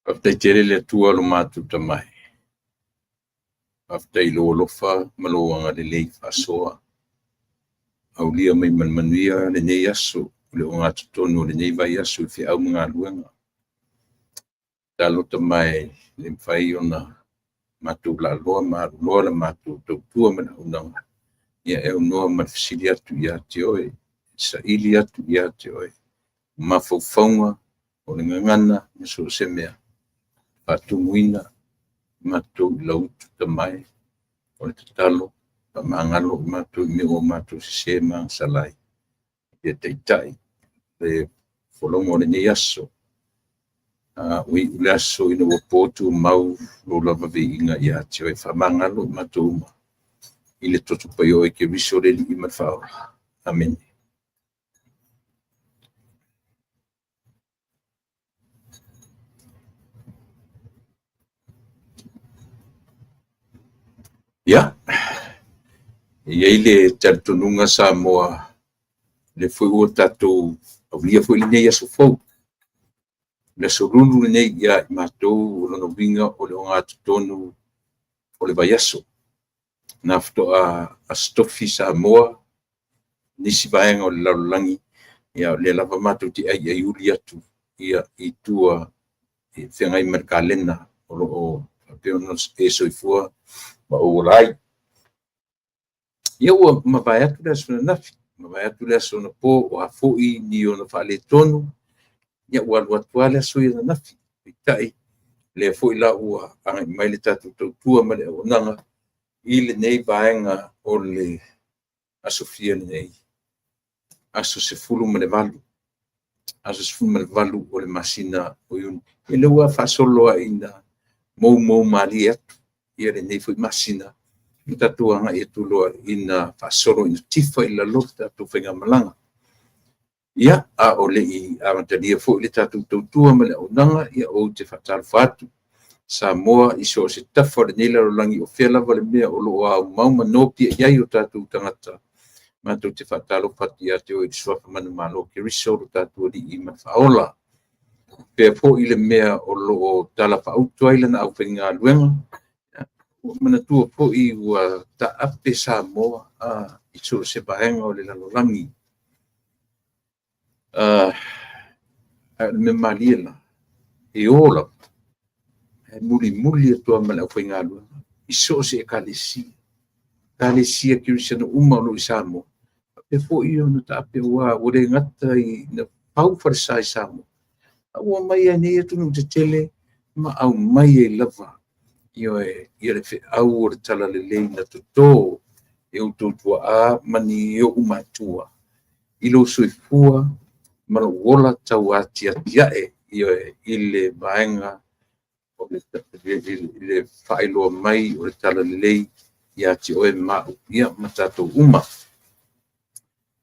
Faafetai tele le Atua lo matou Tamai. Faafetai i lou alofa ma lou agalelei faasoa. Aulia mai ma le manuia lenei aso, le ogatotonu o lenei vaiaso i feau ma galuega. Taloto mai le mafai ona matou laaloa ma aluloa le matou tautua ma le auaunaga, ia e aunoa ma le fesili atu ia te oe, saili atu ia te oe mafaufauga, o le gagana ma so o se mea, faatumuina matou i lau utu tamae. O le tatalo, faamagalo i matou i mea ua matou sese ma agasala ai. Ia taitai le folauga o lenei aso. Ua iu le aso ina ua potumau lou lava viiga ia te oe. Faamagalo i matou uma i le toto paia o oe Keriso le Alii ma le Faaola. Amene. Ia, e i ai le talitonuga Samoa, o lea foi ua tatou aulia foi lenei aso fou, le Aso Lulu lenei ia i matou, o lona uiga o le ogatotonu o le vaiaso. Na faatoa Aso Tofi Samoa, nisi vaega o le lalolagi, ia o lea lava matou te aiaiuli atu i tua e feagai ma le kalena o lo o faapea ona e soifua ma ou ola ai. Ia ua mavae atu le aso ananafi, mavae atu le aso anapo, o a foi ni ona faaletonu, ia ua alu atu lava le aso ia ananafi. Peitai, o lea foi la ua agai mai le tatou tautua ma le auaunaga i lenei vaega o le aso fia lenei, aso 18, aso 18 o le masina o Iuni. Ia lea ua faasolo lava ina moumou malie atu lenei foi masina, ma tatou agai atu loa ina faasolo ina tifa i lalo le tatou faigamalaga. Ia, a o le i amatalia foi le tatou tautua ma le auaunaga, ia ou te faatalofa atu Samoa i so o se tafa o lenei lalolagi, o fea lava le mea o lo o aumau ma nopiai ai o tatou tagata. Matou te faatalofa atu ia te oe i le suafa manumalo o Keriso lo tatou Alii ma le Faaola. O fea foi le mea o lo o talafaauto ai lana aufaigaluega, ua manatua foi ua taape Samoa i so o se vaega o le lalolagi. Ae o le mea malie la, e o lava, ae mulimuli atu lava ma le aufaigaluega i so o se ekalesia, ekalesia kerisiano uma o lo o i Samoa, faapea foi ona taape aua ua le gata ina fau falesa i Samoa, a ua omai lava i nei atunuu tetele ma aumai ai lava, ioe, ia le feau o le talalelei na toto e outou tuaa ma ni ou matua i lou soifua ma lou ola tauatiatiae, ioe, i le vaega o le faailoa mai o le talalelei ia te oe ma au, ia ma tatou uma.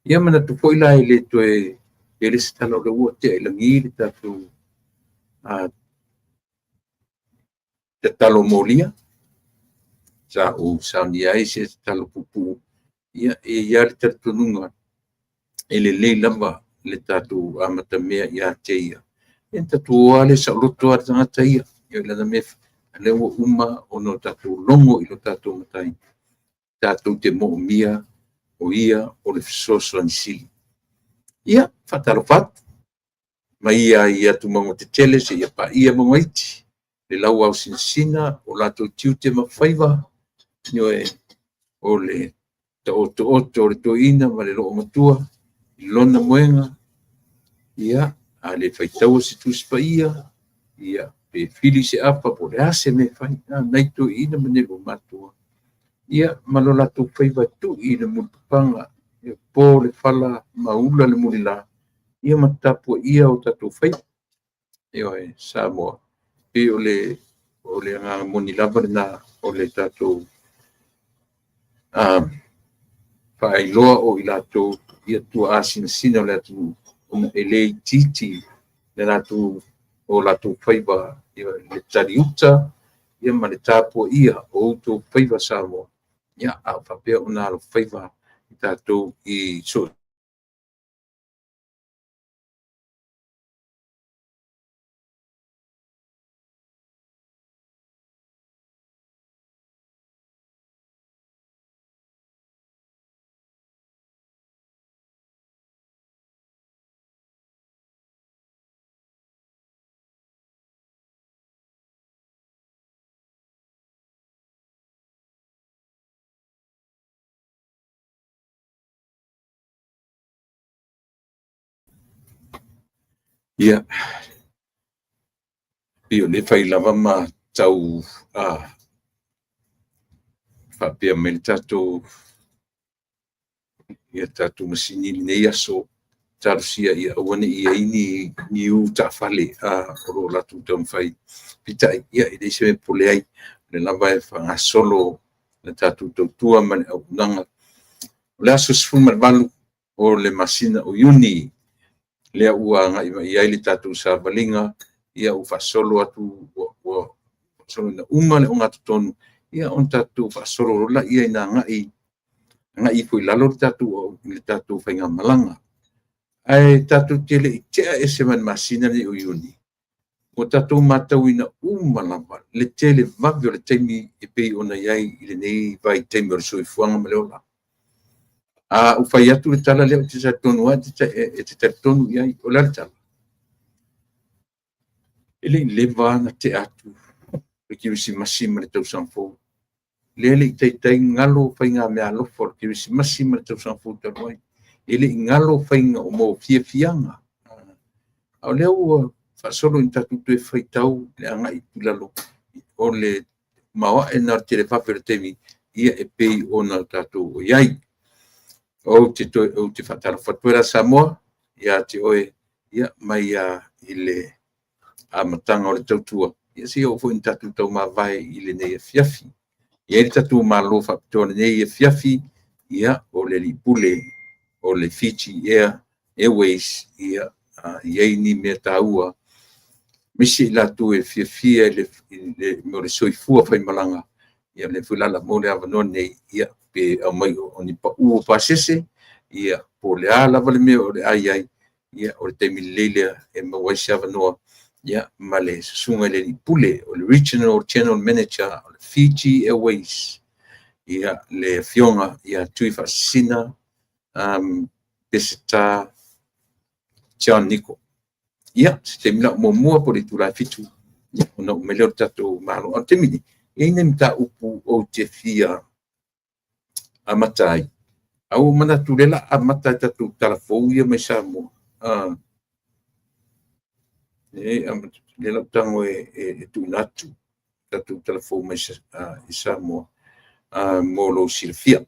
Ia manatu foi la e le toe tele se tala o lea ua tea i lagi le tatou tatalo molia sa ou saunia ai se tatalo puupuu. Ia, e i ai lava le talitonuga e lelei lava le tatou amatamea ia te Ia, ia ona tatou o lava lea saoloto lava le tagata ia i lana mea, o lea ua uma ona tatou logo i lo tatou Matai, tatou te moomia o Ia o le fesoasoani sili. Ia, faatalofa atu mai ia i atumauga tetele seia paia mauga iti, le lauaosinasina o latou tiute ma faiva, ioe, o le taotooto o le toeaina ma le loomatua i lona moega. Ia, a le faitaua se Tusi Paia, ia, pe fili se afa po o le a se mea e fai, a nai toeaiina ma nai matua, ia ma lo latou faiva tui i le mulipapaga, e po le fala ma ula le mulila, ia ma tapuaia o tatou faiva. Ioe, Samoa, pei o le agaga moni lava lena o le tatou faailoa o i latou ia tuaa sinasina o le atunuu, ona e le itiiti le latou, o latou faiva i le taliuta ma le tapuaia o outou faiva Samoa, ia, a o faapea ona alofaiva i tatou i so o Ia, pei o lea e fai lava ma tau faapea mai le tatou ia tatou masini i lenei aso, talosia ia aua ne i i ai ni u taafale o lo o latou taumafai. Peitai, ia e leai se mea e popole ai, o lea lava e faagasolo le tatou tautua ma le auaunaga. O le aso 18 o le masina o Iuni, lea ua agai mai i ai le tatou savaliga, ia ua faasolo atu ua faasolo ina uma le ogatotonu, ia ona tatou faasolo loa lea ina agai ifo i lalo le tatou faigamalaga. Ae tatou te le i tea ese ma le masina lenei o Iuni, ua tatou matauina uma lava le televave o le taimi e pei ona i ai i lenei vaitaimi o le soifuaga ma le ola. A ou fai atu le tala lea, ou te talitonu lava e te talitonu i ai. O le a le tala? E le i leva lava ona tea atu le Kerisimasi ma le Tausaga Fou. Lea e le i taitai galo faigameaalofa o le Kerisimasi ma le Tausaga Fou talu ai. E le i galo faiga mo fiafiaga, a o lea ua faasolo ina tatou toe faitau le agai i lalo o le maoae lena o le televave o le taimi e pei ona tatou i ai. Ou te faatalofa atu foi la Samoa ia te oe mai lava i le amataga o le tautua seia oo foi ina tatou taumavae i lenei afiafi. E i ai le tatou malo faapitoa i lenei afiafi, ia, o le alii pule o le Fiji Airways, e i ai ni mea taua, aemaise i latou e fiafia i le mea o le soifua faimalaga. Ia o lea foi la o le a maua le avanoa lenei, pe aumai o ni pau o pasese, po o le a lava le mea o le a i ai, ia o le taimi lelei lea e maua ai se avanoa ma le susuga i le alii pule, o le Regional General Manager o le Fiji Airways, le Afioga ia Tuifaasisina Peseta John Niko. Ia, o se taimi la o muamua po o le itula e 7:00 ona oo mai lea o le tatou malo. A o le taimi lenei, e i ai nai mataupu ou te fia amata ai, ae ua ou manatu o lea o le a amata a tatou tala fou ia mai Samoa. O lea o le a ou tago e tuuina atu tatou tala fou mai Samoa mo lou silafia.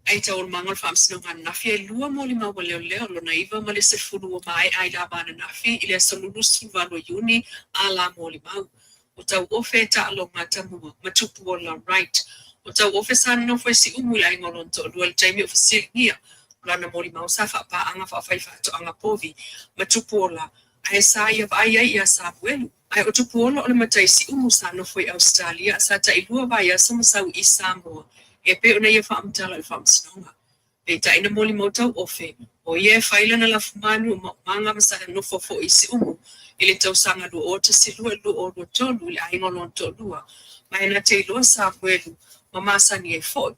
I taualumaga o le faamasinoga ananafi, e 2 molimau a leoleo, lona 9 ma le 10 ua maea ai le ava ananafi i le aso 28 o Iuni a la molimau. O Tauofe Taaloga Tamua ma Tupuola Wright. O Tauofe sa nonofo i Siumu i le aiga o lona toalua i le taimi o fesiligia. O lana molimau sa faapaaga faafaifaatoaga povi ma Tupuola ae sa ia vaai ai ia Samuelu. Ae o Tupuola o le matai Siumu sa nofo i Ausetalia sa tailua vaiaso ma sau i Samoa e pei ona ia faamatala i le faamasinoga. Peitai na molimau Tauofe, o ia e fai lana lafumanu o maumaga ma sa nofo foi i Siumu i le tausaga 2012 i le 2023 i le aiga o lona toalua, ma e na te iloa Samuelu ma masani ai foi.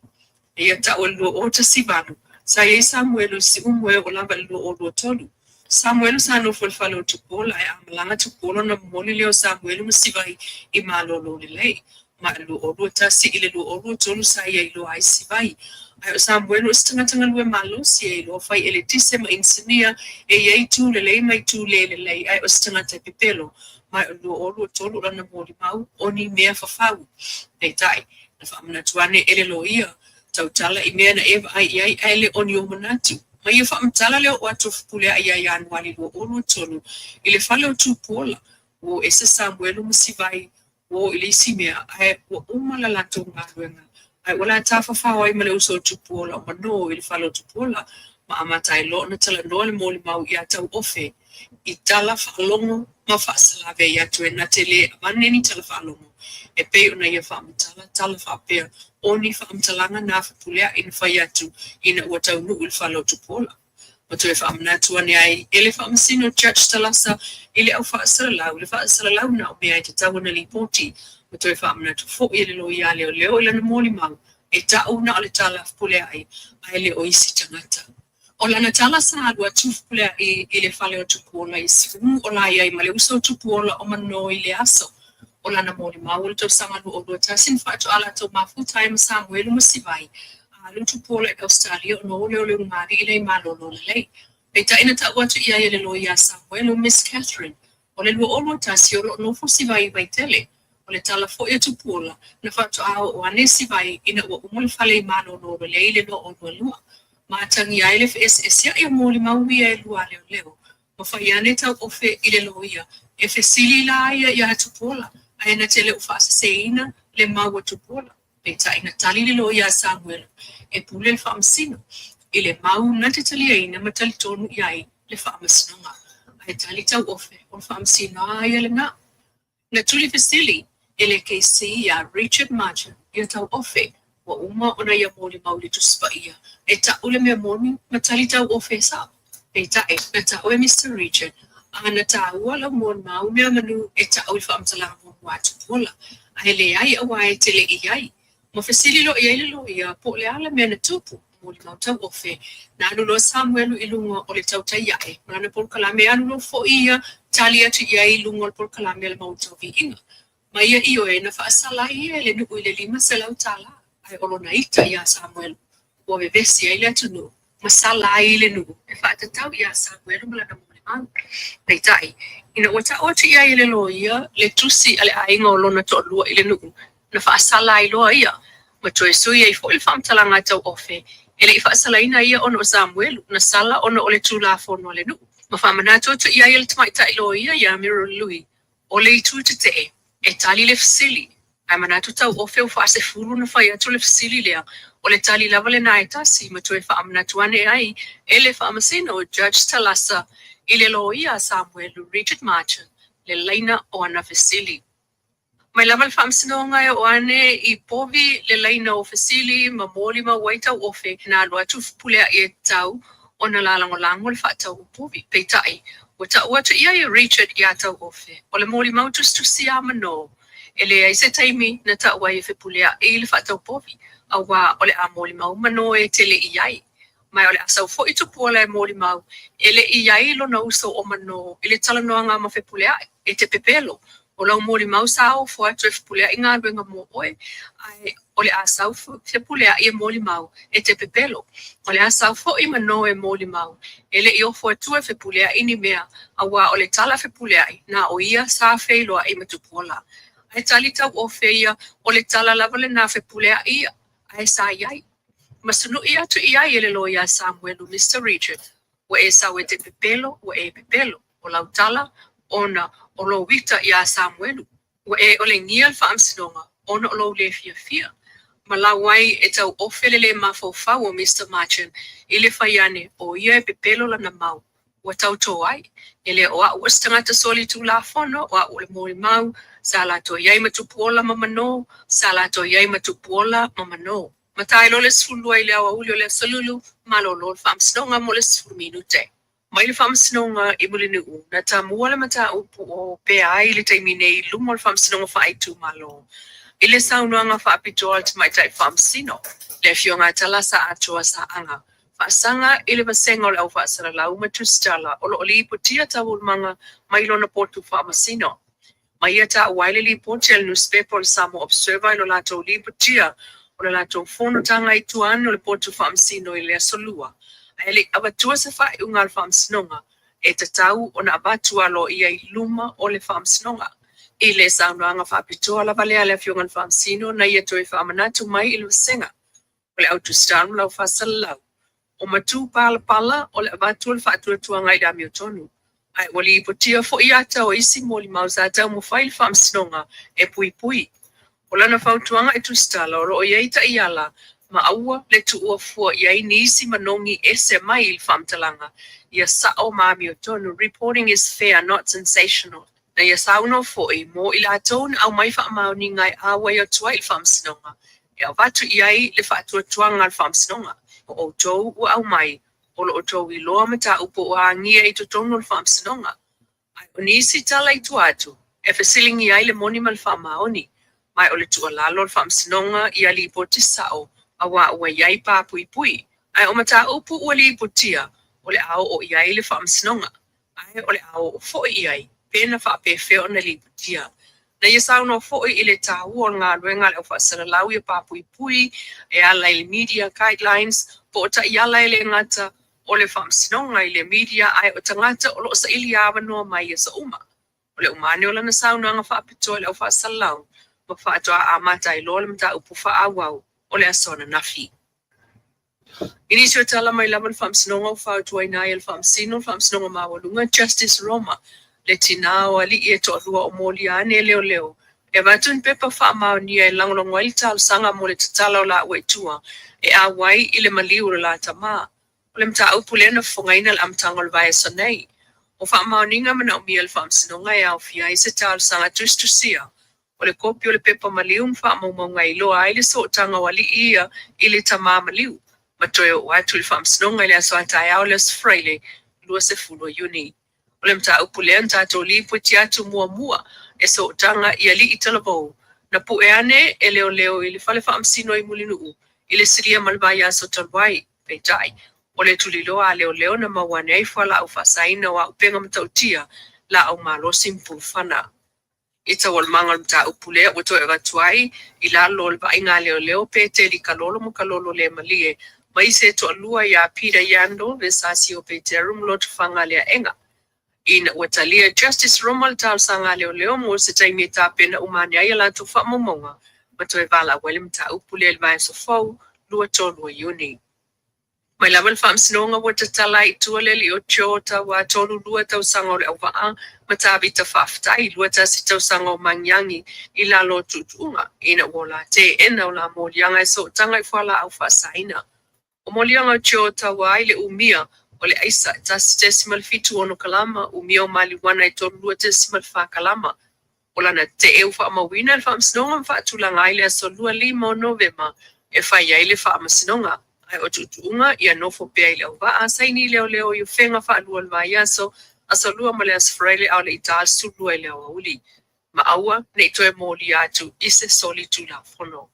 E ia ta'u o le 2018, sa i ai Samuelu i Siumu e oo lava i le 2023. Samuelu sa nofo i le fale o Tupuola, ae a malaga Tupuola ona momoli lea o Samuelu ma Sivai i malolo lelei. Ma i le 2021 i le 2023 sa ia iloa ai Sivai. Ae o Samuelu o se tagata galue malosi e iloa fai eletise ma inisinia, e i ai itu lelei ma itu le lelei, ae o se tagata e pepelo. Ma o le 2023 o lana molimau o ni mea fafau. Peitai, na faamanatu ane e le loia, tautala i mea na e vaai i ai ae le o ni ou manatu. Ma ia faamatala le oo atu o Fepuleai ia Ianuari 2023 i le fale o Tupuola, ua o ese Samuelu ma Sivai, ua o i le isi mea, ae ua uma le latou galuega, ae ua tafafao ai ma le uso o Tupuola o Manō i le fale o Tupuola, ma amata ai loa ona talanoa le molimau iā Tauofe i tala faalogo ma faasalavei atu e na te le avane ni tala faalogo e pei ona ia faamatala tala faapea o ni faamatalaga na Fepuleai na fai atu ina ua taunuu i le fale o Tupuola. Ma toe faamanatu ane ai e le faamasino Judge Talasa i le au faasalalau le faasalalau na o mea e tatau ona lipoti, ma toe faamanatu foi e le loia a leoleo i lana molimau e ta'u na o le tala a Fepuleai ae le o isi tagata. O lana tala sa alu atu Fepuleai i le fale o Tupuola i Siumu o la i ai ma le uso o Tupuola o Manō i le aso. O lana molimau o le tausaga 2021 na faatoa latou mafuta ai ma Samuelu ma Sivai, a alu Tupuola i Ausetalia ona o lea o le ulugalii lea i malolo lelei. Peitai na tau atu i ai e le loia a Samuelu, Miss Catherine, o le 2021 o lo o nofo Sivai i Vaitele. O le tala foi a Tupuola, na faatoa oo ane Sivai ina ua uma le fale i malolo lelei i le 2022. Ma atagia ai le feeseesea'i o molimau ia e lua a leoleo, ma fai ane Tauofe i le loia e fesili la ia iā Tupuola, ae na te le o faaseseina le mau a Tupuola. Peitai na tali le loia a Samuelu e pule le faamasino i le mau na te taliaina ma talitonu i ai le faamasinoga. Ae tali Tauofe, o le faamasino a ia lena. Na tuli fesili e le KC iā Richard Marchant ia Tauofe ua uma ona ia molimau i le Tusi Paia e ta'u le mea moni ma tali Tauofe e sa'o. Peitai, na ta'u e Mister Richard a na tāua lau molimau mea manu e ta'u i le faamatalaga muamua a Tupuola, ae leai auā e te le i ai. Ma fesili loa i ai le loia po o le a le mea na tupu, molimau Tauofe, na alu loa Samuelu i luga o le tautai a'e ma lana polokalame alu loa foi ia tali atu i ai i luga o le polokalame a le Maota o Viiga. Ma ia ioe na faasala ai ia e le nuu i le $500, ae o lona ita iā Samuelu ua vevesi ai le atunuu ma sala ai le nuu e faatatau iā Samuelu ma lana molimau. Peitai, ina ua ta'u atu i ai e le loia le tusi a le aiga o lona toalua i le nuu, na faasala ai loa ia, ma toe sui ai foi le faamatalaga a Tauofe, e le i faasalaina ia ona o Samuelu, na sala ona o le tulafono a le nuu. Ma faamanatu atu i ai e le tamaitai loia iā Muriel Lui, o le itu tetee, e tali le fesili, ae manatu Tauofe ua faasefulu ona fai atu le fesili lea, o le tali lava lena e tasi ma toe faamanatu ane ai e le faamasino Judge Talasa i le loia a Samuelu Richard Marchant le laina o ana fesili. Mai lava le faamasinoga e oo ane i povi le laina o fesili ma molimau ai Tauofe na alu atu Fepuleai e tatau ona lagolago le faatau o povi. Peitai, ua ta'u atu i ai e Richard iā Tauofe, o le molimau tusitusi a Manō, e leai se taimi na ta'u ai e Fepuleai le faatau povi, auā o le a molimau Manō e te le i ai. Ma o le a sau foi Tupuola e molimau, e le i ai lona uso o Manō i le talanoaga ma Fepuleai, e te pepelo, o lau molimau sa ofo atu e Fepuleai galuega mo oe, ae o le a sau Fepuleai e molimau, e te pepelo. O le a sau foi Manō e molimau, e le i ofo atua e Fepuleai ni mea, auā o le tala a Fepuleai, na o ia sa feiloai ma Tupuola. Ae tali Tauofe ia, o le tala lava lena a Fepuleai ia, ae sa i ai. Ma sunu'i atu i ai e le loia a Samuelu, Mister Richard, ua e sau e te pepelo, ua e pepelo, o lau tala, ona o lou ita iā Samuelu, ua e olegia le faamasinoga ona o lou le fiafia. Ma lau ai e Tauofe le lē mafaufau o Mister Marchant i le fai ane o ia e pepelo lana mau ua tautō ai. E le o a'u o se tagata solitulafono, o a'u o le molimau, sa latou i ai ma Tupuola ma Manō, sa latou i ai ma Tupuola ma Manō. Ma tae loa le 12 i le aoauli o le Aso Lulu, malolo le faamasinoga mo le 10 minute. Mai le faamasinoga i Mulinuu, na tamua le mataupu o opea ai i le taimi nei i luma o le Faamasinoga Faaitumalo i le saunoaga faapitoa a le Tamaitai Faamasino, le Afioga a Talasa Atoa Saaga, faasaga i le vasega o le Au Faasalalau ma Tusitala o lo o lipotia taualumaga mai lona potu faamasino. Ma ia taua ai le lipoti a le nusipepa o le Samoa Observer i lo latou lipotia o le latou fonotaga i tua ane o le potu faamasino i le Aso Lua, ae le i avatua se faaiuga a le faamasinoga e tatau ona avatu aloaia i luma o le faamasinoga. I le saunoaga faapitoa lava lea a le Afioga i le Faamasino na ia toe faamanatu mai i le vasega o le Au Tusitala ma le Au Faasalalau, o matupalapala o le avatu o le faatuatuaga i le amiotonu, ae ua lipotia foi ata o isi molimau sa taumafai le faamasinoga e puipui. O lana fautuaga i tusitala o lo o i ai taiala ma aua le tuua fua i ai nisi manogi ese mai i le faamatalaga ia sa'o ma amiotonu, reporting is fair, not sensational. Na ia saunoa foi mo i latou na aumai faamaoniga e āuai atu ai i le faamasinoga, e avatu i ai le faatuatuaga a le faamasinoga. O outou ua aumai, o lo o outou iloa mataupu ua agia i totonu o le faamasinoga. Ae o nisi tala i tua atu, e fesiligia ai le moni ma le faamaoni. Ma o le tuualalo a le faamasinoga ia lipoti sa'o, auā ua i ai papuipui. Ae o mataupu ua lipotia, o le a oo i ai le faamasinoga. Ae o le a oo foi i ai pe na faapefea ona lipotia. Na ia saunoa foi i le taua o le galuega a le au faasalalau ia papuipui e ala i le media guidelines po o taiala e le gata o le faamasinoga i le media ae o tagata o lo o saili avanoa mai i aso uma. O le uma ane o lana saunoaga faapitoa i le au faasalalau ma faatoa amata ai loa le mataupu faaauau o le aso ananafi. I nisi o tala mai lava le Faamasinoga ua fautuaina ai e le Faamasino le Faamasinoga Maualuga Justice Roma le tinā o alii e toalua o molia ane e leoleo e avatu ni pepa faamaonia e lagolago ai le talosaga mo le tatala o laua i tua e auai i le maliu o le la tamā. O le mataupu lea na fofogaina i le amataga o le vaiaso nei. O faamaoniga manaomia e le Faamasinoga e aofia ai se talosaga tusitusia o le kopi o le pepa maliu ma faamaumauga e iloa ai le sootaga o alii ia i le tamā maliu, ma toe oo atu i le Faamasinoga i le aso a taeao o le Aso Faraile 20 o Iuni. O le mataupu lea na tatou lipoti atu muamua e sootaga i alii talavou na pue ane e leoleo i le fale faamasino i Mulinuu i le silia ma le vaiaso talu ai. Peitai, o le tuliloa a leoleo na maua ane ai fualaau faasaina o auupega matautia, laau malosi ma pulufana. I taualumaga o le mataupu lea ua toe avatu ai i lalo o le vaaiga a leoleo Peteli Kalolo ma Kalolo Lemalie ma isi e toalua ia Peter Yando, Vesasio Peteru ma Lotofaga Leaega. Ina ua talia e Justice Roma le talosaga a leoleo mo se taimi e tapena uma ane ai a latou faamaumauga ma toe valaau ai le mataupu lea i le vaiaso fou, 23 o Iuni. Mai lava le Faamasinoga ua tatala ai i tua le alii o Joe Tauā 32 tausaga o le auvaa ma Tavita Faafetai 21 tausaga o Magiagi i lalo o tuutuuga ina ua ola teena o la moliaga e sootaga i fualaau faasaina. O moliaga o Joe Tauā i le umia o le aisa e 1.76 kalama, umia o maliuana e 32.4 kalama. O lana tee ua faamauina e le Faamasinoga ma faatulaga ai le aso 25 o Novema e fai ai le faamasinoga. Ae o tuutuuga ia nofo pea i le auvaa, saini leoleo i upega faalua o le vaiaso, aso Lua ma le aso Faraile a o le i ta le 12 i le aoauli. Ma aua ne i toe molia atu i se solitulafono.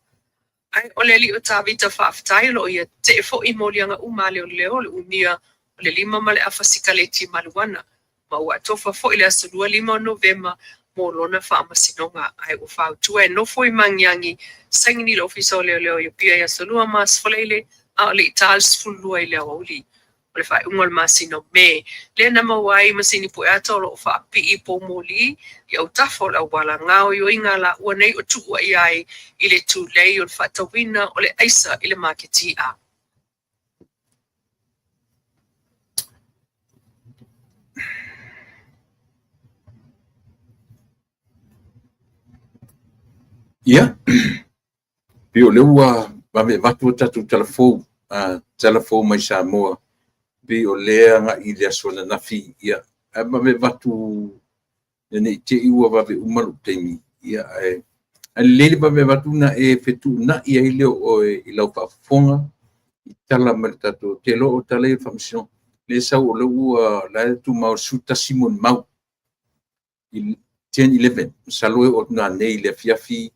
Ae o le alii o Tavita faafetai o lo o ia tetee foi i moliaga uma a leoleo o le umia o le lima ma le afa sikaleti mariuana, ma ua atofa foi le aso 25 o Novema mo lona faamasinoga. Ae ua fautua e nofo i Magiagi, saini le Ofisa o Leoleo i Apia i aso Lua ma aso Faraile a o le i ta le 12 i le aoauli. O le faaiuga o le masina o Me, lea na maua ai masini pueata o lo o faapipii poumoli i autafa o le auala gaoioiga a laua nei o tuuaia ai i le tulei o le faatauina o le aisa i le maketi i'a. Ia, pei o lea ua vave avatu a tatou tala fou, tala fou mai Samoa, pei o lea agai i le aso ananafi, ia, ae vave avatu ina ne i te i ua vave uma lou taimi, ia, ae lelei le vave avatu ona e fetuunai ai lea o oe i lau faafofoga i tala mai le tatou, ou te iloa o tala ia o le Faamasinoga, lea e sau o lea ua, la e tumau i le 11 molimau i 10, 11. Masalo e oo atu nanei i le afiafi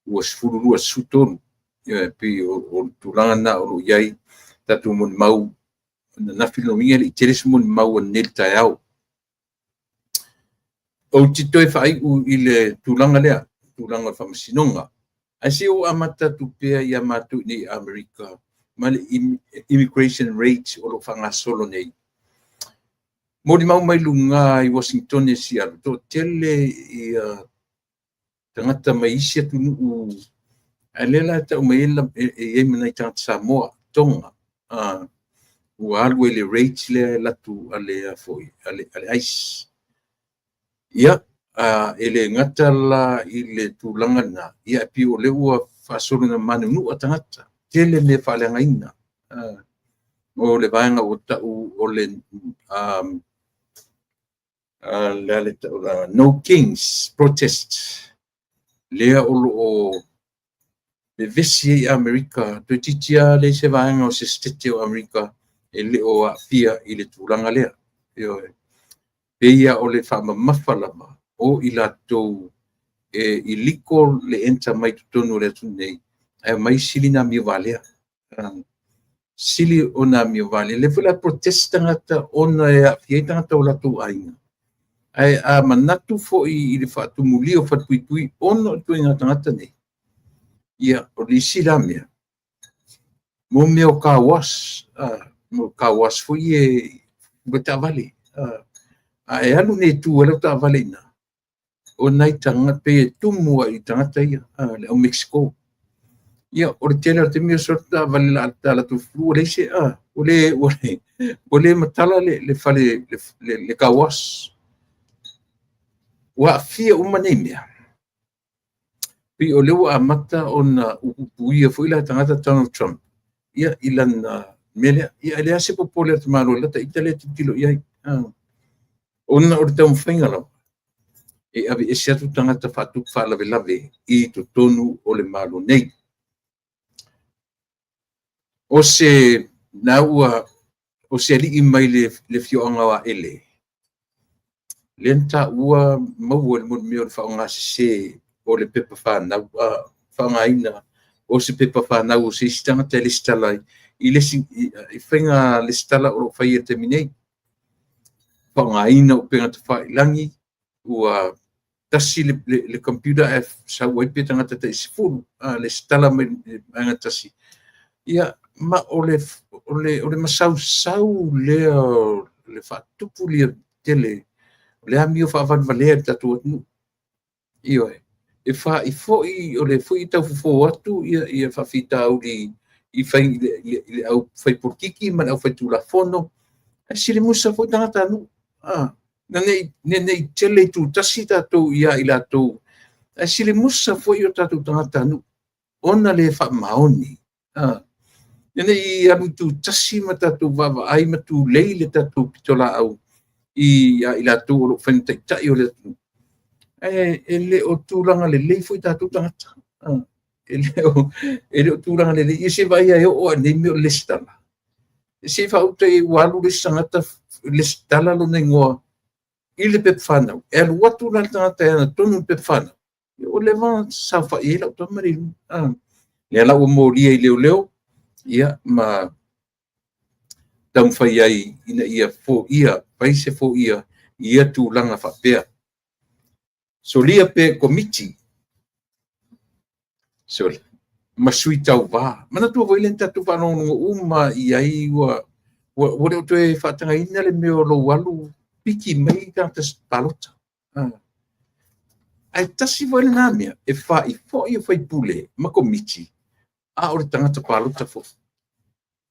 ua 12, 13. Ioe, pei o le tulaga lena o lo o i ai tatou molimau ananafi. Lona uiga e le i tele se molimau ananei i le taeao. Ou te toe faaiu i le tulaga lea, tulaga o le faamasinoga. Ae se i ou amata atu pea ia matou i inei i Amerika ma le immigration rate o lo o faagasolo nei. Molimau mai luga i Washington e Seattle, toatele ia tagata mai isi atunuu, ae lea la e tau mai ai e i ai ma nai tagata Samoa, Tonga, ua alu ai le rate lea e alu atu a le, foi, a le ICE. Ia, e le gata la i le tulaga lena, ia e pei o lea ua faasolo ina manunua tagata, tele mea faaleagaina. O le vaega ua tau o le le a le tau la, No Kings Protest, lea o lo o vevesi ai Amerika, toeitiiti lava leai se vaega o se setete o Amerika e le o aafia i le tulaga lea. Ioe. Pei lava o le faamamafa lava o i latou e illegal le enter mai totonu o le atunuu nei, ae omai sili ona amio valea. Sili ona amio valea. Lea foi la e protest tagata ona e aafia ai tagata o latou aiga. Ae a manatu foi i le faatumulia o falepuipui ona o ituaiga tagata nei, ia, o le isi la mea, mo mea o car wash, mo car wash foi ia e taavale. A e alu nei e tu ai lau taavale i ina, o nai tagata, pei e tumu ai i tagata ia, le au Mexico. Ia, o le tele o taimi e oso atu taavale la latou ua leai se, ua le matala le fale, le car wash. Ua aafia uma nei mea. Pei o lea ua amata ona upuia foi la tagata Donald Trump, ia, i lana mea lea. Ia, e leai se popole a le tamaloa i lata ita lea tilotilo i ai. Ona o le taumafaiga lava e aveese atu tagata faatupu faalavelave i totonu o le Malo nei. O se na ua o se alii mai le afioaga o Aele, lea na taua maua i le mea o le faaaoga sese o le pepa fanau, faaaogaina o se pepa fanau o se isi tagata e lesitala ai i le isi i faiga lesitala o lo o faia i le taimi nei. Faaaogaina upega tafailagi, ua tasi le computer ae sau ai pe tagata tai 10 lesitala mai le vaega tasi. Ia, ma o le masausau lea o le faatupu lia tele o le amio faavalevalea i le tatou atunuu. Ioe, e fa'i foi o le foi e taufofo atu ia faafitauli i fai i le au fai polokiki ma le aufaitulafono, ae silimusa foi tagatanuu. Ne i tele itutasi tatou ia i latou, ae silimusa foi o tatou tagatanuu ona le faamaoni. Ne i alu itutasi ma tatou vaavaai ma tulei le tatou pitolaau ia i latou o lo o fai ma taitai o le atunuu. E le o tulaga lelei foi tatou tagata. E le o tulaga lelei. Ia se i vaai e oo lava i lenei mea o le lesitala. Se i faauta i ai ua alu le isi tagata lesitala lona igoa i le pepa fanau. E alu atu la le tagata e agatonu i le pepa fanau, ua leva ona saofai ai lau tama lea i luga. Lea la ua molia i leoleo, ia, ma taumafai ai ina ia foia, fai se foia i ia tulaga faapea. Solia pea e Komiti ma sui tauva. Manatua foi lea na tatou faalogologo uma i ai ua le o toe faatagaina le mea o lou alu piki mai tagata palota. Ae tasi foi lena mea e fa'i foi o faipule ma komiti, a o le tagata palota foi.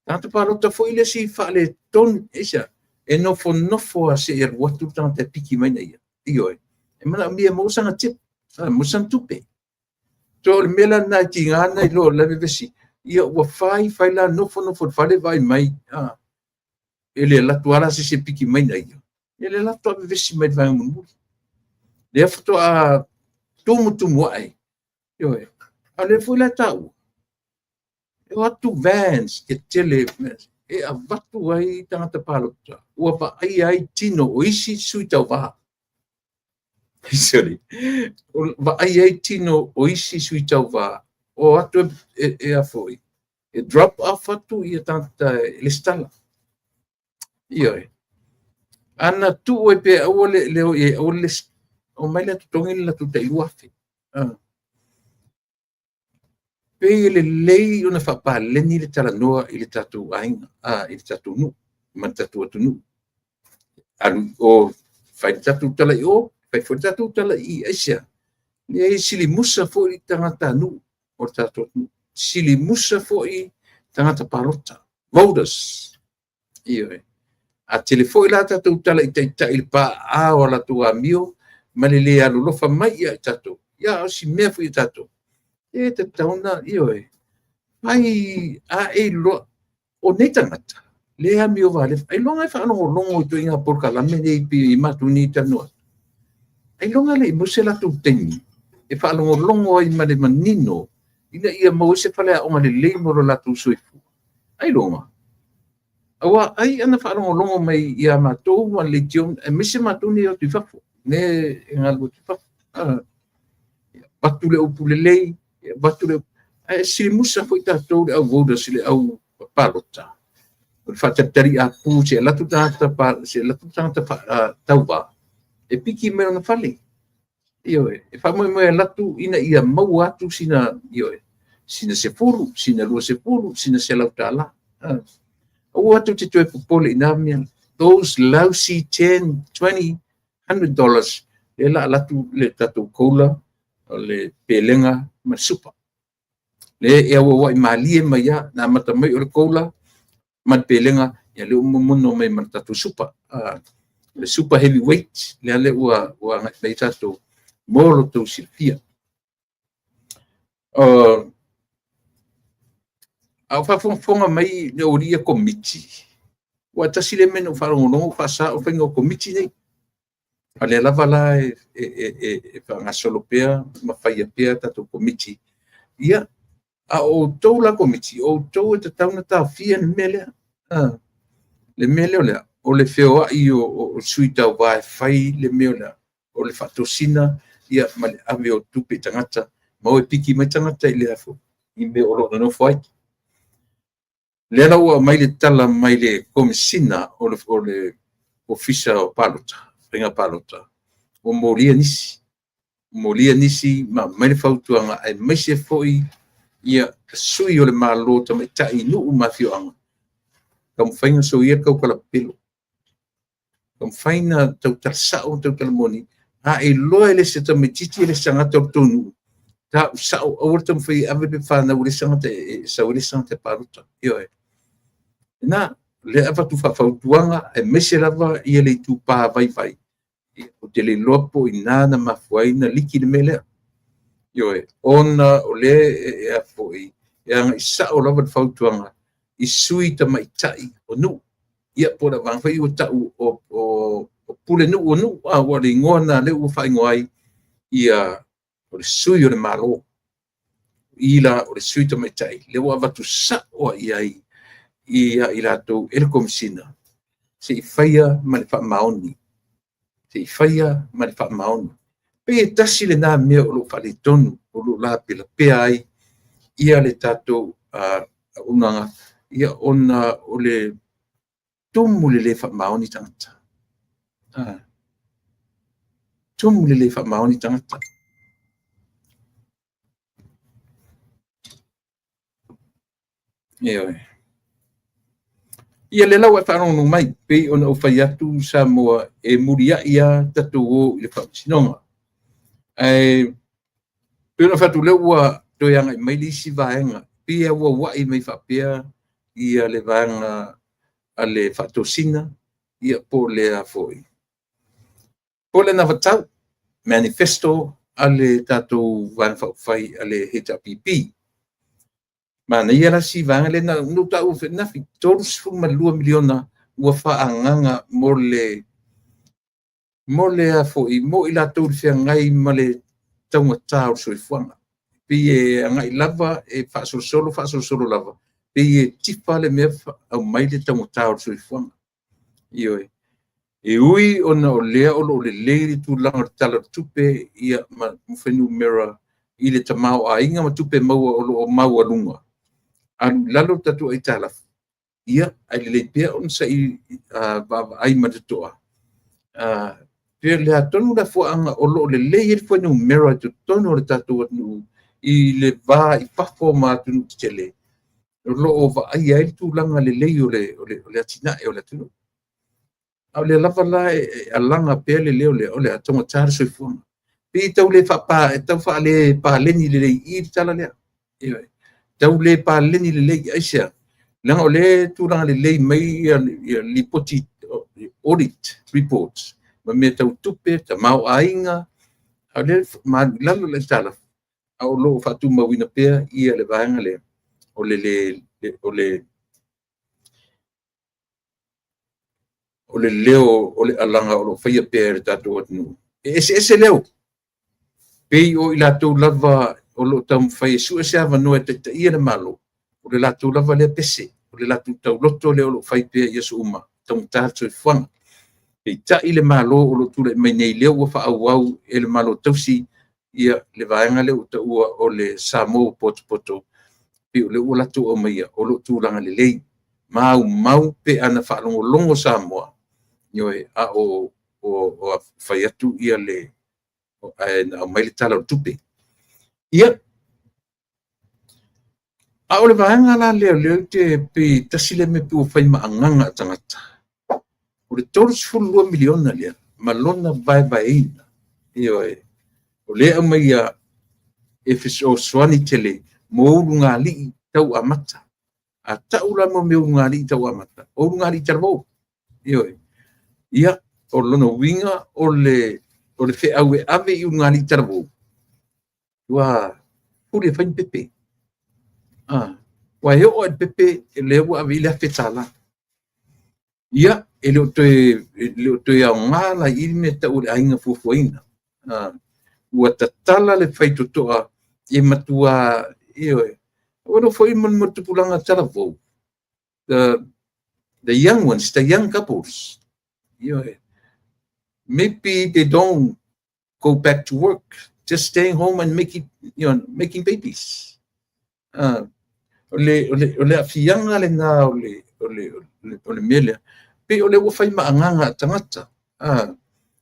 Tagata palota foi le isi faaletonu, aisea? E nofonofo lava se i alu atu le tagata e piki mai na ia. Ioe, e manaomia e maua sana tip, maua sana tupe. So o le mea la lena e tiga ona iloa o le vevesi, ia ua fai fai la nofonofo i le fale vaai mai, e le alu atu lava la se isi e piki mai na ia, e le alu atu lava vevesi mai le vaega mulimuli. Lea faatoa tumutumu ae, ioe, a o lea foi la e taua, e o atu vans tetele e avatu ai tagata palota ua vaaia ai tino o isi sui tauva. Sorry. Vaaia ai tino o isi sui tauva o atu e a foi, e drop off atu ia tagata e lesitala. Ioe. Ana tuu ai pe aua le o i ai, aua le omai le totogi le latou tai 2,000. Pei e lelei ona faapaleni le talanoa i le tatou aiga, i le tatou nuu ma le tatou atunuu. Alu i o, fai le tatou tala i o, fai foi le tatou tala i i. Aisea? E silimusa foi tagatanuu o le tatou atunuu. Silimusa foi tagata palota, voters. Ioe. A tele foi la tatou tala i taitai i le paaa o latou amio ma le le alolofa mai ia i tatou, ia o si mea foi i tatou, e tatau ona, ioe, fai a e iloa, o nei tagata, le amio valefa, ailoga e faalogologo i ituaiga polokalame nei pei matou nei talanoa atu. Ailoga e le i maua se latou taimi e faalogologo ai ma le manino ina ia maua ai se faleaoga lelei mo lo latou soifua. Ailoga. Aua ai ana faalogologo mai ia matou ma le leitio, aemaise matou nei e o atu i fafo, ne e galulue atu i fafo. Avatu le upu lelei, avatu le upu. Ae silimusa foi tatou le au voters, le au palota. O le faatalitali apu se alu atu tagata, se alu atu tagata tauva. e piki mai lona fale. Ioe, e faamoemoe e alu atu ina ia maua atu sina, ioe, sina 10, sina 20, sina $100. Aua tou te toe popole i na mea. Those lousy 10, 20, $100, lea la alu atu le tatou COLA, o le pelega ma le supa. Le e auauai malie mai lava, na amata mai o le COLA ma le pelega, ia lea ua momono mai ma le tatou supa. Le super heavyweight, lea lea ua agai mai tatou mo lo outou silafia. A o faafogafoga mai le aualii ia Komiti, aua e tasi lea mea na ou faalogologo o faasa o le faiga o Komiti nei. A o lea lava la e faagasolo pea ma faia pea tatou Komiti. Ia, a o outou la Komiti, o outou e tatau ona taofia le mea lea. Le mea lea o le a? O le feoai o sui tauva e fai le mea o le a? O le faatosina ma le ave o tupe i tagata, ma o e piki mai tagata i le i mea o lo o nonofo ai. Lea la ua aumai le tala mai le Komesina o le Ofisa o Palota, Faiga Palota, ua molia nisi. Molia nisi ma aumai le fautuaga, aemaise foi ia sui o le Malo tamaitai i nuu ma afioaga, taumafai ona soia le tautala pepelo. Taumafai ona tautala sao ma tautala moni. A e iloa e le se tamaitiiti e le se tagata o le tou nuu, tau sao, aua le taumafai e ave le pepa fanau a le isi tagata e sau ai le isi tagata e palota. Ioe. Na, lea e avatu faafautuaga, aemaise lava ia le itupa vaivai. Ou te le iloa po o i ina na mafua ai ona liki le mea lea. Ioe, ona o lea e a foi, e agai sao lava le fautuaga i sui tamaitai o nuu. Ia, po o le vaega foi ua tau o pulenuu o nuu, aua o le igoa lena o lea ua faaigoa ai ia o le sui o le Malo. I la o le sui tamaitai, lea ua avatu sao lava i ai ia i latou e le Komesina, se i faia ma le faamaoni. Se i faia ma le faamaoni. Pei e tasi lena mea o lo o faaletonu, o lo o lapelapea ai ia le tatou auaunaga, ia ona o le tumu le le faamaoni tagata. Tumu le le faamaoni tagata. Ioe. Ia lea la ua e faalogologo mai, pei ona ou fai atu Samoa e muliai lava tatou o i le faamasinoga. Ae pei ona fai atu, lea ua toe agai mai le isi vaega, pei e auauai mai faapea ia le vaega a le faatosina, ia po o le a foi. Po o le anavatau, manifesto a le tatou Vaega Faaupufai a le HRPP. Manaia la si vaega lea na ou taua ananafi, $32 miliona ua faaagaaga mo le a foi, mo i latou i le feagai ma le taugata o le soifuaga. Pei e agai lava e faasolosolo faasolosolo lava, pei e tifa le mea aumai le taugata o le soifuaga. Ioe. E ui ona o lea o lo o lelei le tulaga o le Tala o le Tupe ma fuainumera i le tamaoaiga ma tupe maua o lo o maualuga, alu i lalo le tatou aitalafu, ia, ae lelei pea ona se i vaavaai ma le totoa, pe o le a tonu le afuaga o lo o lelei ai le fuainumera i totonu o le tatou atunuu i le va i fafo ma atunuu tetele, o lo o vaaia ai le tulaga lelei o le atinae o le atunuu. A o lea lava la e alaga pea le leo lea, o le a taugata le soifuaga. Pei e tau le tau faale paleni lelei i i le tala lea. Ioe. Tau le paleni lelei, aisea? Leaga o lea e tulaga lelei mai ia lipoti audit reports ma mea tau tupe, tamaoaiga, a o lea e malu i lalo le aitalafu, a o lo o faatumauina pea ia le vaega lea o le le o le leo o le alaga o lo o faia pea e le tatou atunuu. E eseese leo, pei o i latou lava o lo o taumafai e sue se avanoa e taitaia le Malo, o le latou lava lea pese, o le latou tauloto lea o lo o fai pea i aso uma, taugata le soifuaga. Peitai le Malo o lo o tulai mai nei, lea ua faaauau e le Malo tausi ia le vaega lea ua taua o le Samoa ua potopoto, pei o lea ua latou aumaia o lo o tulaga lelei, maumau pe ana faalogologo Samoa, ioe, a o ua fai atu ia le ae na aumai le Tala o le Tupe. Ia, a o le vaega la lea o lea ou te pei tasi lea mea pei ua fai ma agaga o tagata, o le $32 miliona lea ma lona vaevaeina. Ioe, o lea e aumaia e fesoasoani tele mo ulugalii tau amata. A tau la mo mea o ulugalii tau amata, o ulugalii talavou. Ioe. Ia, o lona uiga o le feau e ave i ulugalii talavou, ua pule e fai ni pepe. Ua e oo lava i le pepe, lea ua ave i ai le $1,000. Ia, e le o toe aoga la i i le mea e tau o le aiga fuafuaina. Ua tatala le faitotoa e matua, ioe, ua iloa foi mo le tupulaga talavou, the young ones, the young couples, ioe, maybe they don't go back to work, just staying home and making, you know, making babies. O le aafiaga lena o le mea lea, pei o lea ua fai ma agaga o tagata,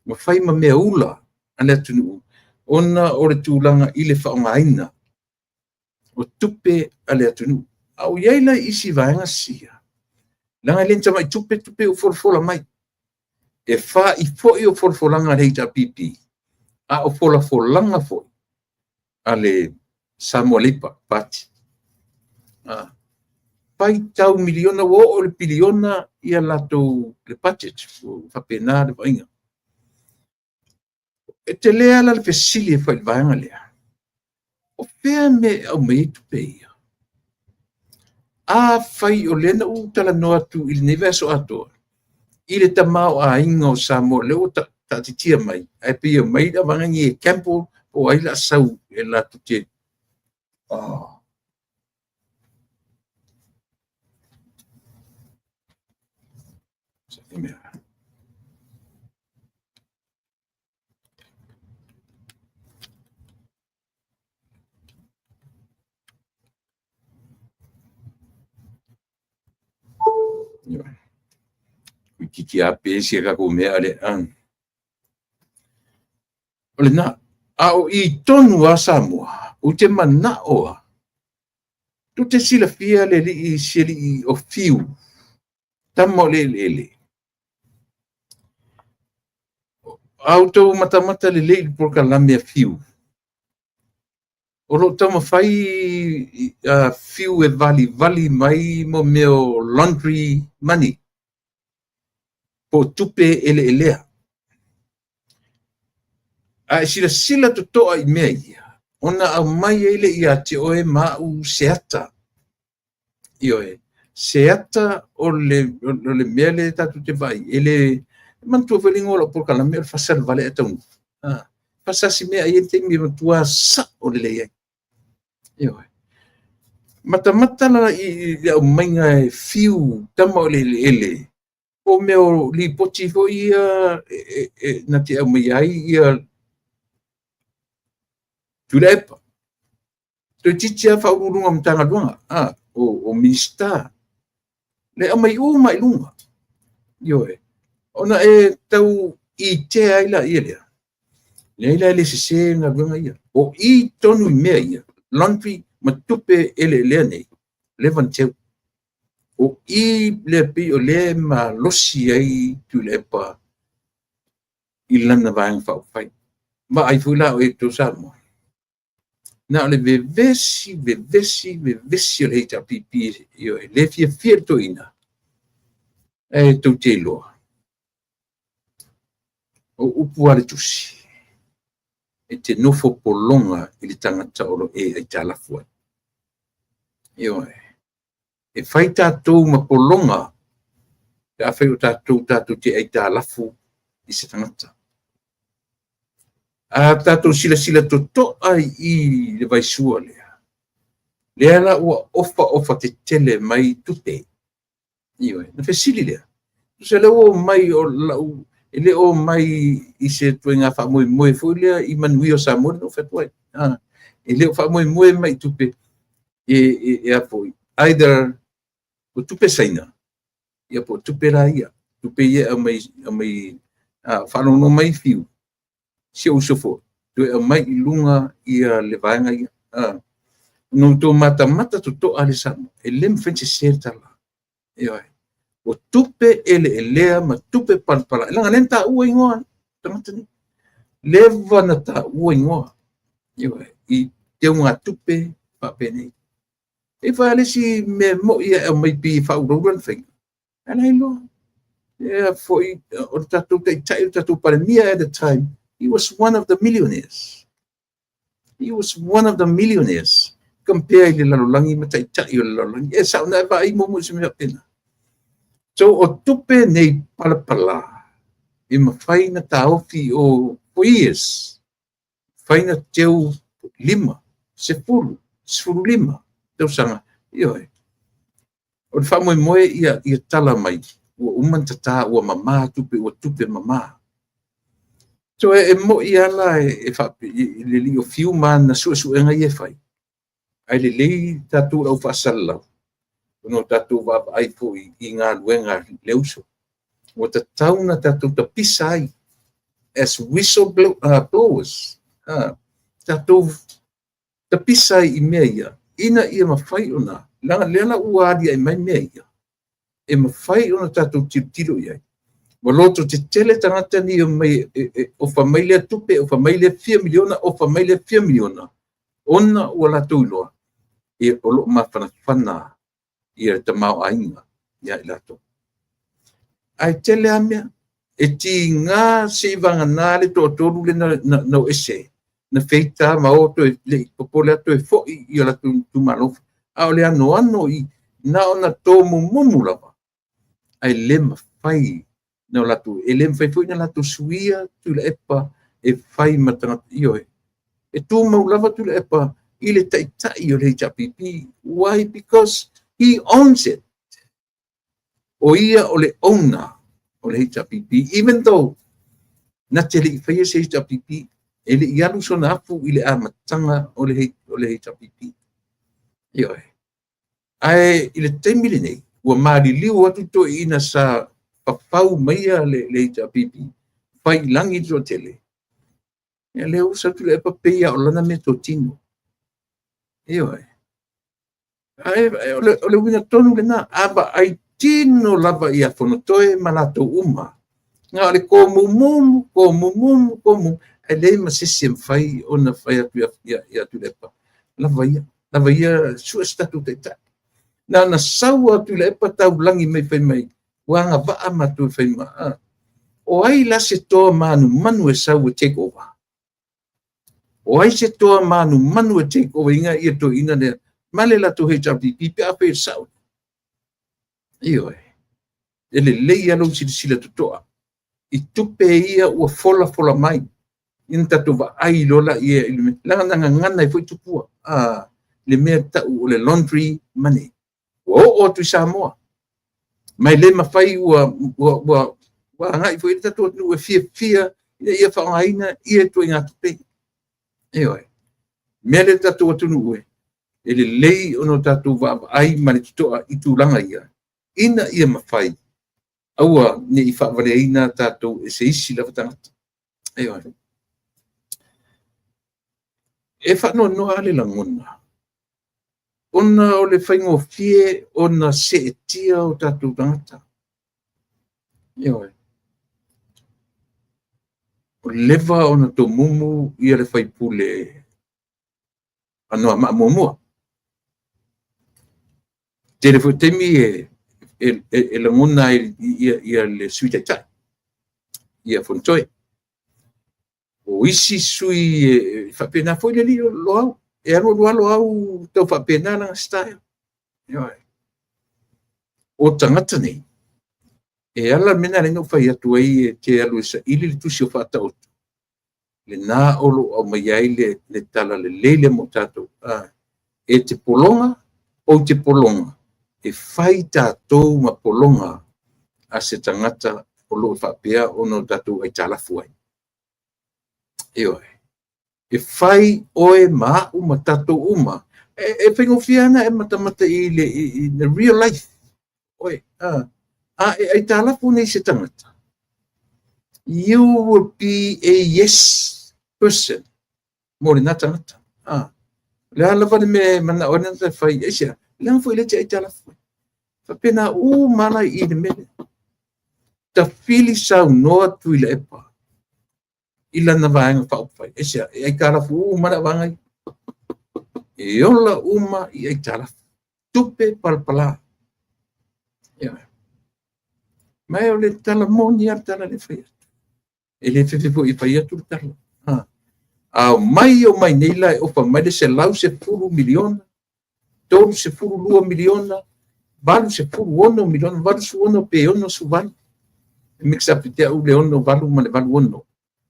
ua fai ma mea ula a le atunuu, ona o le tulaga i le faaaogaina o tupe a le atunuu. A o i ai la isi vaega sia, leaga e le ni tamai tupe tupe ua folafola mai. E fa'i foi o folafolaga a le HRPP, a o folafolaga foi a le Samoa Labour Party. Faitau miliona, ua oo i le piliona ia latou le budget, ua faapena le vaaiga. E tele lava la le fesili e fai i le vaega lea, o fea mea e aumai ai tupe ia? Afai o lea na ou talanoa atu i lenei vaiaso atoa i le tamaoaiga o Samoa lea ua taatitia mai, ae pei e omai le vaega lenei e gamble po o ai o le a sau e latou te toeitiiti lava pe si a tatou mea a le... O lena. A o i tonu lava Samoa, ou te manao lava, tou te silafia le alii, si alii o Fiu, tama o le eleele. A outou matamata lelei i le polokalame a Fiu, o lo o taumafai Fiu e valivali mai mo mea o laundry money, po o tupe eleelea. A e silasila totoa i mea ia, ona aumai ai lea ia te oe ma au se ata. Ioe, se ata o le mea lea tatou te vaai, e le manatua foi le igoa o lau polokalame o le fasa le vale ae taunuu. Fasa si mea ai le taimi e matua sao lelei ai. Ioe. Matamata la i le aumaiga e Fiu, tama o le eleele, po o mea o lipoti foi ia na te aumaia ai ia Tuilaepa. Toeitiiti lava Faauluuluga o Matagaluega, o Minisita, le aumai uma i luga. Ioe. Ona e tau itea ai laia lea, leai la e le sese galuega ia. O i tonu i mea ia, laundry ma tupe eleelea nei, leva ona teu. O i lea pei o lea e malosi ai Tuilaepa i lana Vaega Faaupufai. Vaai foi la o outou Samoa, na o le vevesi, vevesi, vevesi o le HRPP, ioe, le fiafia le toeaina, ae tou te iloa, o upu a le Tusi, e te nofo pologa i le tagata o lo o e aitalafu ai. Ioe. E fai tatou ma pologa pe afai o tatou tatou te aitalafu i se tagata. A tatou silasila totoa i le vaisua lea, lea la ua ofaofa tetele mai tupe. Ioe. Na fesili lea, tusa lea ua omai o lau, e le o omai i se ituaiga faamoemoe foi lea i manuia o Samoa na ou fai atu ai. E le o faamoemoe mai i tupe e a foi, either o tupe Saina, ia po o tupe la ia, tupe ia e aumai, aumai Faalogologo mai Fiu, si ou uso foi, toe aumai i luga ia le vaega ia. Ona outou matamata totoa le Samoa, e le mafai ona sese le tala. Ioe. O tupe eleelea ma tupe palapala. Leaga lea na taua igoa tagata nei. Leva na taua igoa. Ioe. I teugatupe faapenei. E fai le isi mea moi e aumai pei e faaulaula le faiga. Ae la iloa. Ia foi o le tatou taitai, o le tatou Palemia at the time, he was one of the millionaires. He was one of the millionaires. Compare i le lalolagi ma taitai o le lalolagi. E sao na e vaai muamua i se mea faapena. So o tupe nei palapala e mafai na taofi o for years. Mafai na teu 5, 10, 15 tausaga. Ioe. O le faamoemoe ia tala mai, ua uma na tata, ua mama tupe, ua tupe mama. So e moi ala e le lio Fiu ma na suesuega ia e fai. Ai lelei tatou lau faasalalau, ona o tatou vaavaai foi i galuega le uso. Ua tatau na tatou tapisa ai as whistleblowers. Tatou tapisa ai i mea ia, ina ia mafai ona, leaga lea la ua aliae mai mea ia, e mafai ona tatou tilotilo i ai. Ua loto tetele tagata ni o mai, ofa mai lea tupe, ofa mai lea fia miliona, ofa mai lea fia miliona, ona ua latou iloa, e o loo mafanafana ia le tamaoaiga ia i latou. Ae tele lava mea, e tiga se i vagana le toatolu le na o ese, na feita ma o toe le popole atu e foi i o latou itumalo. A o le anoano i na ona tomumumu lava, ae le mafai na o latou, e le mafai foi na latou suia Tuilaepa e fai ma tagata. Ioe. E tumau lava Tuilaepa i le taitai o le HRPP. Why? Because he owns it. O ia o le owner o le HRPP. Even though na te le i faia se HRPP, e le i alu sona afu i le amataga o le HRPP. Ioe. Ae i le taimi lenei, ua maliliu atu toeaiina sa fafau maia le HRPP, fai i lagi le toatele. Ia lea ua sau Tuilaepa pei lava o lana meatotino. Ioe. Ae o le uiga tonu lena, a vaai tino lava ia Fonotoe ma latou uma, na o le komumumu, komumumu, komumu, ae leai ma se isi e mafai ona fai atu ia Tuilaepa. Lava ia, lava ia, sue se tatou taitai. Na ona sau a Tuilaepa taulagi mai fai mai, ua agavaa matou e fai ma. O ai la se toa manumanu e sau e take over? O ai se toa manumanu e take over inga ia toeaiina lea? Ma le latou HRPP pe a fai e sao. Ioe. E lelei lava lou silasila totoa i tupe ia ua folafola mai. Ina tatou vaai loa la ia i le mea. Leaga na gagana ai foi tupua. Le mea tau o le laundry money. Ua oo atu i Samoa. Ma e le mafai ua agai foi le tatou atunuu e fiafia ina ia faaaogaina ia ituaiga tupe. Ioe. Mea lea le tatou atunuu e lelei ona o tatou vaavaai ma le totoa i tulaga ia, ina ia mafai aua ne i faavaleaina tatou e se isi lava tagata. Ioe. E faanoanoa le lagona, ona o le faigofie ona seetia o tatou tagata. Ioe. O leva ona tomumu ia le faipule Anoamaa muamua. Tele foi taimi e lagona ai ia le Sui Taitai, ia Fonotoe. O isi sui e faapena foi le alii o Loau. E alu alu lava Loau tau faapena lana style. Ioe. O tagata nei, e ala le mea na ala ai ona ou fai atu ai e te alu e saili le tusi o Faataoto, lena o lo o aumai ai le tala lelei lea mo tatou. E te pologa, ou te pologa, e fai tatou ma pologa a se tagata o lo o faapea ona o tatou aitalafu ai. Ioe. E fai oe ma au ma tatou uma. E faigofie ana e matamata i le real life. Oe, a e aitalafu nei se tagata. You will be a yes person mo lena tagata. A le a lava le mea e manao ai lena fai, aisea? Leaga foi le te aitalafu. Faapena uma la i le mea lea. Tafili saunoa Tuilaepa i lana Vaega Faaupufai. Aisea? E aitalafu uma le vaega ia. E ola uma i aitalafu. Tupe palapala. Ia. Ma o le tala moni lava le tala le fai atu. E le fefe foi e fai atu le tala. Ha. A o mai o mai nei la e ofa mai le $110 miliona, $32 miliona, $86 miliona, 86 pe 68. E mix up te au le 68 ma le 86.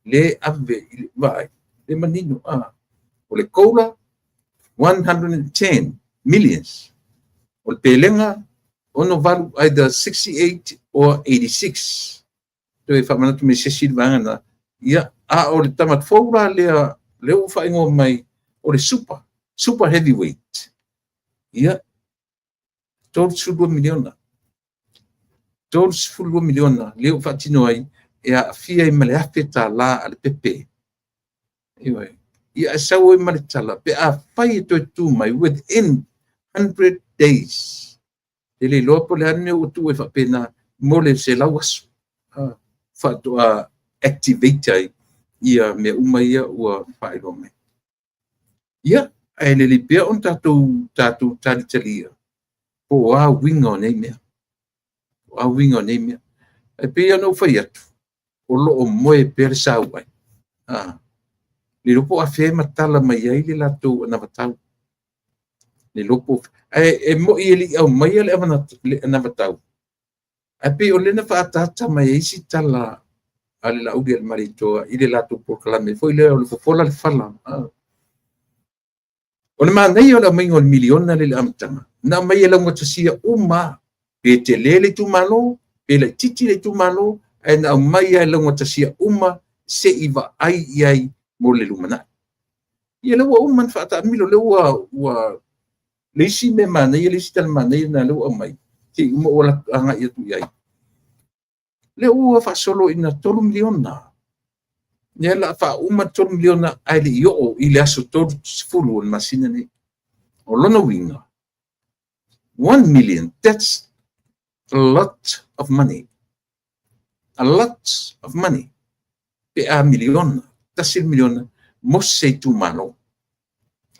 Le ave i le vaai, le manino. Ah. O le COLA, 110 millions. O le pelega, 68, either 68 or 86. Toe faamanatu mai se isi vaega na. Ia, a o le tama fou la lea, lea ua faaigoa mai, o le super heavyweight. Ia, $32 miliona. $32 miliona, lea ua faatino ai, e aafia ai ma le $1,000 a le pepe. Ioe. Ia, e sau ai ma le tala, pe a fai e toe tu mai within 100 days. E le iloa po le a le mea ua tuu e faapena mo le 100 aso. Faatoa activate ai ia mea uma ia ua faailoa mai. Ia, ae lelei pea ona tatou talitalia po o a uiga o nei mea. O a uiga o nei mea. E pei ona ou fai atu, o lo o moe pea le sauai. Le iloa po o afea e matala mai ai le latou anavatau. Le iloa po ae e moi e le i aumaia le anavatau. Ae pei o lea na faaataata mai ai isi tala a le Laaulialemalietoa i le latou polokalame foi lea o le fofola le fala. O le manaia o le aumaiga o le miliona lea i le amataga, na aumai e laugatasia uma, pe tele le itumalo, pe laitiiti le itumalo, ae na aumai lava e laugatasia uma se i vaai i ai mo le lumanai. Ia lea ua uma ona faataamilo, lea ua le isi mea manaia, le isi tala manaia lena lea ua aumai, se i uma ou agai atu i ai. Lea ua faasolo ina $3 miliona. Lea o le a faauma le $3 miliona ae le i oo i le aso 30 o le masina nei. O lona uiga, 1 million, that's a lot of money. A lot of money. Pe a miliona, $1 miliona, mo se itumalo.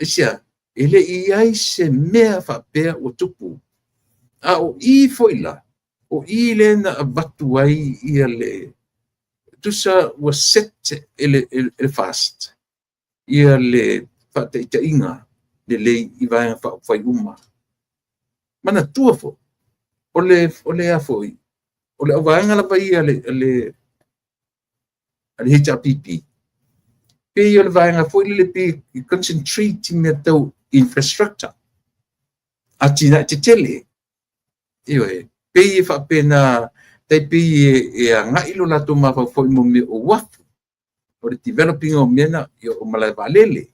Aisea? E le i ai se mea faapea ua tupu. A o i foi la, o i lea na avatu ai ia le tusa ua set e le FAST ia le faataitaiga lelei i Vaega Faaupufai uma. Manatua foi, o le a foi, o le auvaega lava ia le HRPP, pei o le vaega foi lele pe concentrate i mea tau infrastructure, atinae tetele. Ioe, pei e faapena, tai pei e agai lo latou mafaufau i mea o uafu, o le developing o mea na, o malae vaalele,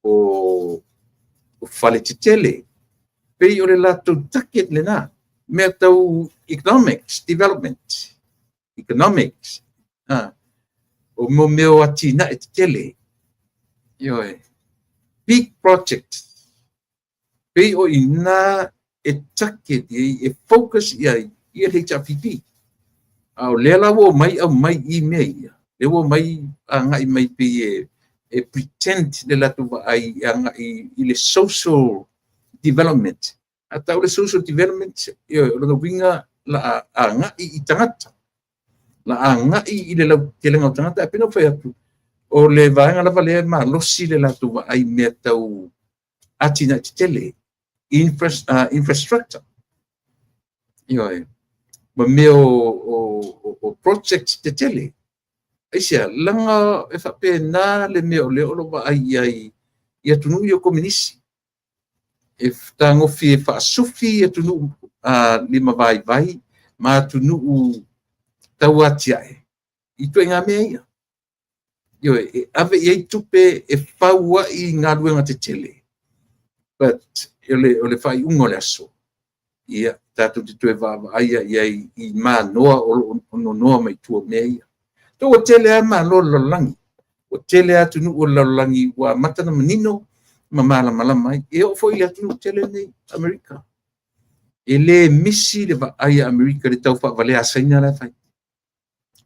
o fale tetele. Pei o le latou target lena, mea tau economics, development, economics, o mea o atinae tetele. Ioe, big projects. Pei o ina e target i ai, e focus i ai ia le HRPP. A o lea la ua mai aumai i mea ia, lea ua mai agai mai pei e pretend le latou vaai e agai i le social development. A tau le social development, o lona uiga la agai i tagata. La agai i le lautelega o tagata. Ae pei ona ou fai atu, o le vaega lava lea e malosi le latou vaai mea tau atinae tetele, infrastructure. Ioe, ma mea o project tetele. Aisea? Leaga e faapena le mea o lea o lo o vaai i ai i atunuu ia o kominisi. E tagofi e faasufi atunuu lima vaivai ma atunuu tau atiae i ituaiga mea ia. Ioe, e ave i ai tupe e fau ai galuega tetele. But o le faaiuga o le aso, ia, tatou te toe vaavaai i ai i manoa o lo o nonoa mai tua o mea ia. So ua tele lava malo o le lalolagi, ua tele lava atunuu o le lalolagi ua amata ona manino ma malamalama ai. E oo foi i le atunuu tele lenei, Amerika. E le misi le vaai a Amerika i le tau faavalea a Saina la e fai.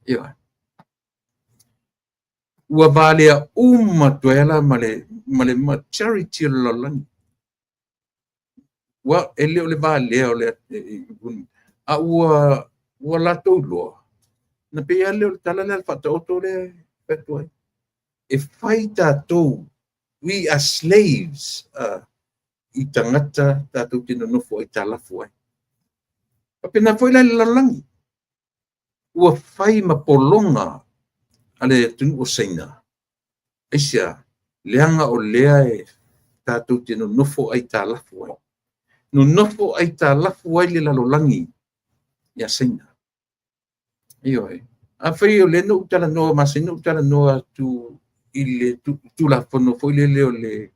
Ioe. Ua valea uma atu ai la ma le majority o le lalolagi. Ua, e le o le valea o le, a ua latou iloa, na pei lava lea o le tala lea a le Faataoto lea e fai atu ai. E fai tatou, we are slaves i tagata tatou te nonofo aitalafu ai. Faapena foi la i le lalolagi. Ua fai ma pologa a le atunuu o Saina. Aisea? Leaga o lea e tatou te nonofo aitalafu ai. Nonofo aitalafu ai le lalolagi ia Saina. Ioe. Afai o lea na ou talanoa masani, ou talanoa atu i le Tulafono foi lele o le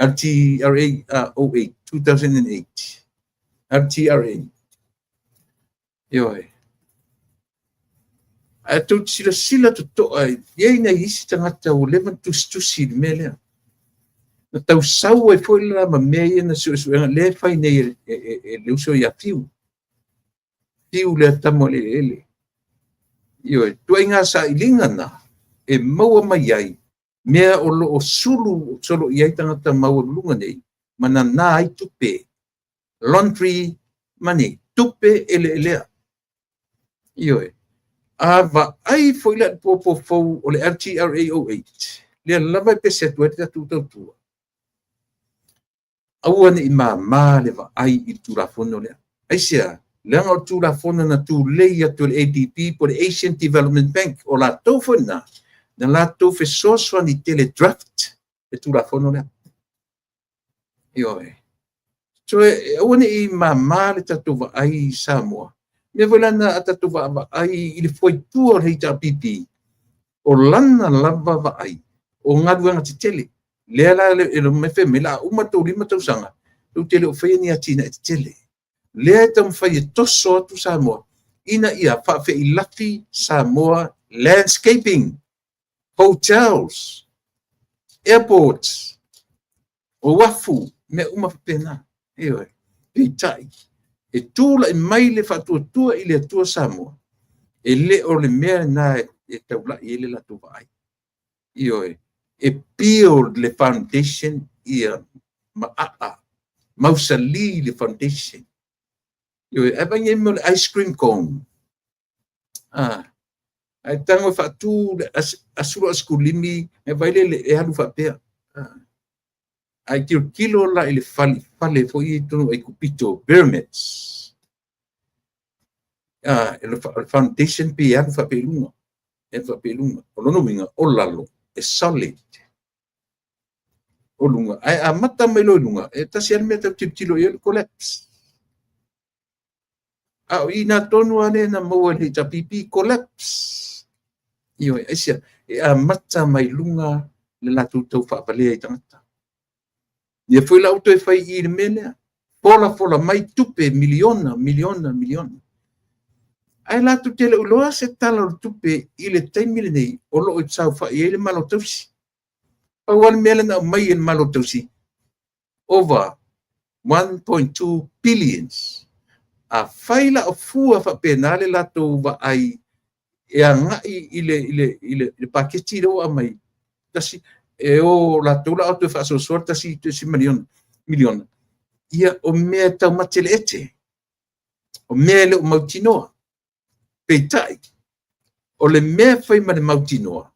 LTRA 08, 2008. LTRA. Ioe. Ae tou te silasila totoa i ai nai isi tagata ua leva ona tusitusi i le mea lea. Na tau sau ai foi la ma mea ia na suesuega lea e fai nei e le uso ia Fiu. Fiu lea tama o le eleele. Ioe, ituaiga sailiga na e maua mai ai mea o lo o sulu solo i ai tagata maualuluga nei ma nana ai tupe. Laundry money, tupe eleelea. Ioe. A vaai foi la i le popo fou o le LTRA 08, lea lava e pese atu ai le tatou tautua, aua ne i māmā le vaai i le Tulafono lea. Aisea? Leaga o le Tulafono na tulei atu e le ADB po o le Asian Development Bank, o latou foi na, na latou fesoasoani tele draft le Tulafono lea. Ioe. So e aua ne i māmā le tatou vaai i Samoa. Mea foi la na a tatou vaavaai i le fuaitua o le HRPP, o lana lava vaai, o galuega tetele. Lea la e mai fai mai, la uma tou 5 tausaga, tou te le o faia ni atinae tetele. Lea e taumafai e toso atu Samoa, ina ia faafeilafi Samoa landscaping, hotels, airports, o uafu, mea uma faapena. Ioe. Peitai, e tulai mai le faatuatua i le Atua Samoa, e le o le mea lena e taulai ai le latou vaai. Ioe. E build le foundation ia maaa, mausali le foundation. Ioe, ae vaai nei mea o le ice cream cone. Ah, ae tago e faatu le asulo asikulimi, e vai le e alu faapea. Ah. Ae tilotilo la i le fale, fale foi i totonu o Aikupito, pyramids. Ah, le foundation pe alu faapea i luga. E alu faapea i luga. O lona uiga, o lalo, e solid. O luga. Ae amata mai loa i luga, e tasi lava le mea tau tilotilo i ai o le collapse. A o i nā tonu lava lea na maua e le HRPP, collapse. Ioe, aisea, e amata mai luga le latou tau faavalea i tagata. Ia foi la ua toe fai i le mea lea. Fola fola mai tupe, miliona, miliona, miliona. Ae latou te le o iloa se tala o le tupe i le taimi lenei o lo o saofai ai le Malo Tausi. Pau lava le mea lea na aumai e le Malo Tausi, over 1.2 billions. A fai la o fua faapena le latou vaai e agai i le paketi lea ua aumai, tasi, e o latou la o toe faasoasoa le tasi miliona, miliona. Ia, o mea e taumate le ete, o mea e le o mautinoa. Peitai, o le mea e fai ma le mautinoa,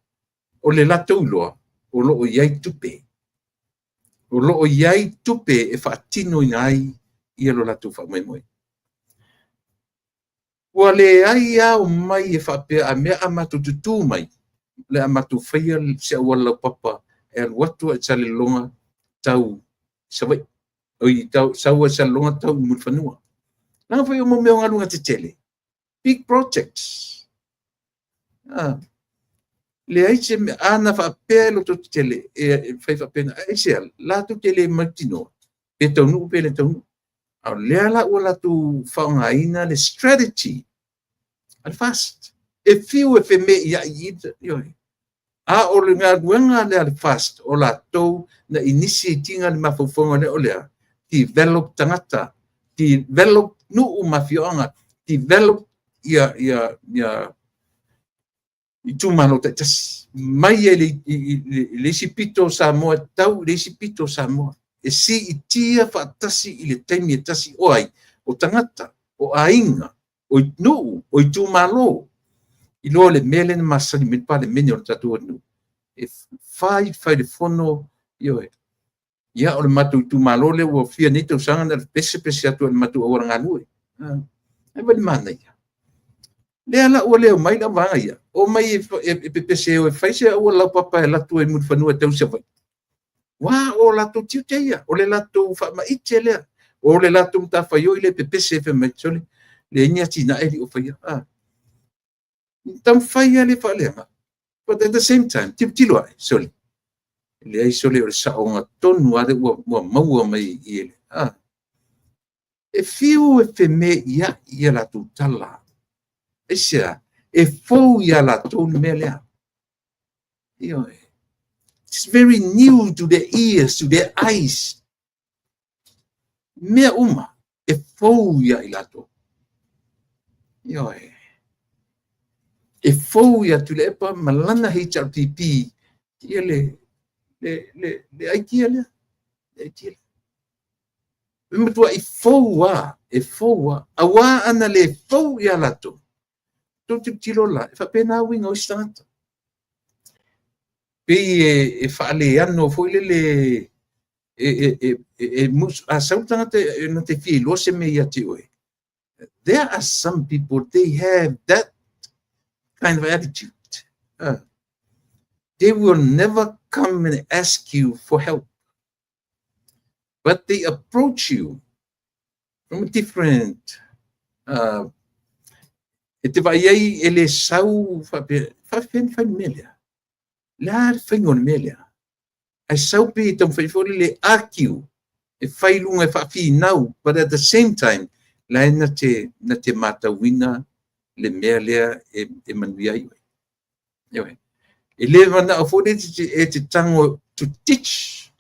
o le latou iloa, o lo o i ai tupe. O lo o i ai tupe e faatinoina ai ia lo latou faamoemoe. Ua leai ao mai e faapea a mea a matou tutū mai, le a matou faia se auala laupapa e alu atu ai i Salelologa tau Savaii. Oi, tau, sau ai Salelologa tau i Mulifanua. Leaga foi o mea o galuega tetele. Big projects. Ah, leai se mea, ana faapea e loto tetele, e fai faapena. Aisea, latou te le mautinoa, pe taunuu pe le taunuu. A o lea la ua latou faaaogaina le strategy a le FAST. E fiu e feme'ia'i i ioe. A o le galuega lea a le FAST, o latou na initiate ina le mafaufauga lea o le a? Develop tagata, develop nuu ma afioaga, develop ia itumalo taitasi, mai ai i le isi pito o Samoa e tau i le isi pito o Samoa. E siitia faatasi i le taimi e tasi o ai? O tagata, o aiga, o nuu, o itumalo. I loa le mea lea na masani mai le Palemene o le tatou atunuu, e fai fai le fono, ioe. Ia, o le matou itumalo lea ua fia nei tausaga na pese pese atu ai i le matou auala galue. Ai ma le manaia. Lea la ua le omai le vaega ia, omai e pepese e fai se auala laupapa e alu atu ai i Mulifanua e tau i Savaii. Ua o latou tiute ia, o le latou faamaite lea, o le latou matafaioi lea e pepese fai mai, sole, leai ni atinae e le o faia. Taumafai lava e faaleaga, but at the same time, tilotilo ae, sole, leai sole, o le saoga tonu lava lea ua maua mai i i. E fiu e feme'ia'i ia latou tala. Aisea? E fou ia latou le mea lea. Ioe. It's very new to their ears, to their eyes. Mea uma e fou ia i latou. Ioe. E fou ia Tuilaepa ma lana HRPP ia le idea lea. Le idea lea. E matuai fou lava, e fou lava. Auā ana le fou ia latou, tou tilotilo la, e faapena uiga o isi tagata. Pei e faaleano foi lele e a sau le tagata e na te fia iloa se mea ia te oe. There are some people, they have that kind of attitude. They will never come and ask you for help. But they approach you from a different e te vaai ai e le sau faapea, faapefea ona fai le mea lea. Le a le faiga o le mea lea. Ae sau pe taumafai foi le argue, e fai luga e faafinau, but at the same time, la e na te matauina le mea lea e manuia ai oe. Ioe. E le manao foi le e te tago to teach.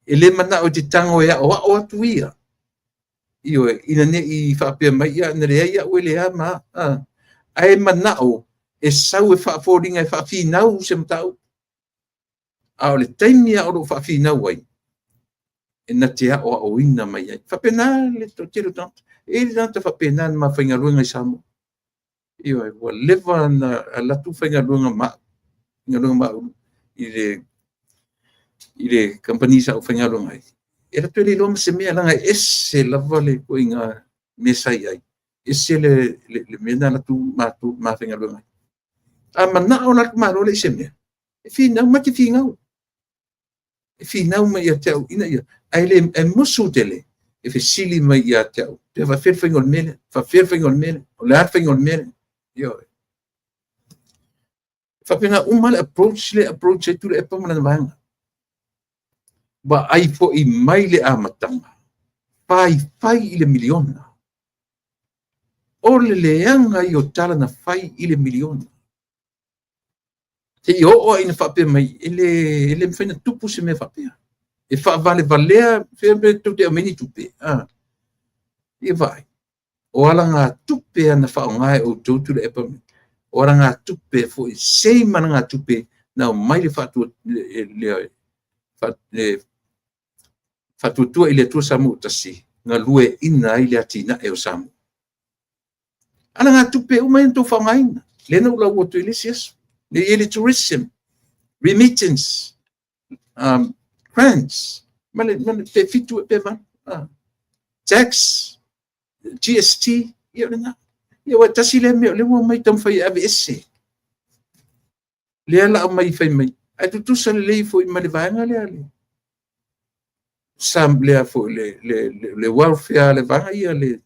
E le manao e te tago e aoao atu ia. Ioe, ina ne i faapea mai ia na leai au e le a ma a. Ae manao e sau e faafoliga e faafinau se mataupu. A o le taimi a o loo faafinau ai, e na te aoaoina mai ai. Faapena le toatele o tagata. E le tagata faapena na mafaigaluega i Samoa. Ioe, ua leva na alu atu faigaluega ma galuega ma i le kamupani sa ou faigaluega ai. E latou le iloa ma se mea, leaga e ese lava le ituaiga mea sa i ai, ese le mea na alu atu matou mafaigaluega ai. A manao la le Malo le i se mea, e finau, ma te finau. E finau mai ia te au ina ia, ae le e musu tele e fesili mai ia te au. Pe faafefea le faiga o le mea lea, faafefea le faiga o le mea lea, o le a le faiga o le mea lea. Ioe. Faapena uma le approach ai Tuilaepa ma lana vaega. Vaai foi mai le amataga, faifai i le miliona. O le leaga ia o tala na fai i le miliona. Seia oo lava ina faapea mai, e le mafai ona tupu se mea faapea. E faavalevalea fea pe tou te aumai ni tupe. Ah. Ia vaai. O alagatupe ana faaaoga e outou Tuilaepa. O alagatupe foi, same alagatupe na aumai le faatuatua i le Atua Samoa ua tasi, galueaiina ai le atinae o Samoa. Alagatupe uma ia na outou faaaogaina. Lea na ou lau atu i le isi aso. Le i le tourism, remittance, grants, ma le pe fitu pe valu. Tax, GST, ia o lena. Ia ua tasi lea mea o lea ua mai taumafai e aveese. Lea la aumai fai mai. Ae tutusa lelei foi ma le vaega lea le sam lea foi le welfare le vaega ia le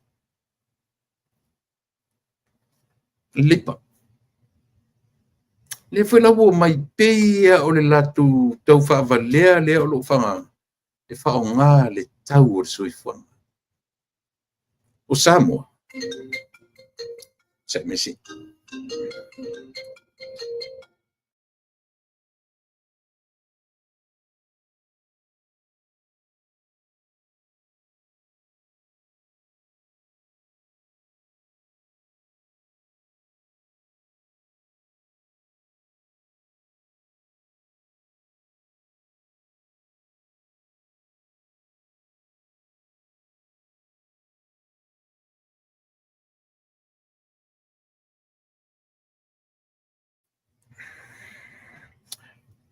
Leipa. Lea foi la ua mai pei o le latou tau faavalea lea o loo faaaoga e faaaoga le tau o le soifuaga. O Samoa, Sa'i mai se.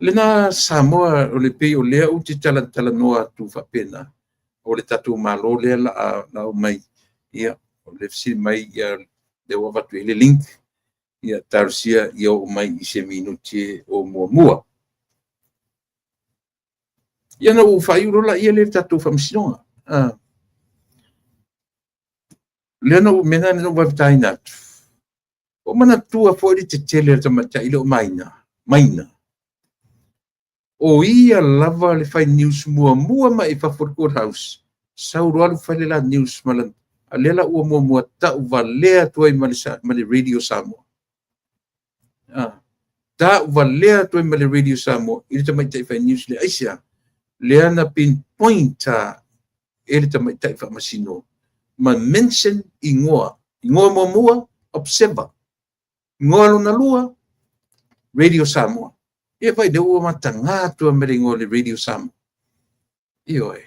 Lena Samoa o le pei o lea ou te talatalanoa atu faapena, o le tatou Malo lea la a omai, ia, o le fesili mai, ia, lea ua avatu i ai le link, ia talosia ia oo mai i se minute o muamua. Ia ona ou faaiu loa lea i le tatou faamasinoga. Lea na ou mea na ou vave taina atu. Ua manatua foi le tetele o le tamaitai lea o Maina, Maina. O ia lava le fai news muamua mai i fafo o le courthouse, sau loa alu fai le la news ma lana, a lea la ua muamua tau valea atu ai ma le Radio Samoa. Tau valea atu ai ma le Radio Samoa i le tamaitai fai news lea. Aisea? Lea na pinpoint e le tamaitai faamasino ma mention igoa. Igoa muamua, Observer. Igoa lona lua, Radio Samoa. Ia vaai lea ua mataga atu ma le igoa o le Radio Samoa. Ioe.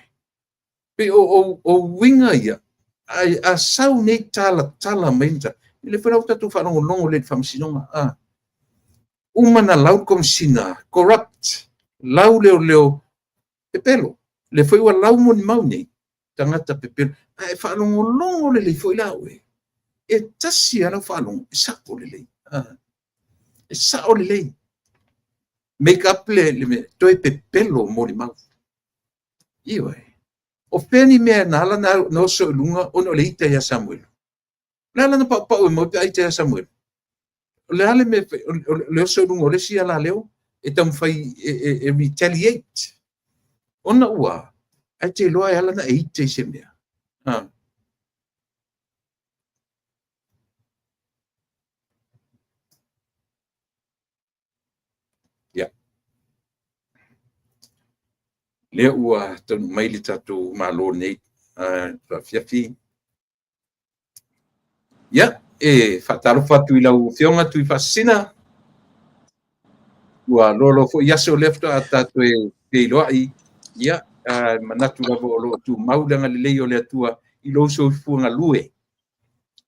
Pei o uiga ia, a sau nei talatala mai le le foi la ua tatou faalogologo lelei i le faamasinoga. Uma na lau le komisina, corrupt, lau leoleo, pepelo. Le foi ua lau molimau nei, tagata pepelo. Ae faalogologo lelei foi la oe. E tasi lava lau faalogo, e sao lelei. E sao lelei. Make up le mea, toe pepelo molimau. Ioe. O fea ni mea na ala na oso i luga ona o le ita ia Samuelu. O le ala na paupau e mau pe a ita ia Samuelu. O le a le mea o le oso i luga o le isi alaleo e taumafai e retaliate. Ona ua, ae te iloa e ala na e ita i se mea. Ia. Lea ua taunuu mai le tatou Malo nei afiafi. Ia, e faatalofa atu i lau Afioga Tuifaasisina. Ua loaloa foi aso lea faatoa tatou e feiloai. Ia, manatu lava o lo o tumau le agalelei o le Atua i lou soifua galue.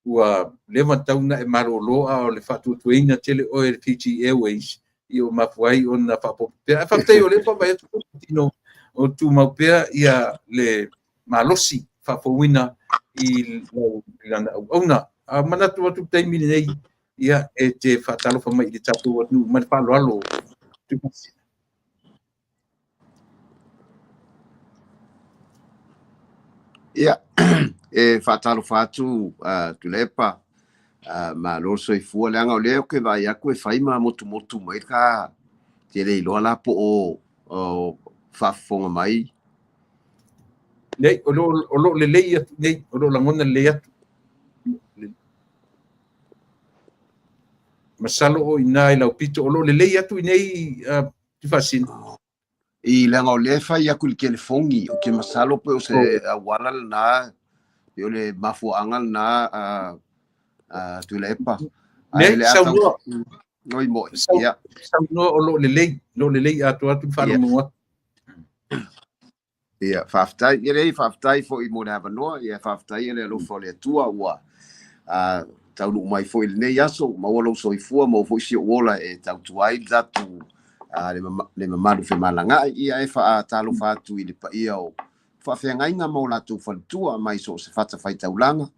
Ua leva tau na e malolo a o le faatuatuaina tele oe e le Fiji Airways ia ua mafua ai ona faaopoopo pea. Ae faafetai o lea ua vaavaai atu tino o tumau pea ia le malosi faafouina i lana auauna. A manatu atu le taimi lenei, ia e te faatalofa mai i le tatou atunuu ma le faaaloalo. Ia, e faatalofa atu Tuilaepa, malo le soifua, leaga o lea ou te vaai atu e fai ma motumotu mai le ta, te le iloa la po o faafofoga mai. Nei, o lo o lelei atu nei, o lo o lagona lelei atu. Masalo o i ina i lau pito, o lo o lelei atu i nei Tuifaasisina. I leaga o lea e fai atu i le telefoni, ou te masalo pe o se auala lena, pe o le mafuaaga lena Tuilaepa. Ae le saunoa. Oi moi. Ia. Saunoa o lo o lelei, lo o lelei atoa atu le faalogologo atu. Ia, faafetai. Ia leai, faafetai foi mo le avanoa. Ia, faafetai i le alofa o le Atua ua taunuu mai foi i lenei aso, ua maua lou soifua, maua foi si ou ola e tautua ai le tatou le mamalu femalagaai. Ia, e faatalofa atu i le paia o faafeagaiga ma o latou faletua mai so o se fatafaitaulaga.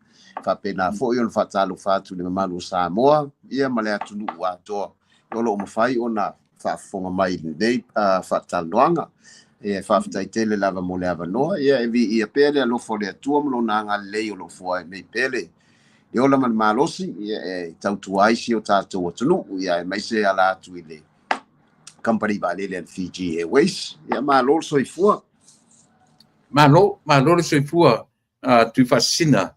Faapena foi ona faatalofa atu i le mamalu o Samoa, ia ma le atunuu atoa o lo o mafai ona faafofoga mai i lenei faatalanoaga. Ia, faafetai tele lava mo le avanoa. Ia, e viia pea le alofa o le Atua ma lona agalelei o lo o foai nei pea le ola ma le malosi, ia, e tautua ai si o tatou atunuu, ia, aemaise e ala atu i le kamupani vaalele a le Fiji Airways. Ia, malo le soifua. Malo, malo le soifua, Tuifaasisina.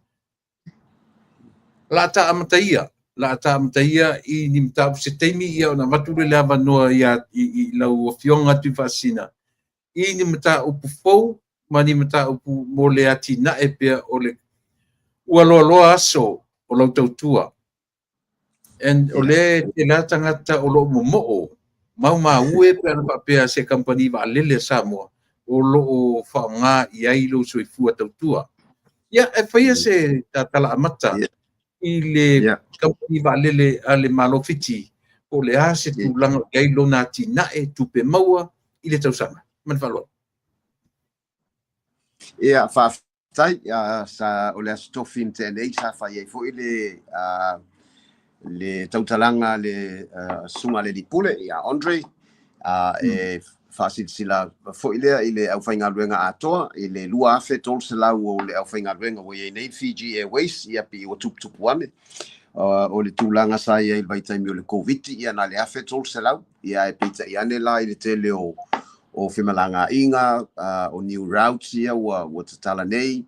La ta amata ia. La taamataia i ni mataupu se taimi ia ona avatu lea o le avanoa ia i lau Afioga Tuifaasisina i ni mataupu fou ma ni mataupu mo le atinae pea o le ua loaloa aso o lau tautua. And o lea e tele tagata o lo o momoo maumau e pe ana faapea se kamupani vaalele a Samoa o lo o faaaoga i ai lou soifua tautua. Ia, e faia se tatala amata i le kamupani vaalele a le Malo Fiti, po o le a se tulaga o i ai lona atinae tupe maua i le tausaga. Ma le faaaloalo. Ia, faafetai. Sa o le Aso Tofi na tea nei sa fai ai foi le tautalaga a le susuga a le alii pule ia Andre, e faasilasila foi lea i le aufaigaluega atoa i le 2,300 o le aufaigaluega ua i ai nei Fiji Airways, ia pei ua tuputupu ane. O le tulaga sa i ai i le vaitaimi o le Koviti, ia na o le 1,300, ia ae peitai ane la i le tele o femalagaaiga, o new routes ia ua tatala nei,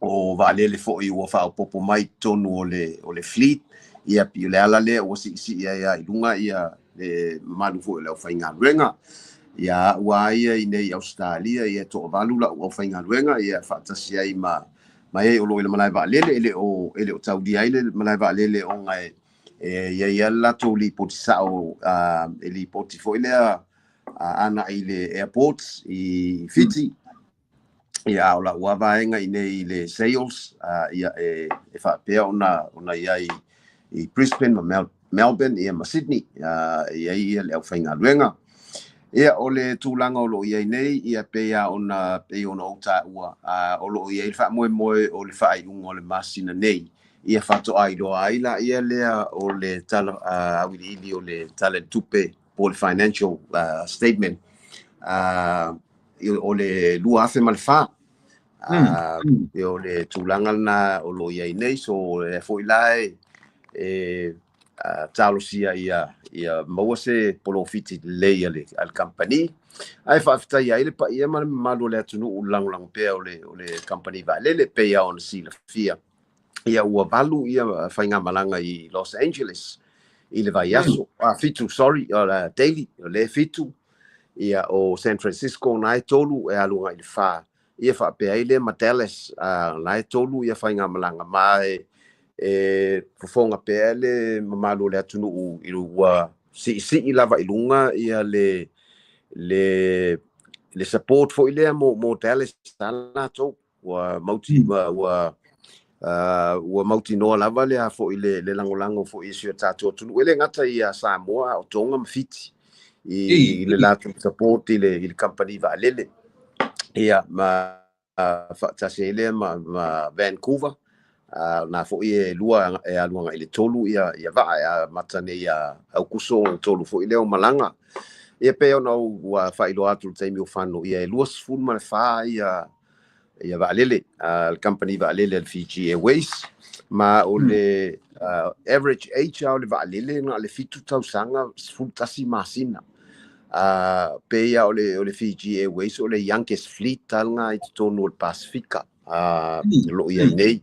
o vaalele foi ua faaopoopo mai i totonu o le fleet, ia pei o le ala lea ua siisii ai lava i luga ia le mamalu foi o le aufaigaluega. Ia ua ia i nei Ausetalia, ia e toavalu lau aufaigaluega, ia faatasi ai ma e o lo o i le malae vaalele. E le o taulia ai le malae vaalele ona e i ai lava le latou lipoti sao, e lipoti foi lea agai i le airport i Fiti. Ia, o lau lava vaega i nei i le sales, ia e faapea ona i ai i Brisbane ma Melbourne ia ma Sydney, e i ai ia le aufaigaluega. Ia, o le tulaga o lo o i ai nei, ia pei ona ou taua, o lo o i ai le faamoemoe o le faaiuga o le masina nei, ia faatoa iloa ai la ia lea o le tala auiliili o le tala i le tupe po o le financial statement o le 2004. O le tulaga lena o lo o i ai nei, so lea foi la e talosia ia maua se polofiti lelei a le kamupani. Ae faafetai ai le paia ma le mamalu o le atunuu lagolago pea o le kamupani vaalele. Pei lava ona silafia, ia ua 8 ia faigamalaga i Los Angeles i le vaiaso, 7, sorry, o le daily o le 7, ia o San Francisco na e 3 e alu agai i le 4, ia faapea ai lea ma Dallas, na e 3 ia faigamalaga ma e fofoga pea le mamalu o le atunuu i ua siisii lava i luga ia le support foi lea mo Dallas a latou ua mauti ua mautinoa lava le foi le lagolago foi i si o tatou atunuu, e le gata ia Samoa a o Tonga ma Fiti i le latou support i le kamupani vaalele, ia ma faatasi ai lea ma Vancouver, na foi e 2 e alu agai i le 3 ia vaa e amata nei ia Aukuso, 3 foi lea o malaga. Ia pei ona ua faailoa atu i le taimi o fano, ia e 24 ia vaalele le kamupani vaalele a le Fiji Airways, ma o le average age o le vaalele na o le 7 tausaga 11 masina. Pei lava o le Fiji Airways o le youngest fleet lena i totonu o le Pasifika o lo o i ai nei.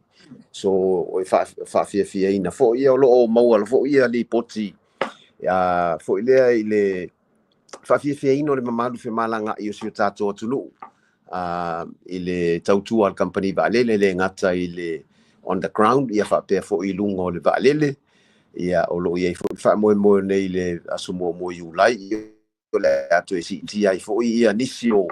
So o e faafiafiaina foi ia o lo o maua foi ia lipoti foi lea i le faafiafiaina o le mamalu femalagaai o si o tatou atunuu i le tautua a le kamupani vaalele, e le gata i le on the ground, ia faapea foi i luga o le vaalele. Ia o lo o i ai foi le faamoemoe nei i le aso 1 o Iulai o le a toe siitia ai foi ia nisi o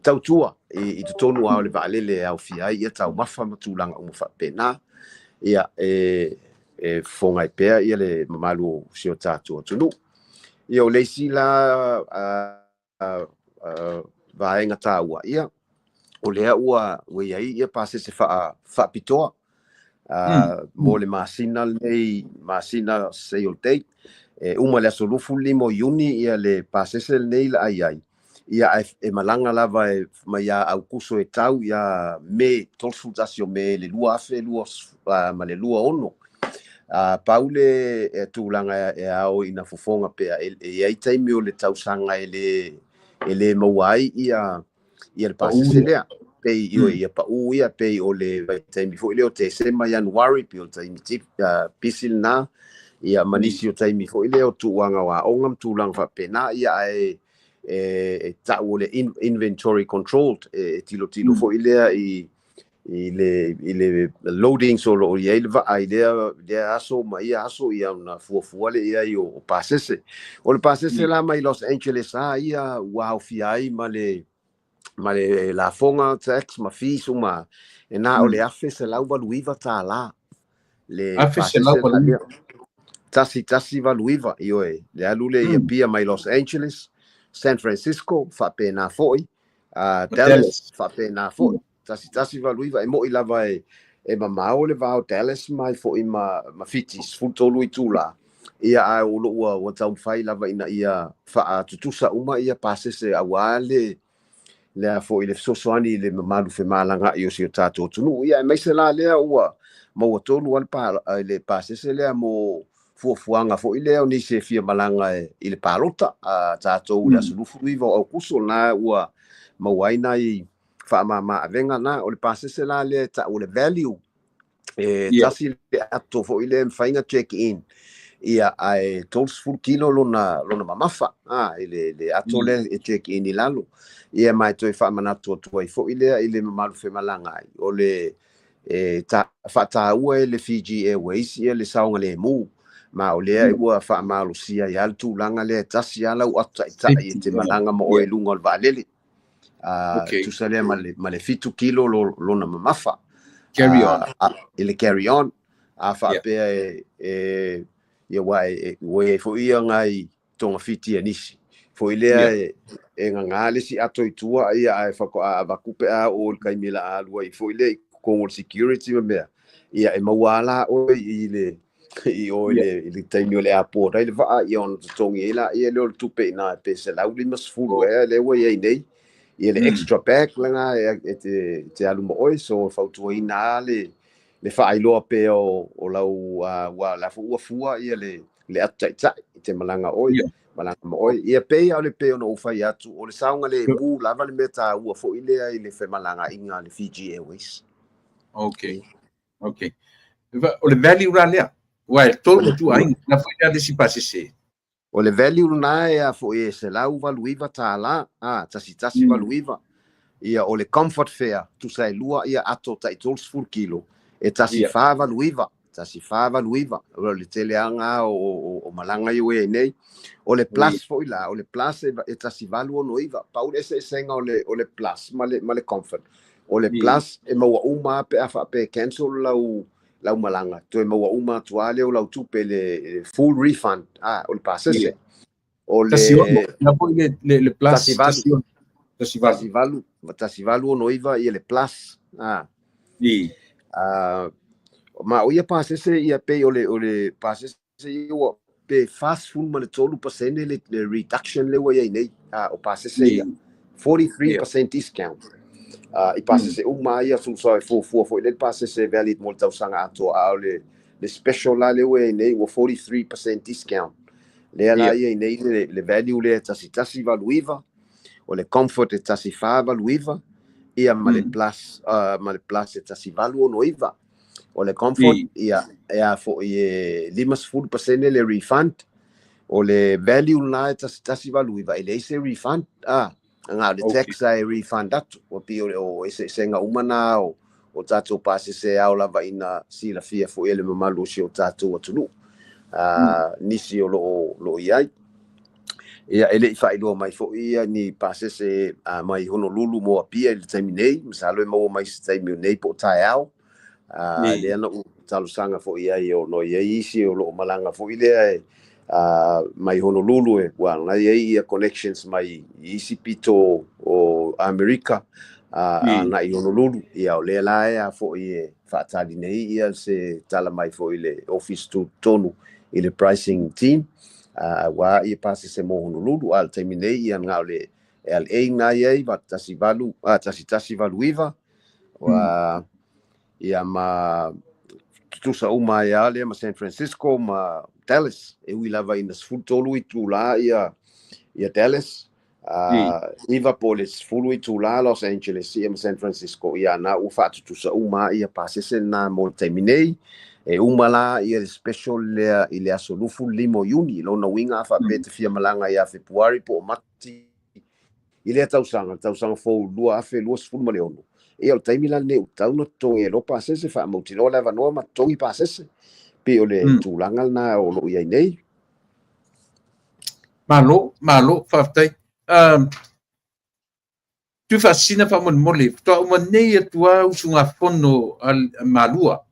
tautua i totonu lava o le vaalele e aofia ai ia taumafa ma tulaga uma faapena. Ia e fofoga ai pea ia le mamalu o si o tatou atunuu. Ia o le isi la vaega taua, ia o lea ua i ai ia pasese faapitoa mo le masina lenei, masina sale date e uma le aso 25 o Iuni, ia le pasese lenei la ai ai ia e malaga lava e mai ia Aukuso e tau ia Me, 31 o Me le 2026. Pau le tulaga e ao ina fofoga pea, e i ai taimi o le tausaga e le maua ai ia le pasese lea. Pei ioe ia pa'ū ia pei o le vaitaimi foi lea o Tesema, Ianuari, pei o le taimi pisi lena, ia ma nisi o taimi foi lea o tuuaga o aoga ma tulaga faapena, ia ae e ta'u o le inventory controlled, e tilotilo foi lea i le loadings o lo o i ai le vaa i lea aso ma ia aso, ia ona fuafua le i ai o pasese. O le pasese la mai Los Angeles a ia ua aofia ai ma le lafoga, tax ma fees uma, e na o le $1,189 le Afe pasese selau la valu lea. 1189, ioe, le alu le i Apia mai Los Angeles, San Francisco faapena foi, Ma Dallas Dallas. Faapena foi, 1189. E mo'i lava e mamao le va o Dallas mai foi ma Fiti, 13 itulā, ia ae o loo ua taumafai lava ina ia faatutusa uma ia pasese auā le a foi le fesoasoani i le mamalu femalaga'i o si o tatou atunuu, ia aemaise la lea ua maua tonu a le pasese lea mo fuafuaga foi lea o nisi e fia malaga i le palota a tatou i le aso 29 o Aukuso, na ua maua ai nai faamāmā avega na. O le pasese la lea e ta'u o le Value, e tasi le ato foi lea e mafai ona check in, ia ae 30 kilo lona mamafa a i le ato lea e check in i lalo. Ia ma e toe faamanatu atu ai foi lea i le mamalu femalaga ai o le e faataua e le Fiji Airways ia le saogalemu, ma o lea ua faamalosia ai le tulaga lea e tasi lava lau ato ta'ita'i e te malaga ma oe i luga o le vaalele, tusa lea ma le 7 kilo lona mamafa. Carry on. I le carry on a faapea e ia ua ua iai foi ia ngai togafiti a nisi foi lea e gagā le isi ato i tua, ia ae faatoa avatu pe a oo i le taimi la alu ai foi lea i totonu o le security ma mea, ia e maua la oe i le i o i le taimi o le airport ai le vaa, ia ona totogi ai la ia lea o le tupe ina pe 150 ea lea ua iai nei ia le extra bag lena e te alu ma oe. So fautuaina le faailoa pea o lau ua la ua fua ia le ato ta'ita'i i te malaga oe malaga ma oe. Ia pei a o le pei ona ou fai atu o le saogalemu lava le mea taua foi lea i le femalagaaiga a le Fiji Airways. Ok. O le Value la lea. Ua e tolu tu ai na foi lea le si pasese. O le Value lena e a foi e $189 a 1189. Ia o le Comfort fare tusa e lua ia ato ta'i 30 kilo e 1489, 1489. O le teleaga o malaga ia ua iai nei. O le Plus foi la, o le Plus e 1869. Pau le eseesega o le Plus ma le Comfort, o le Plus e maua uma pe a faapea cancel lau malaga, toe maua uma atu lava lea o lau tupe, le full refund a o le pasese. O le 16, la foi le Plus. 18. 18. 18, 1869 ia le Plus a. Ma o ia pasese ia pei o le pasese ia ua pe 43% le reduction le ua iai nei a o pasese ia, 43% discount i pasese uma ia tusa e fuafua foi le pasese valid mo le tausaga atoa, a o le special la le ua iai nei ua 43% discount lea la ia i nei le Value lea e 1189, o le Comfort e 1489, ia ma le Plus ma le Plus e 1869. O le Comfort ia e a foi e 50% le refund. O le Value lena e 1189 e leai se refund a nga o le tax e refund atu. O pei o eseesega uma na o tatou pasese ao lava ina silafia foi e le mamalu o si o tatou atunuu nisi o loo i ai. Ia e le'i faailoa mai foi ia ni pasese mai Honolulu mo Apia i le taimi nei, masalo e maua mai se taimi o nei po o taeao. Lea na ou talosaga foi ai o no iai isi o loo malaga foi lea e mai Honolulu e ua na iai ia connections mai i isi pito o Amerika agai i Honolulu. Ia o lea la e a foi e faatali nei ia se tala mai foi le office tutotonu i le pricing team ua ia pasese mo Honolulu. A le taimi nei ia na o le LA na iai va 18 1189 ua ia ma tutusa uma ai a lea ma San Francisco ma Dallas, e ui lava ina 13 itulā ia Dallas. 9 po o le 10 itulā Los Angeles ia ma San Francisco, ia na ua faatutusa uma ia pasese na mo le taimi nei. E uma la ia le special lea i le aso 25 o Iuni. Lona uiga a faapea te fia malaga ia Fepuari po o Mati i lea tausaga, le tausaga fou 2026, ia o le taimi la lenei ua tatau ona totogi ai loa pasese, faamautinoa le avanoa ma totogi pasese. Pei o le tulaga lena o lo o i ai nei. Malo, malo, faafetai. Tuifaasisina faamolemole, faatoa uma nei atu lava usugafono a Malua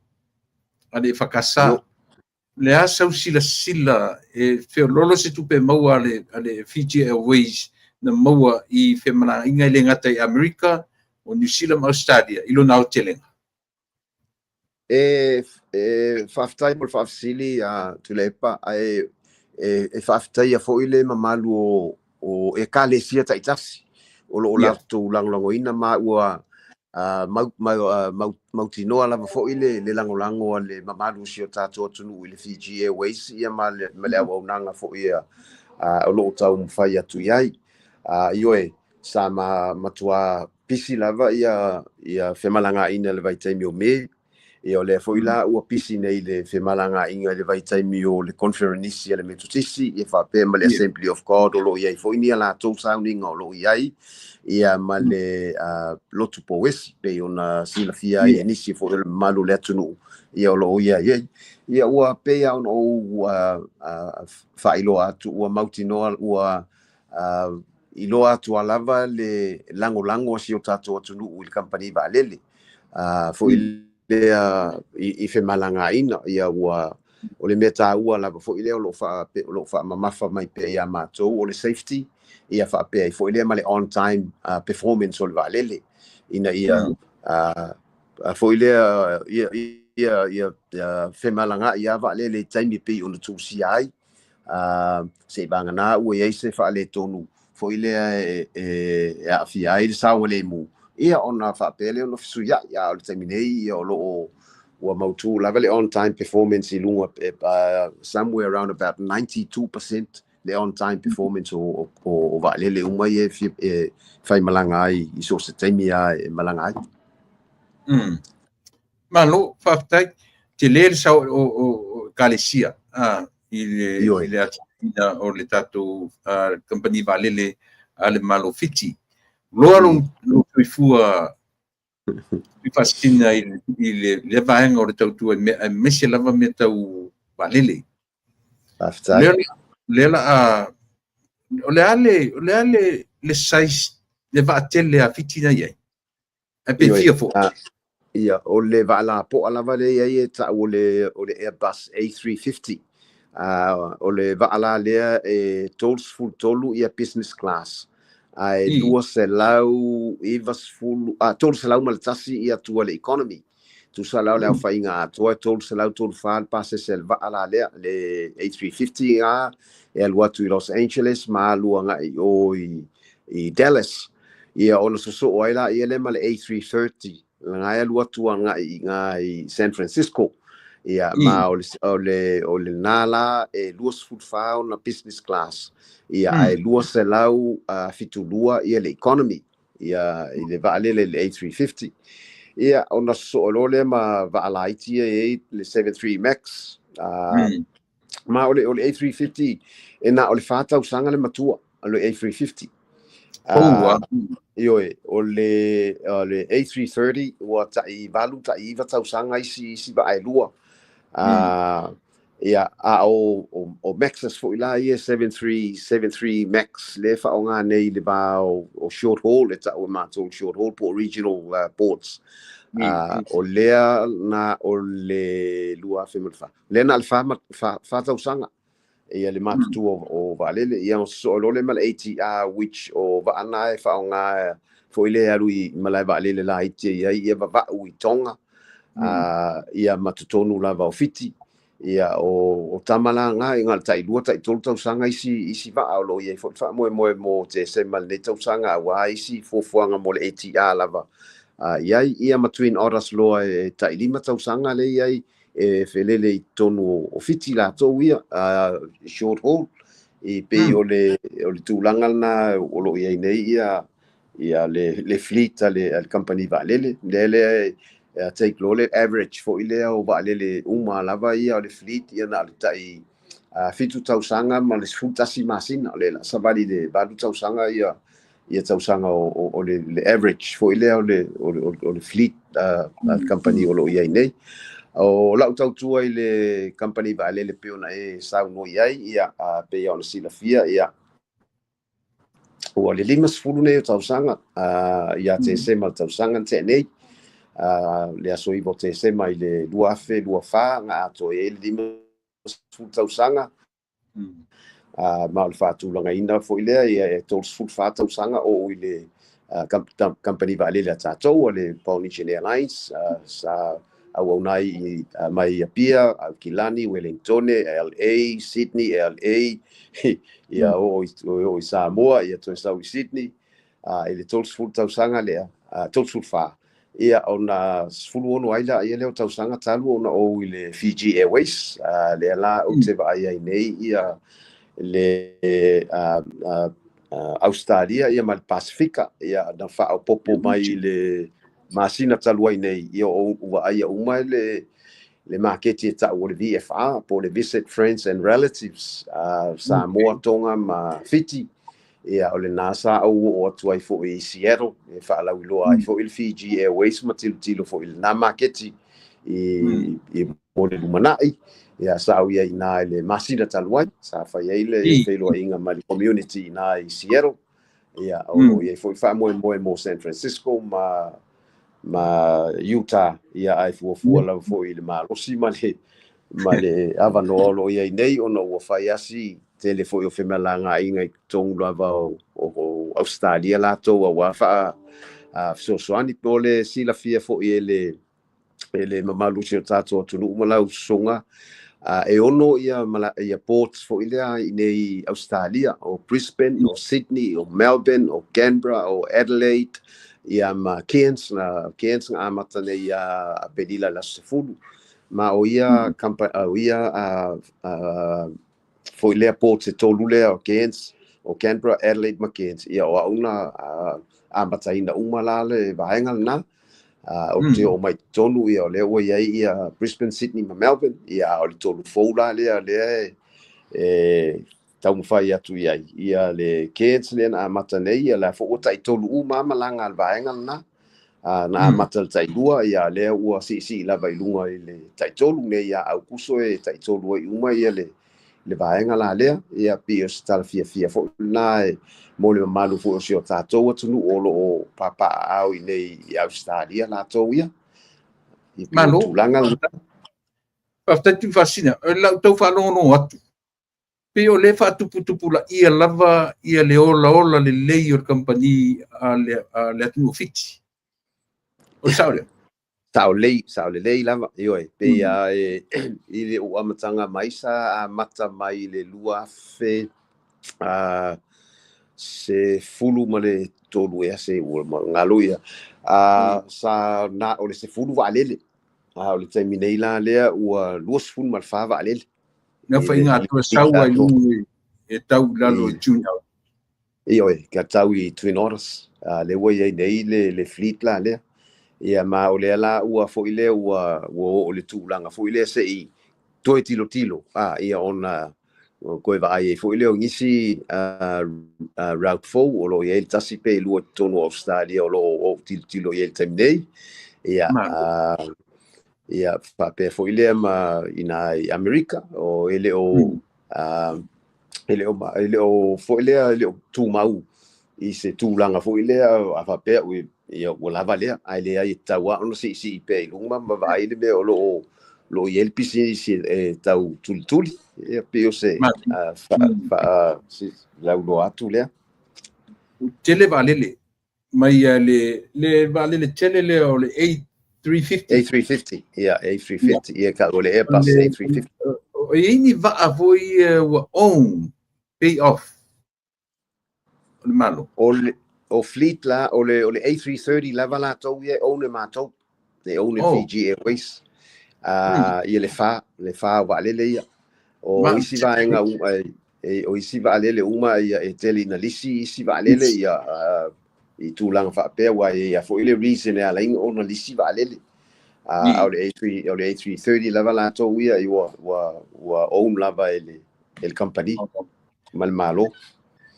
a le EFKS. Io. Le a sau silasila e feololo se tupe maua a le Fiji Airways na maua i femalagaaiga e le gata i Amerika, o Niu Sila ma Ausetalia i lona aotelega? E faafetai mo le faafesili a Tuilaepa, ae e faafetaia foi le mamalu o ekalesia taitasi o lo o latou lagolagoina ma ua mautinoa lava foi le lagolago a le mamalu o si o tatou atunuu i le Fiji Airways ia ma le auaunaga foi o lo o taumafai atu i ai. Ioe, sa matua pisi lava ia femalagaaiga i le vaitaimi o Me, ia o lea foi la ua pisi nei le femalagaaiga i le vaitaimi o le Koneferenisi a le Metotisi, ia faapea ma le Assembly of God o lo o i ai foi ni a latou sauniga o lo o i ai, ia ma le Lotu Pouesi, pei ona silafia ai e nisi foi o le mamalu o le atunuu, ia o lo o i ai. Ia ua pei lava ona ou faailoa atu, ua mautinoa, ua iloa atu a lava le lagolago a si o tatou atunuu i le kamupani vaalele foi lea i femalagaaiga. Ia ua o le mea taua lava foi lea o lo o faamamafa mai pea ia matou o le safety, ia faapea ai foi lea ma le on time performance o le vaalele, ina ia foi lea ia femalagaai a vaalele i taimi pei ona tusia ai. Seivagana ua i ai se faaletonu foi lea e aafia ai le saogalemu, ia ona faapea lea ona fesuiai. A o le taimi nei, ia o lo o ua mautu lava le on time performance i luga, somewhere around about 92% le on time performance o vaalele uma ia e faimalaga ai i so o se taimi lava e malaga ai. Malo, faafetai. Tele le sao o ekalesia i le atinaeina o le tatou kamupani vaalele a le Malo o Fiti. Loa lou soifua Tuifaasisina i lea vaega o le tautua aemaise lava mea tau vaalele. Faafetai. Lea la a o le a le size le vaatele a Fiti na i ai? Ae pe fia foi? Ia, o le vaa lapoa lava lea e i ai e tau o le Airbus A350. O le vaa la lea e 33 ia business class, ae 290, 301 ia tua le economy. Tusa la o le aofaiga atoa e 334 le pasese a le vaa la lea, le A350 ga, e alu atu i Los Angeles ma alu agai i o i Dallas. Ia ona sosoo ai la ia lea ma le A330, lena e alu atu agai i ga i San Francisco. Ia ma o lena la e 24 ona business class, ia ae 272 ia le economy ia i le vaalele le A350. Ia ona sosoo loa lea ma vaa laiti ia e i ai le 73 Max. Ma o le A350 e na o le 4 tausaga le matua o le A350. Ioe, o le A330 ua tai 8 tai 9 tausaga isi vaa e lua. Ia, a o Maxis foi la ia 73 Max le faaaoga nei i le va o short haul, e tau e matou short haul po o regional ports. O lea na o le 2004. Lea na o le 4 tausaga ia le matutua o vaalele. Ia ona sosoo loa lea ma le ATR, which o vaa na e faaaoga foi lea e alu i malae vaalele laiti e i ai ia vavau i Tonga, ia ma totonu lava o Fiti. Ia o tama la na i na o le tai 2 tai 3 tausaga isi vaa o lo o i ai foi le faamoemoe mo Tesema lenei tausaga, aua isi fuafuaga mo le ATR lava i ai. Ia ma Twin Otters loa e tai 5 tausaga le i ai e felele i totonu o Fiti latou ia, short haul. I pei o le tulaga lena o lo o i ai nei ia ia le fleet a le kamupani vaalele. Lea lea e take loa le average foi lea o vaalele uma lava ia o le fleet, ia na o le tai 7 tausaga ma le 11 masina, o le la savali i le 8 tausaga ia ia tausaga o le average foi lea o le fleet a le kamupani o lo o i ai nei. O lau tautua i le kamupani vaalele pei ona e saunoa i ai, ia pei ona silafia, ia ua le 50 nei o tausaga ia Tesema le tausaga na tea nei, le aso 9 o Tesema i le 2024 na atoa i ai le 50 tausaga. Ma o le faatulagaina foi lea, ia e 34 tausaga o i le kamupani vaalele a tatou, le Polynesian Airlines, sa auauna ai mai Apia, Aukilani, Wellingtone, LA, Sydney, LA, ia oo i Samoa, ia toe sau i Sydney, i le 30 tausaga lea, 34, ia ona 16 ai la ia lea o tausaga talu ona ou i le Fiji Airways, lea la ou te vaai ai nei ia le Australia ia ma le Pasifika, ia na faaopoopo mai i le masina talu ai nei, ia o vaaia uma le maketi e tau o le VFR, po le Visit Friends and Relatives, Samoa, Tonga ma Fiti. Ia o lena sa ou oo atu ai foi i Seattle e faalauiloa ai foi le Fiji Airways ma tilotilo foi i lena maketi i mo le lumanai. Ia sa au ia i na i le masina talu ai, sa fai ai le feiloaiga ma le community i na i Seattle. Ia o lo o i ai foi faamoemoe mo San Francisco ma Utah, ia ae fuafua lava foi i le malosi ma le avanoa o lo o i ai nei, ona ua fai asi tele foi o femalagaaiga i totonu lava o Australia latou aua fesoasoani. Mo le silafia foi e le mamalu o si o tatou atunuu ma lau sosoga, e ono ia, ia ports foi lea i nei Australia, o Brisbane, o Sydney, o Melbourne, o Canberra, o Adelaide, ia ma Cairns. Na Cairns na amata nei ia Aperila le aso 10, ma o ia o ia foi lea ports e tolu lea, o Cairns, o Canberra, Adelaide ma Cairns, ia o au na amataina uma la le vaega lena. Ou te oo mai totonu, ia o lea ua i ai ia Brisbane, Sydney ma Melbourne, ia o le tolu fou la lea lea e taumafai atu i ai ia le Cairns lea na amata nei. Ia la foi ua tai-tolu uma malaga a le vaega lena, na amata le tai-2, ia lea ua siisii lava i luga i le tai-3 nei ia Aukuso e tai-3 ai uma ia le vaega la lea. Ia pei o se tala fiafia foi lena e mo le mamalu foi o si o tatou atunuu o lo o papaaao i nei i Australia latou ia. Ia pei o Malo. tulaga lena. Faafetai Tuifaasisina. O lau tau faalogologo atu, pei o lea faatuputupulaia lava ia le olaola lelei o le kamupani a le atunuu o Fiti. O le sao lea? Sao lelei, sao lelei lava, ioe. Pei a e i le ou amataga mai, sa amata mai i le 2000 13 ea se ua galo ia, sa na o le 10 vaalele, a o le taimi nei la lea ua 24 vaalele. Na faiga atu e sau ai luga e tau i lalo i June. Ioe, ka tau i Twin Otters, lea ua i ai nei le fleet la lea. Ia ma o lea la ua foi lea ua oo le tulaga foi lea se i toe tilotilo, ia ona koe vaai ai foi lea o nisi route fou o lo o i ai le tasi pe lua i totonu o Australia o lo o tilotilo i ai le taimi nei. Ia ia faapea foi lea ma ina i Amerika o e le o e le o foi lea e le o tumau i se tulaga foi lea a faapea ia ua lava lea, ae leai, e tatau lava ona siisii pea i luga ma vaai le mea o lo o i ai le pisinisi e tau tulituli. Ia pei o se lauloa atu lea. Tele vaalele mai le vaalele tele lea o le A350. A350, ia A350, ia ka o le Airbus A350. O i ai ni vaa foi ua own pay off o le Malo? O le fleet la o le A330 lava latou ia e own e matou, e own e Fiji Airways, ia le fa o vaalele ia. O isi vaega uma E o isi vaalele uma ia e tele ina lisi isi vaalele ia i tulaga faapea, aua e i ai foi le reason e ala ai ona lisi vaalele. A o le A3, o le A330 lava latou ia ua own lava e le kamupani ma le Malo.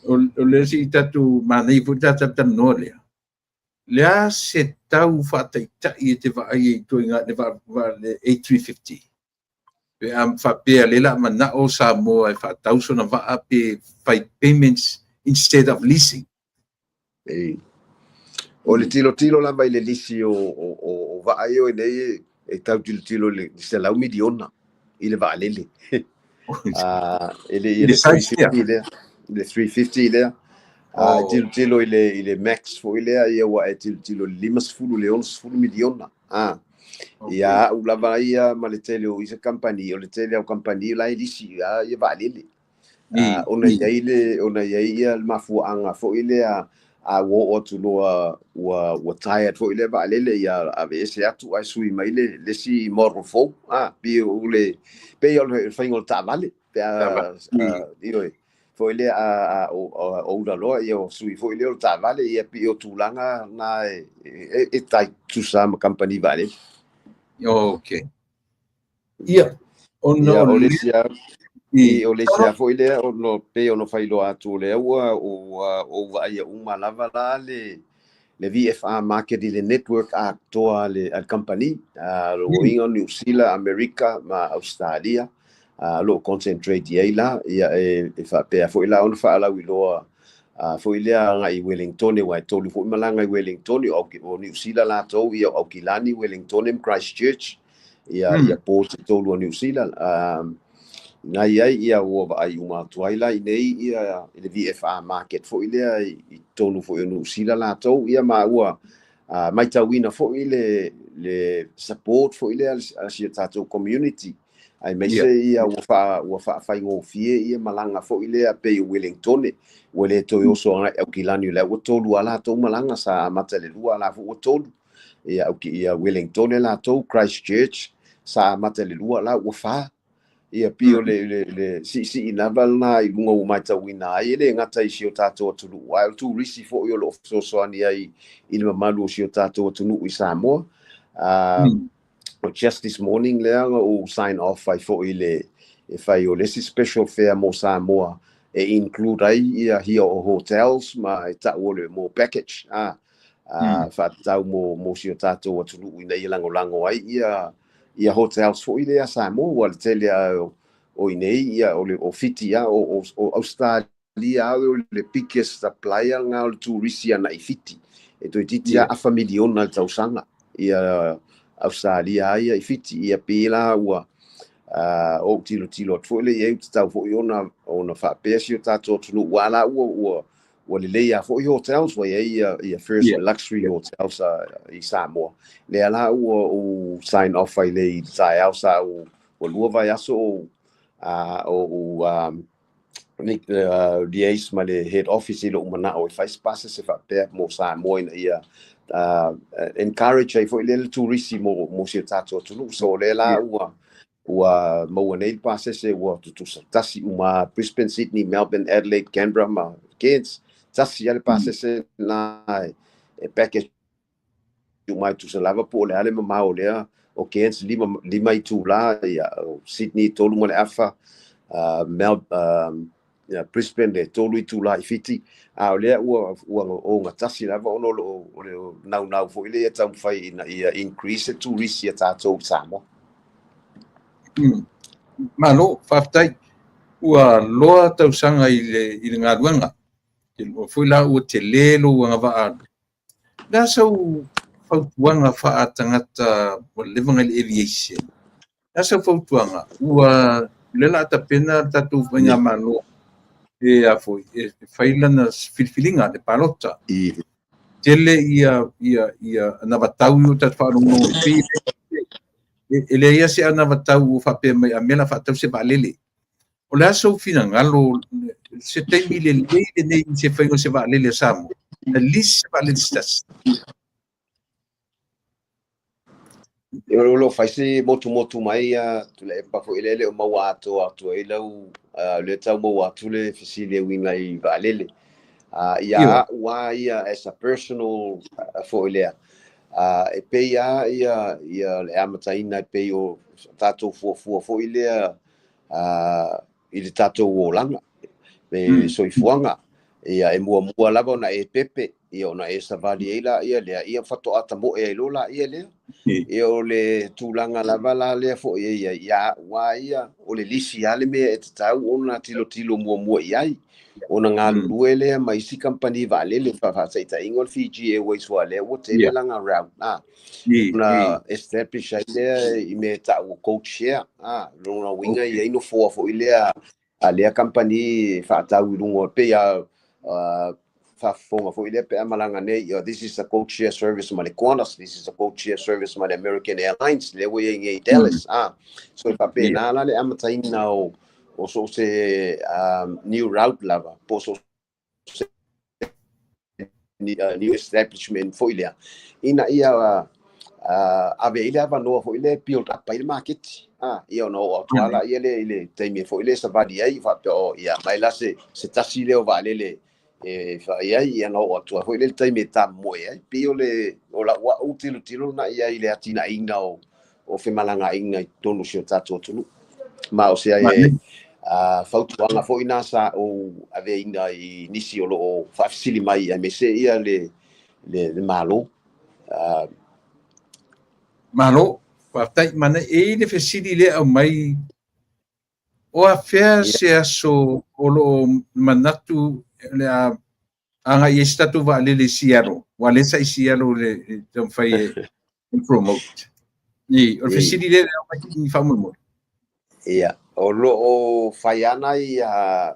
O le isi tatou manaia foi tatou talanoa lea, le a se tau faataitai e te vaai ai i ituaiga le le A350? Pe a faapea lea o le a manao Samoa e faatau sona vaa pe fai payments instead of leasing. E o le tilotilo lava i le lisi o vaa ia nei, e tau tilotilo i le $100 miliona i le vaalele. E le i le le 350 lea, le 350 lea. A e tilotilo i le Max foi lea, ia ua e tilotilo i le 50 le 60 miliona. Ia au lava ia ma le tele o isa kamupani, o le tele o kamupani la e lisi ia vaalele. Ona i ai le ona i ai ia le mafuaaga foi lea, a ua oo atu loa ua tired foi lea vaalele, ia aveese atu ae sui mai le isi model fou. Pei o le pei o le faiga o le taavale pe a ioe foi lea a oula loa, ia o sui foi lea o le taavale. Ia pei o tulaga na e tai tusa ma kamupani vaalele. Okay. Ia, ona Ia o le isi o le isi foi lea ono pei ona faailoa atu, o lea ua ou vaaia uma lava la le VFR market i le network atoa a le company. Lo uiga Niu Sila, Amerika ma Australia lo o concentrate i ai la. Ia e faapea foi la ona faalauiloa foi lea agai i Wellington, aua e tolu foi malaga i Wellington. O Niu Sila latou ia, o Aukilani, Wellington ma Christchurch, ia ports e tolu o Niu Sila na i ai. Ia ua vaai uma atu ai la i nei ia i le VFR market foi lea i totonu foi o Niu Sila latou ia, ma ua matauina foi le support foi lea a si o tatou community, aemaise ia ua faafaigofie ia malaga foi lea pei o Wellington, ua le toe oso agai Aukilani, o lea ua tolu a latou malaga, sa amata le lua, la foi ua tolu ia ia Wellington latou. Christchurch sa amata le lua, la ua fa. Ia pei o le siisii lava lena i luga ua matauina ai, e le gata i si o tatou atunuu, ae o le turisi foi o lo o fesoasoani ai i le mamalu o si o tatou atunuu i Samoa. Just this morning lea ua sign off ai foi le e fai o le isi special fare mo Samoa e include ai ia hia o hotels ma e tau o le mo package faatatau mo si o tatou atunuu ina ia lagolago ai ia hotels foi lea Samoa. Ua le tele a o inei ia o le o Fiti a o Australia o le biggest supplier nga o le turisi ana i Fiti, e toeitiiti afa miliona le tausaga ia Australia ia i Fiti. Ia pe la ua ou tilotilo atu foi le i ai ua tatau foi ona faapea si o tatou atunuu, ua la ua lelei a foi hotels ua i ai ia first luxury hotels i Samoa. Lea la ua ou sign off ai le i taeao sa ua 2 vaiaso o liaise ma le head office i lou manao e fai se pasese faapea mo Samoa ina ia encourage ai foi lea le turisi mo si o tatou atunuu. So lea la ua maua nei le pasese ua tutusa tasi uma Brisbane, Sydney, Melbourne, Adelaide, Canberra ma Cairns, tasi lava le pasese na e package uma e tusa lava po o le a le mamao lea. O Cairns 5 itula, ia o Sydney 3.5, ia Brisbane le 3 itula i Fiti, a o lea ua ogatasi lava ona o le naunau foi lea ia taumafai ina ia increase turisi a tatou i Samoa. Malo, faafetai. Ua loa tausaga i le galuega. Ua foi la ua tele lou agavaa alu. Le a sau fautuaga faatagata ua leva i le aviation? Le a sau fautuaga? Ua le la tapena le tatou faigamalo e a foi e fai lana filifiliga le palota. Tele ia anavatau i o tatou faalogologo i pei e leai se anavatau ua faapea mai a mea la faatau se vaalele. O le a sou finagalo, se taimi lelei lenei i se faiga o se vaalele a Samoa? At least se vaalele se tasi. O lo fai se motumotu mai Tuilaepa foi lele o maua atoa atu ai lau O lea tau maua atu le fesili e uiga i vaalele. Ia a'u lava ia as a personal foi lea, e pei lava ia le amataina e pei o tatou fuafua foi lea i le tatou olaga, le soifuaga. Ia e muamua lava ona e pepe, ia ona e savali ai laia lea, ia faatoa tamoe ai loa laia lea. Ia o le tulaga lava la lea foi e i ai, ia a'u lava ia, o le lisi lava le mea e tatau ona tilotilo muamua i ai, ona galulue lea ma isi kamupani vaalele, faataitaiga o le Fiji Airways aua o lea ua tele lana route, ona establish ai lea i mea e tau o code share, lona uiga e i ai nofoa foi lea a lea kamupani e faatau i luga, e pei lava faafofoga foi lea pe a malaga nei, this is a code share service ma le Qantas, this is a code share service ma le American Airlines, lea ua i ai nei i Dallas. So e faapena la le amataina o so o se new route lava, po o so o se new establishment foi lea, ina ia ave ai le avanoa foi lea e build up ai le maketi. Ia ona oo atu lava laia lea i le taimi foi lea e savali ai, faapea, oh, ia mai la se tasi lea o vaalele e fai ai, ia ona oo atu ai foi lea i le taimi e tamomoe ai. Pei o le o lau au tilotilo lena i ai i le atinaeina o femalagaaiga i totonu o si o tatou atunuu. Ma o se fautuaga foi na sa ou aveina i nisi o lo o faafesili mai aemaise ia le Malo. Malo, faafetai. Manaia. E i ai le fesili lea aumai, o afea se aso o lo o manatu le a agai ai se tatou vaalele i Seattle? Aua o lea sa i Seattle le taumafai e promote. O le fesili lea aumai faamolemole. Ia, o lo o fai ana ia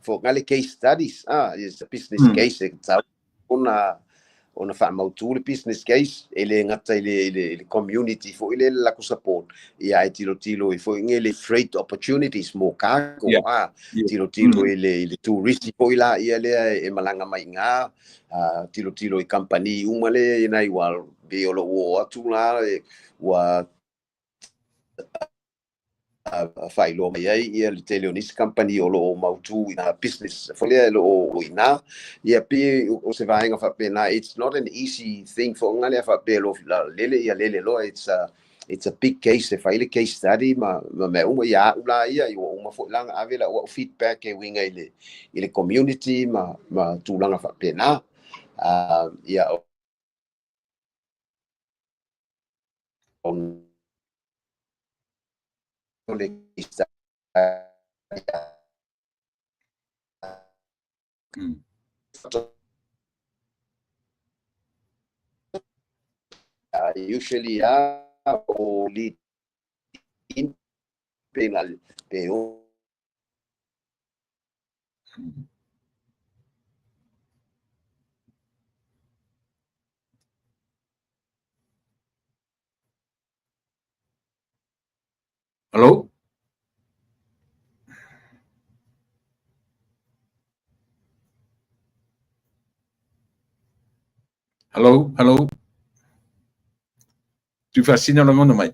foi le case studies, it's a business case e tatau ona faamautu le business case, e le gata i le community foi lea le latou support, ia ae tilotilo ai foi le freight opportunities mo cargo, tilotilo i le tourist foi la ia lea e malaga mai i ina, tilotilo i kamupani uma lea i nai ua pei o lou oo atu la ua faailoa mai ai ia le tele o nisi kamupani o lo o mautu i business foi lea o lo o i ina. Ia pei o se vaega faapena, it's not an easy thing foi lea faapea lele ia lele loa, it's a big case e fai le case study ma mea uma. Ia a'u la ia ua uma foi la ona ave lau au feedback e uiga i le community ma tulaga faapena. Ia o le case study. Usually o lead in pe na pe o. Hello? Hello, hello. Tuifaasina lagona mai.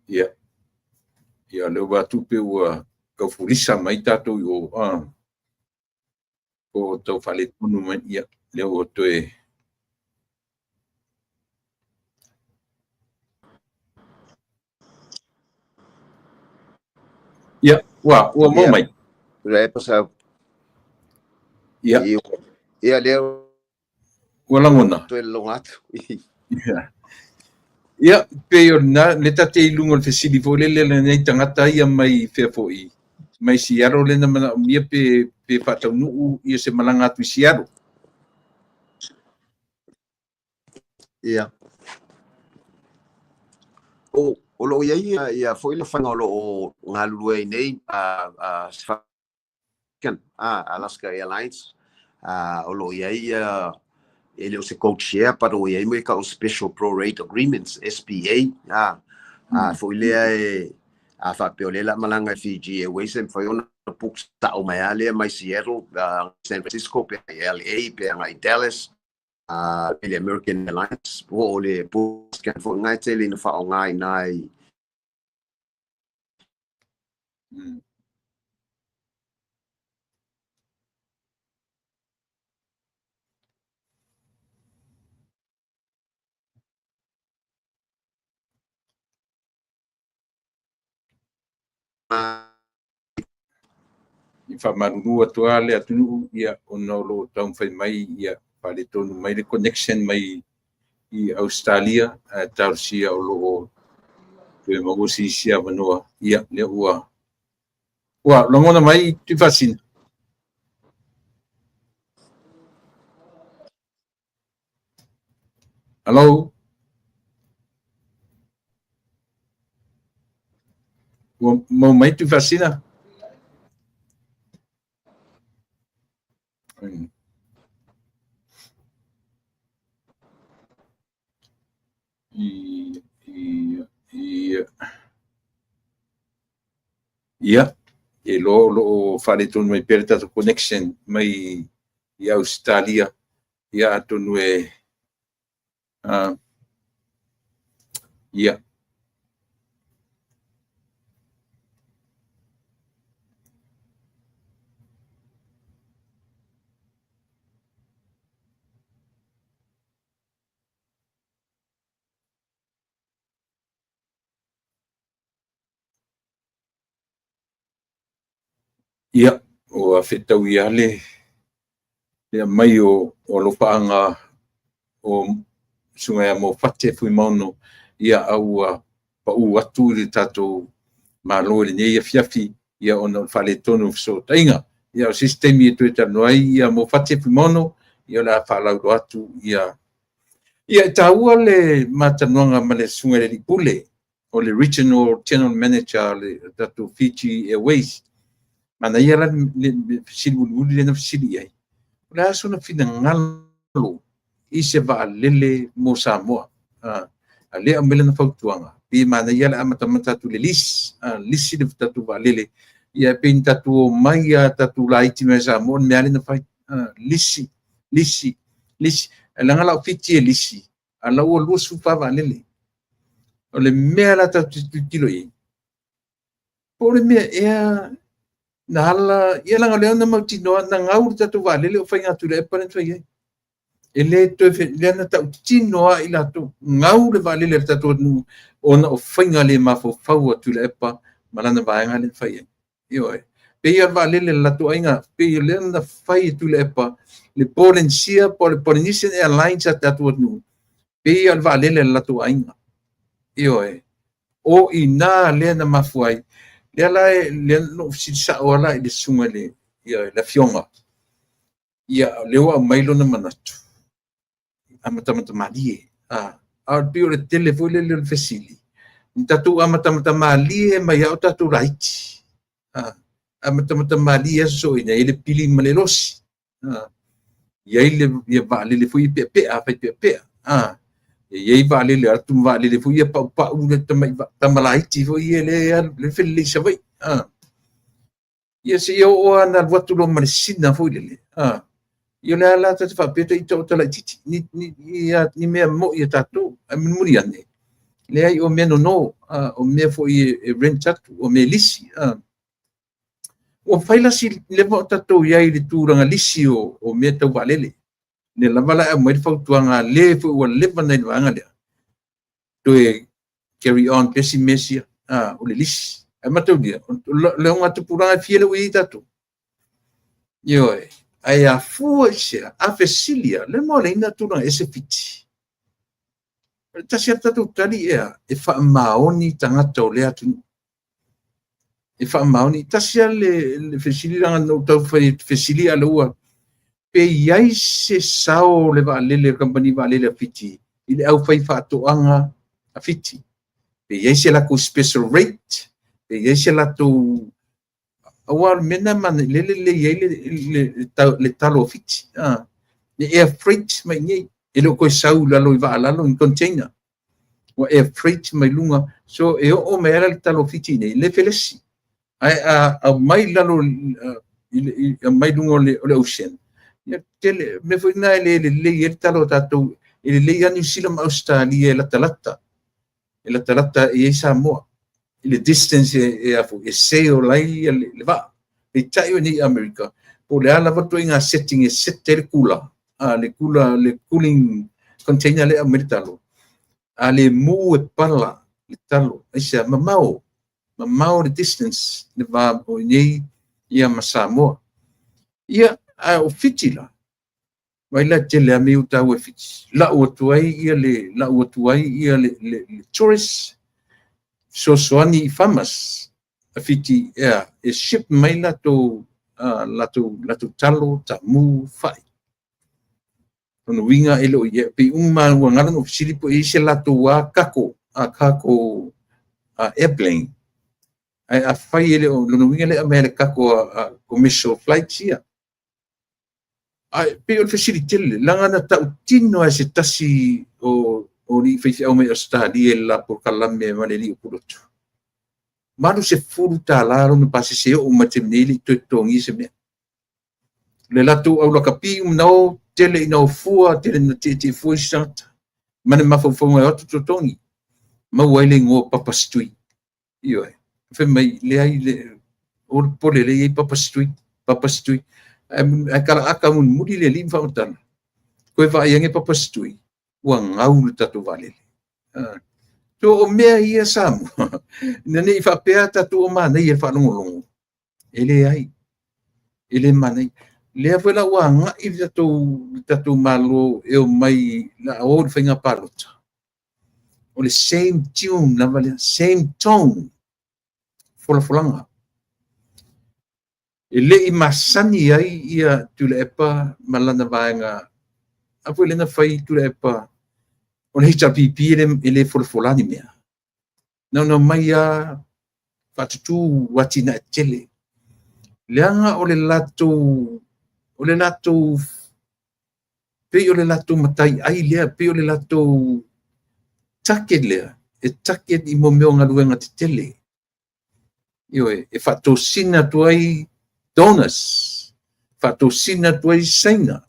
Ia. Ia, lea ua atu pe ua taufulisa mai tatou i o. Po o tau faaletonu mai. Ia, lea ua toe. Ia, ua maua mai. Le pasau. Ia. Ia lea Ua lagona. Toe logo atu. Ia. Ia, pei o lena, le tate i luga o le fesili foi lele lenei tagata ia mai fea foi, mai Seattle lena manaomia pe faataunuu ia se malaga atu i Seattle. Ia. O lo o i ai ia foi le faiga o lo o galulue ai nei Alaska Airlines, o lo o i ai ia e le o se code share, but o i ai mo ka o Special Prorate Agreements, SPA, foi lea e a faapea o lea la malaga e Fiji Airways e mafai ona book sao mai lava lea mai Seattle, San Francisco pe LA pe agai Dallas. I le American Airlines po o le scan foi lena e tele ina faaaoga i ina i I faamalulu atu lava le atunuu, ia, ona o lo o taumafai mai ia faaletonu mai le connection mai i Ausetalia, ae talosia o lo o toe maua se isi avanoa. Ia, lea ua lagona mai Tuifaasisina. Hello? Ua maua mai Tuifaasisina? Ia, ia, e iloa o lo o faaletonu mai pea le tatou connection mai i Ausetalia. Ia, atonu e ia. Ia, ua fetaui lava le aumai o alofaaga o Susuga ia Moafate Fuimaono, ia, a ua pau atu le tatou Malo i lenei afiafi, ia, ona o le faaletonu o fesootaiga. Ia, o se isi taimi e toe talanoa ai ia Moafate Fuimaono, ia, o le a faalauiloa atu ia. Ia, e taua le ma talanoaga ma le Susuga i le Alii Pule, o le Regional General Manager o le tatou Fiji Airways. Manaia la le fesili mulimuli lea na fesili i ai. O le a sona finagalo i se vaalele mo Samoa? A lea aumai lana fautuaga, pei e manaia le amatamata atu i le lease, lisi le tatou vaalele, ia pei ni tatou omai a tatou laiti mai Samoa, le mea lea na fai. Lisi, lisi, lisi. Leaga la o Fiti e lisi, a la ua 24 vaalele. O le mea la tatou te tilotilo i ai, po o le mea ea na ala, ia leaga o lea na mautinoa, na gau le tatou vaalele o faiga Tuilaepa lea na fai ai. E le toe, lea na tautino lava i latou, gau le vaalele a le tatou atunuu ona o faiga le mafaufau a Tuilaepa ma lana vaega lea na fai ai. Ioe. Pei o le vaalele a le latou aiga, pei o lea na fai e Tuilaepa le Polenisia po o le Polynesian Airlines a le tatou atunuu, pei o le vaalele a le latou aiga. Ioe. O i ina lea na mafua ai. Lea la lea na ou fesili sao lava la i le susuga i le, ia, le afioga. Ia, lea ua aumai lona manatu, amatamata malie. A o le pei o le tele foi lele o le fesili, ni tatou amatamata malie mai lava o tatou laiti. Amatamata malie aso soina, e le pili ma le losi. I ai le ia vaalele foi i peapea, fai peapea. E i ai vaalele atu ma vaalele foi ia paupau le tamalaiti foi ia le le felelei i Savaii. Ia se ia oo lava na alu atu loa ma le sina foi lele. Ia o le a la ta te faapea ta ita o talaititi ni mea moi a tatou. Ae mulimuli ane, leai o mea nono, o mea foi e rent atu, o mea lisi. Ua fai la si leva o tatou i ai i le tulaga lisi o mea tau vaalele. Lea lava la e aumai le fautuaga a le foi ua leva nei i le vaega lea, toe carry on pea si mea sia, o le lisi. Ae mataulia, o le augatupulaga e fia lea ua i ai tatou. Ioe, ae afua i se a fesili a, le mo leina tulaga ese Fiti. O le tasi lava tatou tali ea, e faamaoni tagata o lea atunuu. E faamaoni. Tasi lava le fesili leaga na ou taufai fesili a lea ua pe i ai se sao o le vaalele, le kamupani vaalele a Fiti i le aufaifaatoaga a Fiti. Pe i ai se latou special rate, pe i ai se latou aua o le mea lena lea e lelei ai le talo a Fiti. Le air freight mai nei, e le o toe sau i lalo i vaa lalo ni container. Ua air freight mai luga, so e oo mai ala le talo a Fiti nei, le felesi. Ae a aumai lalo i aumai luga o le ocean, Ia tele, mea foi lena e le lelei ai le talo a tatou, e lelei lava Niu Sila ma Ausetalia e latalata, e latalata i ai Samoa i le distance e, a foi, e sail ai le vaa. Peitai o nei Amerika, po o le a lava ituaiga setting e set ai le cooler, le cooler, le cooling container lea e aumai le talo, a le mu e pala le talo. Aisea? Mamao, mamao le distance, le va o nei ia ma Samoa. Ia, a o Fiti la, vai la tele a mea taua e Fiti. Lau atu ai ia le, lau atu ai ia le tourist, fesoasoani i farmers a Fiti ea, e ship mai latou talo, taamu, fai. Lona uiga e le o ia, pei uma ua galo na fesili po o i ai se latou a cargo, a cargo airplane. Ae afai e le o, lona uiga le aumai le cargo a commercial flights ia. Ae pei o le fesili tele, leaga na tautino ai se tasi o alii faifeau mai Ausetalia i le la polokalame ma le alii o Pulotu. $80 lona pasese oo mai taimi nei, e le i toe totogia se mea. Le latou au lakapi uma na o, tele ina o fua, tele ina tietie fua isi tagata. Ma le mafaufauga e o atu totogi. Maua ai le igoa Papa Stui. Ioe. Fai mai, leai, le, o le pole le i ai Papa Stui, Papa Stui. Ae kalaaka mulimuli le alii ma faamatala. Koe vaai ane Papa Stui, ua gau le tatou vaalele. So o mea ia Samoa, ina ne i faapea tatou o manaia i le faalogologo, e leai, e le manaia. Lea foi la ua agai le tatou Malo e omai la o le faiga palota. O le same tune lava lea, same tone, folafolaga. E le i masani ai ia Tuilaepa ma lana vaega, a foi lea na fai Tuilaepa o le HRPP e le folafola ni mea. Na ona omai lava faatutu atinae tetele. Leaga o le latou pei o le latou mataiai lea, pei o le latou target lea, e target i mo mea o galuega tetele. Ioe, e faatosina atu ai donors, faatosina atu ai Saina,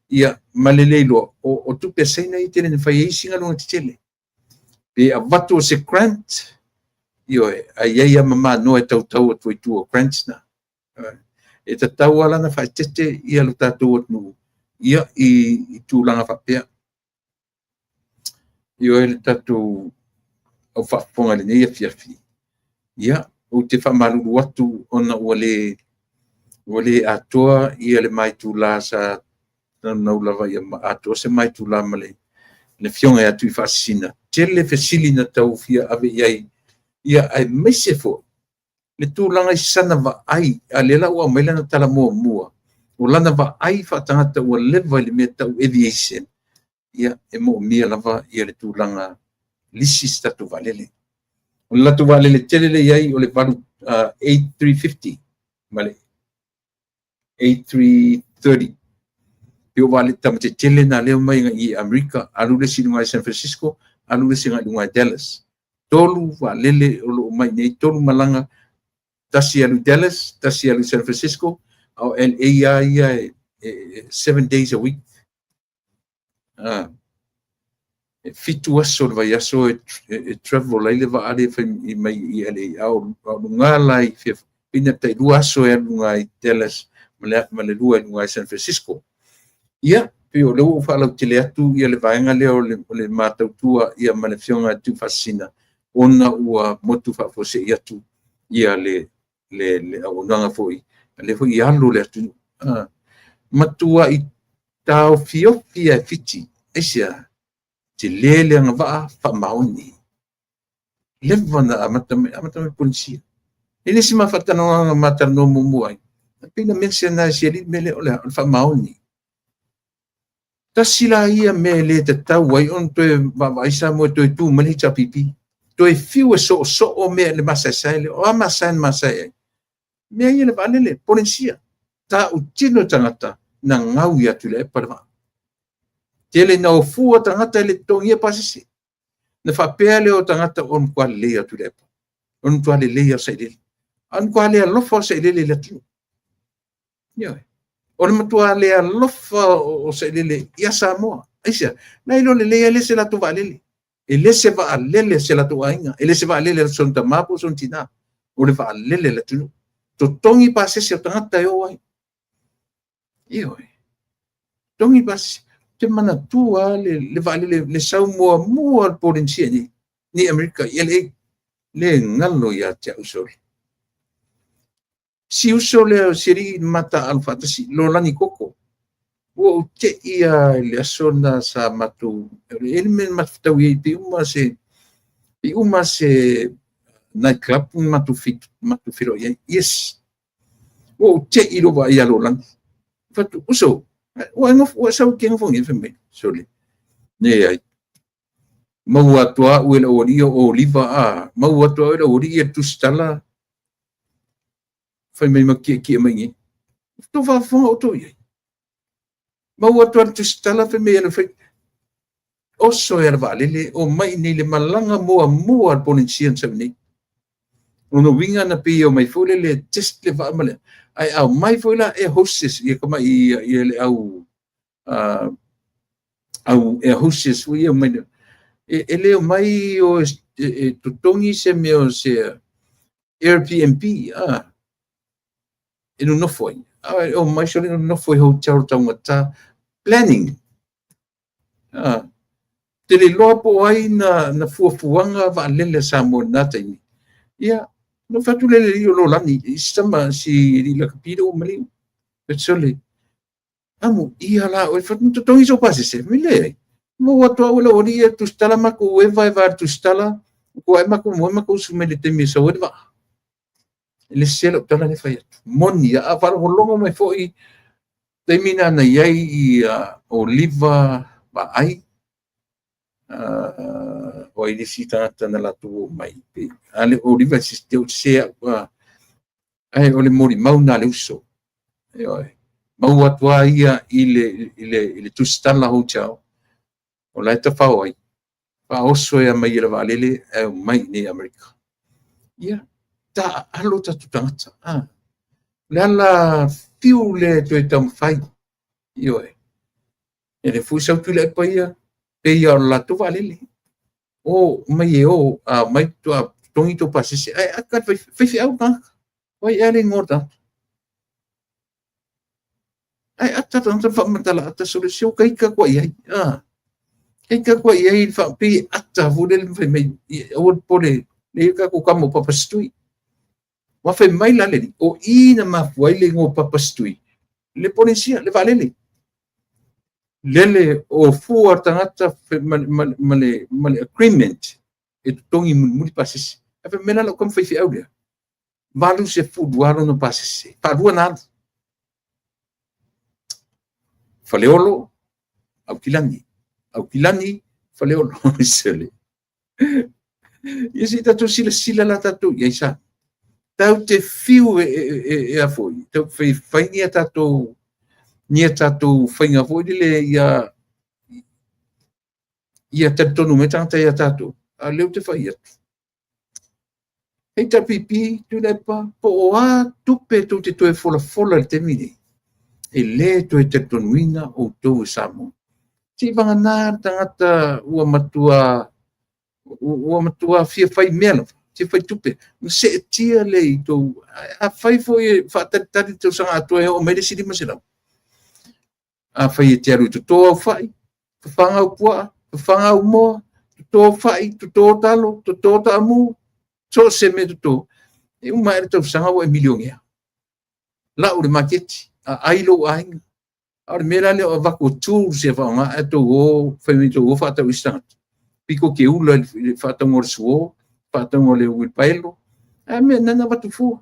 ia ma le le iloa, o tupe a Saina ia tele na fai ai isi galuega tetele. Pe avatu o se grant, ioe, ai ai lava ma manoa e tautau atu ai tua o grants na. E tatau lava la ona faaeteete ia lo tatou atunuu ia i tulaga faapea. Ioe, le tatou au faafofoga i lenei afiafi. Ia, ou te faamalulu atu ona ua le atoa ia le maitula sa naunau lava ia atoa se maitula ma le afioga ia Tuifaasisina. Tele fesili na tau fia ave i ai, ia aemaise foi le tulaga i sana vaai, a lea la ua aumai lana tala muamua, o lana vaai faatagata ua leva i le mea tau aviation, ia e moomia lava ia le tulaga lisi se tatou vaalele. O le latou vaalele tele le i ai o le 8 A350 ma le A330. Pe o vaalele tamatetele na lea mai i Amerika, alu le isi i luga i San Francisco, alu le isi i luga i Dallas. Tolu vaalele o lo o mai nei, tolu malaga, tasi alu i Dallas, tasi alu i San Francisco, a o LA lava ia e 7 days a week. E 7 aso o le vaiaso e travel ai le vaa lea fai mai i LA, a o luga la i pei tai 2 aso e alu luga i Dallas ma le lua i luga i San Francisco. Ia, pei o lea ua ou faalautele atu ia le vaega lea o le matautua ia ma le afioga Tuifaasisina, ona ua motu faafuasei atu ia le auaunaga foi, lea foi i alu le atunuu. Matuai taofiofi e Fiti. Aisea? Tele le agavaa faamaoni. Leva na amata mai, amata mai Polenisia. E le isi ma faatalanoaga ma talanoa muamua ai. Pei na mention e si alii mea lea o le faamaoni. Tasi la ia mea e le tatau ai ona toe vaavaai Samoa e toe tu mai le HRPP. Toe fiu e soosoo mea le masaesae lea. O a masae na masae ai? Mea ia le vaalele, Polenisia. Tautino tagata na gau ia Tuilaepa le vaa. Tele na ofua tagata i le totogia pasese. Na faapea lea o tagata o matua lelei a Tuilaepa. O le matua lelei o Sailele. A o le matua le alofa o Sailele i le atunuu. Ioe. O le matua le alofa o Sailele ia Samoa. Aisea? Na iloa lelei e le se latou vaalele. E le se vaalele se latou aiga. E le se vaalele a sona tama po o sona tina. O le vaalele a le atunuu. Totogi pasese o tagata e o ai. Ioe. Totogi pasese. Ou te manatua le vaalele le sau muamua o le Polenisia nei, nei Amerika i LA. Le galo ia te au sole. Si uso lea o si alii na ma taaalo faatasi, Lolani Koko. Ua ou tei lava i le aso lena sa matou, e i ai le mea na matou fetaui ai, pei uma se, pei uma se night club na matou feiloai ai. Yes. Ua ou tei i lou vaai ia Lolani. Fai atu, uso, ua e sau e te nofogia? Fai mai, sole, leai. Maua atu au e le aualii o Oliva a, maua atu au e le aualii e tusitala fai mai ma kiekie mai nei. Tou faafofoga outou i ai. Maua atu le tusitala fai mai e fai oso e le vaalele o mai nei le malaga muamua a le Polynesian sau nei. Lona uiga na pei e omai foi lele test le vaa ma le ae aumai foi la air hostess ia tamai ia le au au air hostess foi ia mai e le omai o e totogi se mea o se Airbnb e nonofo ai. E omai sole nonofo i hotel taugata. Planning. Te le iloa po o ai na fuafuaga vaalele a Samoa i lena taimi. Ia, na fai atu le alii o Lolani, i si tama, si alii lakapi lea ua maliu. Fai atu sole, amo ia la oe, fai atu, na totogi sou pasese. Fai mai, leai. Maua atu au e lau alii e tusitala matou eva eva i le tusitala, ua ae matou moe matou usu mai i le taimi e sau ai le vaa. E le sese lau tala lea e fai atu. Moni, a faalogologo mai foi taimi na na i ai i Oliva Vaai, o ai le isi tagata na latou o mai. A le Oliva e se se au, ae o le molimau na le uso. Ioe. Maua atu lava ia i le tusitala hotel, o la e tafao ai. Faaoso e mai e le vaalele ae omai i nei Amerika. Ia, taaalo tatou tagata. Le ala fiu le toe taumafai. Ioe. E le foi sau Tuilaepa ia, pei o le latou vaalele. O mai e o, a mai toa totogi tou pasese. Ae ata faifeau tagata. O ai ea le igoa o le tagata. Ae ata tagata faamatala ata sole se o kaita koa i ai. Kaita koa i ai pei ata foi lele fai mai aua le popole le tatou kama o Papa Setui. Ua fai mai la le alii, o i na mafua ai le igoa o Papa Setui, le Polenisia, le vaalele. Lele o fua tagata ma le agreement e totogi mulimuli pasese. Ae fai mai la lau tama faifeau lea, 80 lona pasese, faalua na alu. Faleolo, Aukilani, Aukilani, Faleolo. Sele. Ia se i tatou silasila la tatou i ai sa. Tau te fiu e a foi, tau fai fai ni a tatou faiga foi lele ia talitonu mai tagata ia tatou. A lea ou te fai atu. HRPP, Tuilaepa, po o a tupe tou te toe folafola i le taimi nei, e le toe talitonuina outou e Samoa. Se i vagana le tagata ua matua fia fai mea lava, fia fai tupe. Na seetia le i tou, a fai foi e faatalitali tausaga atoa e oo mai le isi 500. A fai e te alu i toto au fai, fafaga au puaa, fafaga au moa, toto fai, toto talo, toto taamu, so se mea toto, e uma ae le tausaga ua e milionea. Lau le maketi, a ai lou aiga. A o le mea la lea o avatu o tools e faaaoga ae tou o, fai mai tou o faatau i isi tagata. Pito te ula i le faatauga o le suo, faatauga o le uilpaelo, ae mea nana avatu fua.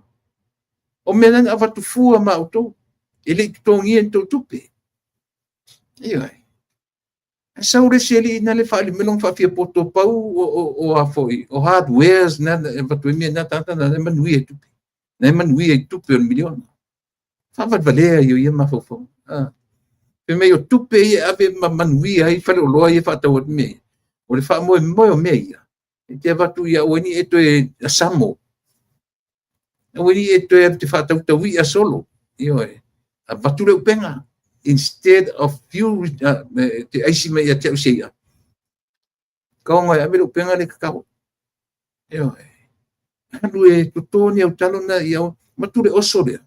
O mea nana avatu fua ma outou, e le i totogia ni tou tupe. Ioe. Sau le isi alii na le faalimelo na faafiapoto pau o a foi, o hardwares na avatu ai mea na tagata na e manuia i tupe. Na e manuia i tupe o le miliona. Faavalevalea ia ia mafaufau. Fai mai o tupe ia ave ma manuia ai faleoloa ia faatau atu mea ia. O le faamoemoe o mea ia, e te avatu ia aua ni e toe asamo. Aua ni e toe alu te faatautauia solo. Ioe. Avatu le upega instead of you te aisi mai ia te au se ia. Kaonga e ave le upega le kakao. Ioe. Alu e toto ni au talo na ia matu le oso lea.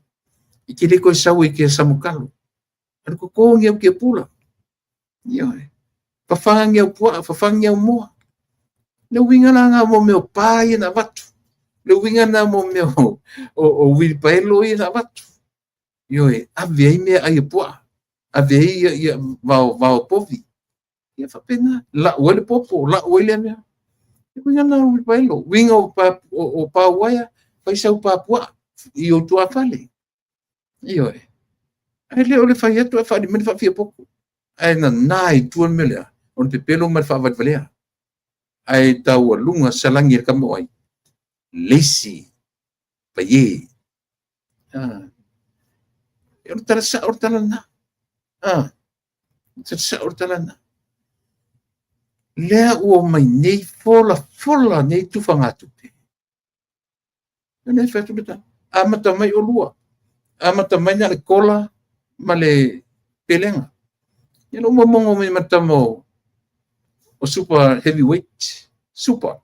I te le koe sau e ke samukalo. Alu koko ni au ke pula. Ioe. Fafanga ni au pua, fafanga ni au moa. Le uiga la ngā mo mea o pā ia na avatu. Le uiga na mo mea o wilipaelo ia na avatu. Ioe, ave ai mea ai e puaa. Ave ai ia, ia vao, vao povi. Ia faapena, lau ai le popo, lau ai lea mea. Le uiga na o wilipaelo. Uiga o pa, o pā uaea, fai sau pā puaa i o tuafale. Ioe. Ae le o le fai atu ae faaali mai le faafiapopo. Ae nana i tua le mea lea, o le pepelo ma le faavalevalea. Ae taualuga salagi e le kama o ai? Le isi paie. Ah. E o le tala sao o le tala lena. Ah. Tala sao o le tala lena. Lea ua mai nei folafola nei tufagatupe. Lea e fai atu le tala. Amata mai olua. Amata mai na le kola ma le pelega. Ia lou momogo mai ma tama o super heavyweight. Super.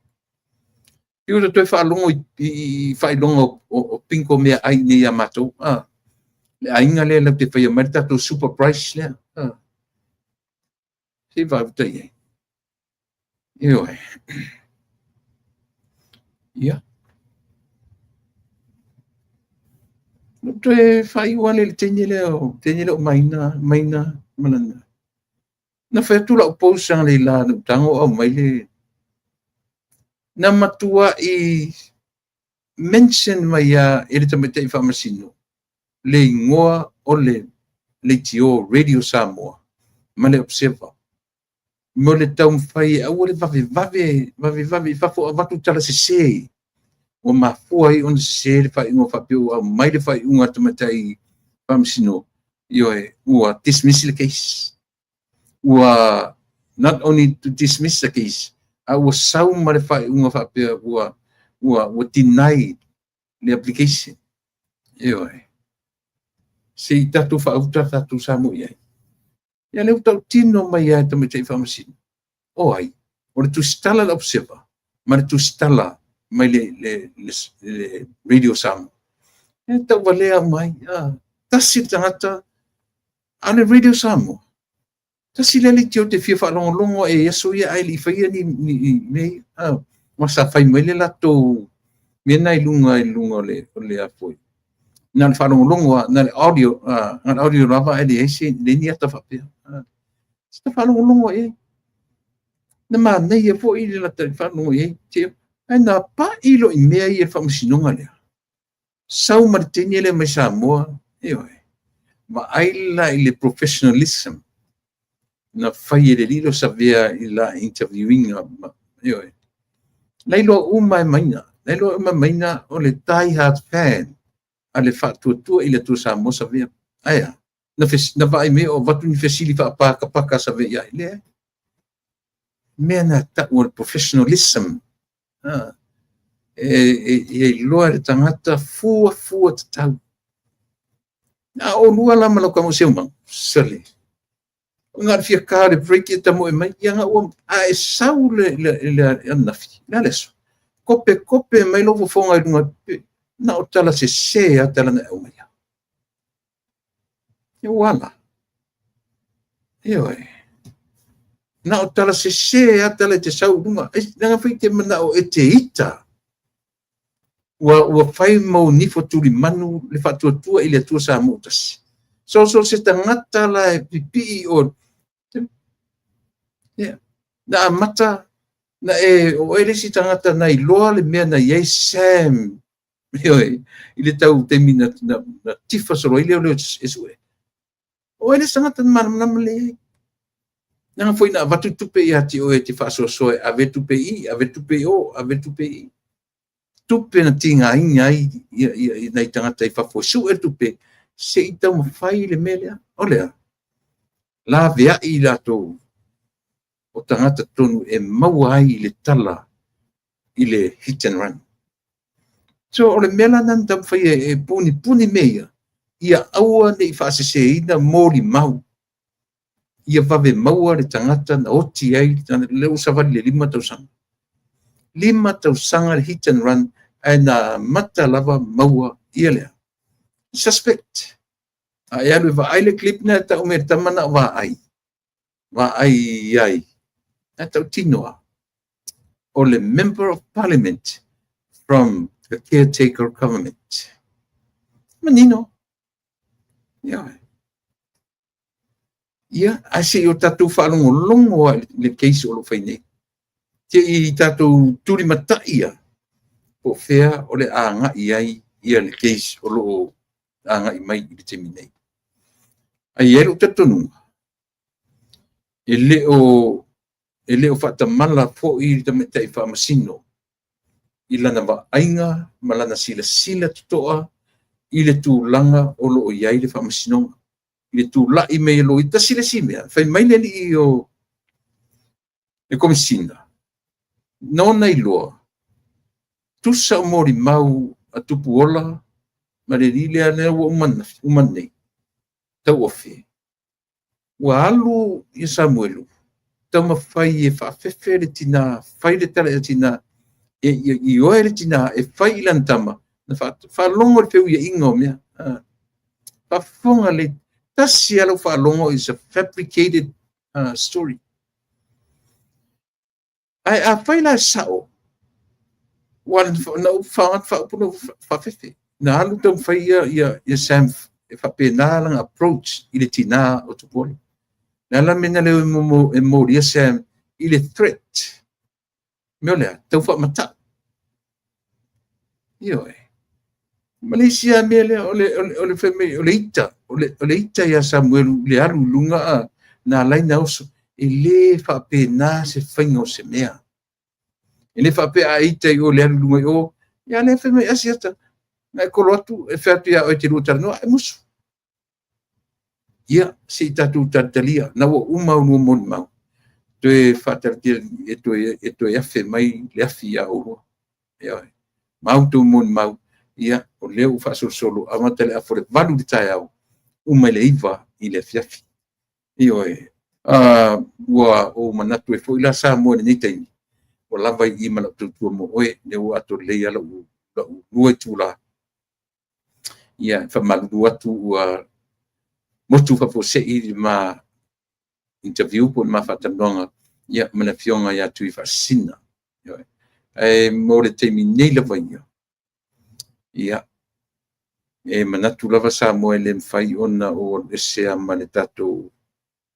I o toe faalogo i faailoga o pinko mea ai nei ia matou. Ah. Le aiga lea lau te faia mai le tatou super price lea. Ah. Se i vaai ai. Ioe. Ia. No toe faaiu ale le teine lea o teine lea o Maina, Maina Malana. Na fai atu lau post ang leila na tango au mai le na matua i mention mai ia e le tamaitai faamasino le igoa o le leitio Radio Samoa ma le Observer mo le taumafai e aua le vavevave vavevave i fafo avatu tala sesē ua mafua ai ona sesē le faaiuga faapea ua aumai le faaiuga a le tamaitai faamasino. Ioe, ua dismiss le case, ua not only to dismiss the case, a ua sau ma le faaiuga faapea ua deny le application. Ioe, se i tatou faauta tatou Samoa i ai. Ia lea ua tautino mai ai tamaitai faamasino. O ai? O le tusitala le Observer ma le tusitala mai le Radio Samoa. E tauvalea mai. Ah, tasi le tagata a le Radio Samoa. Tasi le leitio te fia faalogologo e aso ia ai le i faia ni mea. Ah, ma sa fai mai le latou mea na i luga o le afoi. Na le faalogologo na le audio, na le audio lava e leai se le ni ata faapea. Se ta faalogologo i ai. Na manaia foi le lata faalogo i ai. Ai na pa'i lo i mea ia le faamasinoga lea. Sau ma le teine lea mai Samoa, ioe. Vaai la i le professionalism na fai e le lilo Savea i la interviewinga, ioe. Lai loa uma e maina, lai loa uma e maina o le die hard fan a le faatuatua i le Atua Samoa Savea. Aia, na vaai mea o vatu ni fesili faapakapaka Savea i ai. Lea, mea na tau o le professionalism. Ah, e iloa le tagata fua fua tatau. A o lua la ma lau kamo se umang, sale. O ngā fia ka le break e tamo e mai, ia ngā ua, a e sau le anafi, le ale so. Kope kope mai lo fofonga i lunga, na o tala se se a tala na au mai. Ia wala. Ioe. Na o tala se se a tala te sau lunga. E nanga fai te mana o e te ita. Ua fai mau nifo tuli manu le faatuatua i le Atua Samoa tasi. So se tagata la e pipii o yeah. Na amata na e o e le isi tagata na iloa le mea na iai Sam. Ioe, i le tau taimi na tifa solo ai lea o leo e sue. O e le isi tagata na malamalama le iai. Nanga foi na avatu tupe ia te oe te faasoasoa e ave tupe i, ave tupe i o, ave tupe i. Tupe na tigaina ai ia nai tagata i fafo e sue tupe, se i taumafai le mea lea. O lea, laveai i latou o tagata tonu e maua ai i le tala i le hit and run. So o le mea la na taumafai e puni puni mea ia. Ia aua ne i faaseseina molimau, ia vave maua le tagata na oti ai lea ua savali le 5 tausaga. 5 tausaga le hit and run, ae na amata lava maua ia lea suspect. A e alu e vaai le clip na e tau mai e le tama na o vaai, vaai i ai, na tautino lava o le Member of Parliament from the caretaker government. Manino. Ia, ia ae se i o tatou faalogologo lava i le case o lo o fai nei. Se i tatou tulimatai lava po o fea o le a agai ai ia le case o lo o agai mai i le taimi nei. Ae i ai lou talitonuga, e le o faatamala foi le tamaitai faamasino i lana vaaiga ma lana silasila totoa i le tulaga o lo o i ai le faamasinoga, i le tulai mai e loia. Tasi le isi mea, fai mai le alii o le Komesina, na ona iloa, tusa o molimau a Tupuola ma le alii lea lea ua uma nei, tauofe, ua alu ia Samuelu, taumafai e faafefe le tina, fai le tala i le tina, e ioe le tina e fai i lana tama, na faalogo le feuiaiga o mea. Faafofoga le tasi lava lau faalogo is a fabricated story. Ae a fai la e sao, ua na ou faaaoga faaupu na faafefe. Na alu taumafai ia Sam e faapena lana approach i le tina o Tupuola. Le ala mea na leo e molia Sam i le threat. Mea o lea, tau faamatau. Ioe. Ma le isi lava mea lea, o le fai mai, o le ita, o le ita ia Samuelu i le alu i luga na alai na oso. E le faapena se faiga o se mea. E le faapea a ita i o le alu i luga i o, ia lea fai mai asiata, na e kolo atu, e fai atu ia oe te lua talanoa, e musu. Ia, se i tatou talitalia, na ua uma au lua molimau, toe faatalatia e toe afe mai le afi ia oulua. Ia, ma outou molimau, ia, o lea ua faasolosolo, amata le afa o le 8 i le taeao, uma i le 9 i le afiafi. Ioe, ua ou manatu e foi la Samoa i lenei taimi, ua lava i i ma lau tautua mo oe, lea ua ato lelei lava lau 2 itula. Ia, faamalulu atu ua motu faafuasei le ma interview po o le ma faatalanoaga, ia, ma le afioga ia Tuifaasisina. Ae mo le taimi nei lava ia, ia, e manatu lava Samoa e le mafai ona ou alu ese ma le tatou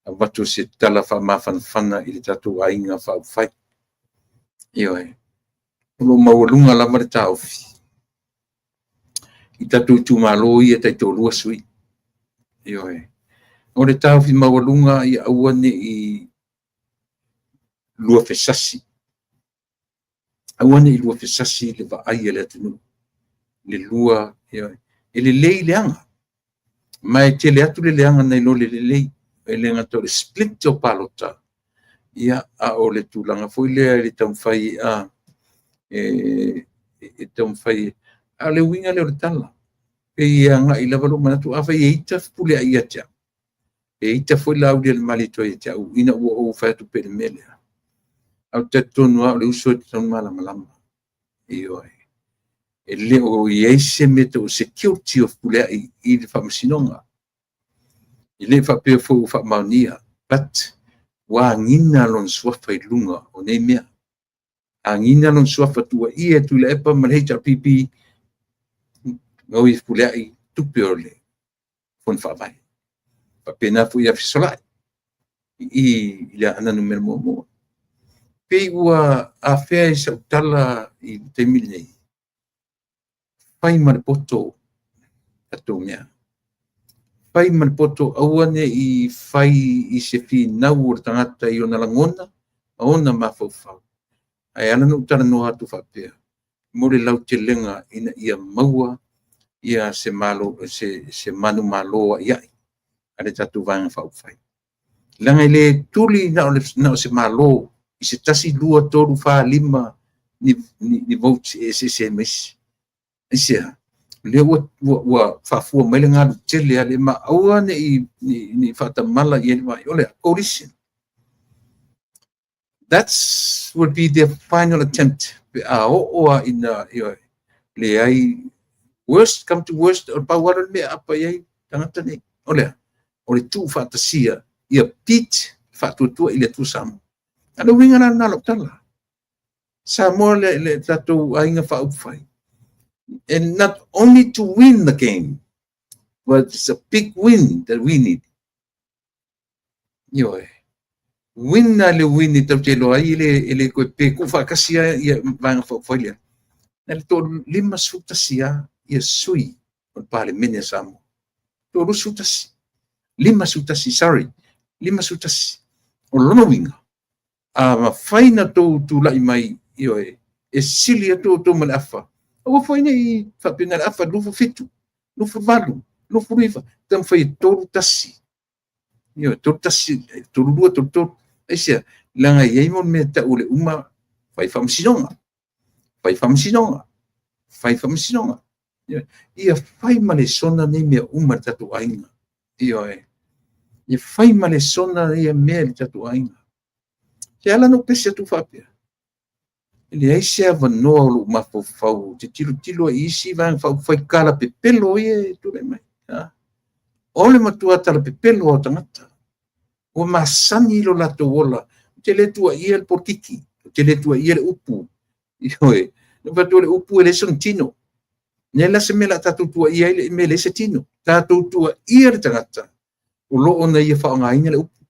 avatu se tala faamafanafana i le tatou aiga faaupufai. Ioe, o lo o maualuga lava le taofi i tatou itumalo ia taitoalua sui. Ioe, o le taofi maualuga ia aua ne i luafesasi. Aua ne i luafesasi le vaai a le atunuu. Le lua, ioe, e lelei leaga. Ma e tele atu le leaga nai lo le lelei. E le gata o le split o palota, ia, a o le tulaga foi lea i le taumafai e taumafai. A o le uiga lea o le tala, pei e agai lava lou manatu, afai e ita Fepuleai ia te au, e ita foi Laaulialemalietoa ia te au, ina ua ou fai atu pea i le mea lea. Ae ou te talitonu lava o le uso e tatau ona malamalama. Ioe. E le o i ai se mea tau security o Fepuleai i le faamasinoga. E le faapea foi ua faamaonia, but ua agiga lona suafa i luga o nei mea. Agiga lona suafa tuuaia e Tuilaepa ma le HRPP, gaoi e Fepuleai tupe o le Fono Faavae. Faapena foi ia Fesolai i le Aana Numera 1. Pei ua afea i sau tala i le taimi lenei, fai ma le poto tatou mea. Fai ma le poto, aua ne i fai i se finau o le tagata i ona lagona ma ona mafaufau. Ae ala ona ou talanoa atu faapea, mo le lautelega ina ia maua ia se malo, se manumalo aiai a le tatou Vaega Faaupufai. Leaga e le tuli na o se malo i se 1, 2, 3, 4, 5 ni votes e eseese ai ma isi. Aisea? Lea ua faafua mai le galu tele a le ma aua ne i faatamala i ai le vaai. O le coalition. That's would be their final attempt. Pe a oo a ina leai, worst come to worst, o le pau lava le mea apa i ai tagata nei. O lea, o le tuufaatasia ia beat faatuatua i le Atua Samoa. A le uiga la lena o lau tala. Samoa le tatou aiga faaupufai. And not only to win the game, but it's a big win that we need. Ioe. Win na le win i tau te iloa ai e le koe pe tuufaatasi ia vaega faaupufai lea. Na le 51 lava ia sui o le Palemene a Samoa. 21. 51, sorry. 51. O lona uiga, a mafai na tou tulai mai, ioe, e sili atu outou ma le afa. Aua foi ne i faapena le afa 27, 28, 29, taumafai e 31. Ioe, 31, 32, 33. Aisea, leaga e i ai mo le mea tau o le uma fai faamasinoga. Fai faamasinoga. Fai faamasinoga. Ia fai ma lesona nei mea uma i le tatou aiga. Ioe. Ia fai ma lesona ia mea i le tatou aiga. Se ala na ou pese atu faapea. E leai se avanoa o lou mafaufau ou te tilotilo ai i isi vaega faaupufai talapepelo ia e tulai mai. O le matua talapepelo o tagata. Ua masani lo latou ola. Ou te le tuuaia le polokiki. Ou te le tuuaia le upu. Ioe. Na ou fai atu o le upu e leai sona tino. Nei la se mea o le a tatou tuuaia ai le mea e leai se tino. Tatou tuuaia le tagata o lo o na ia faaaogaina le upu.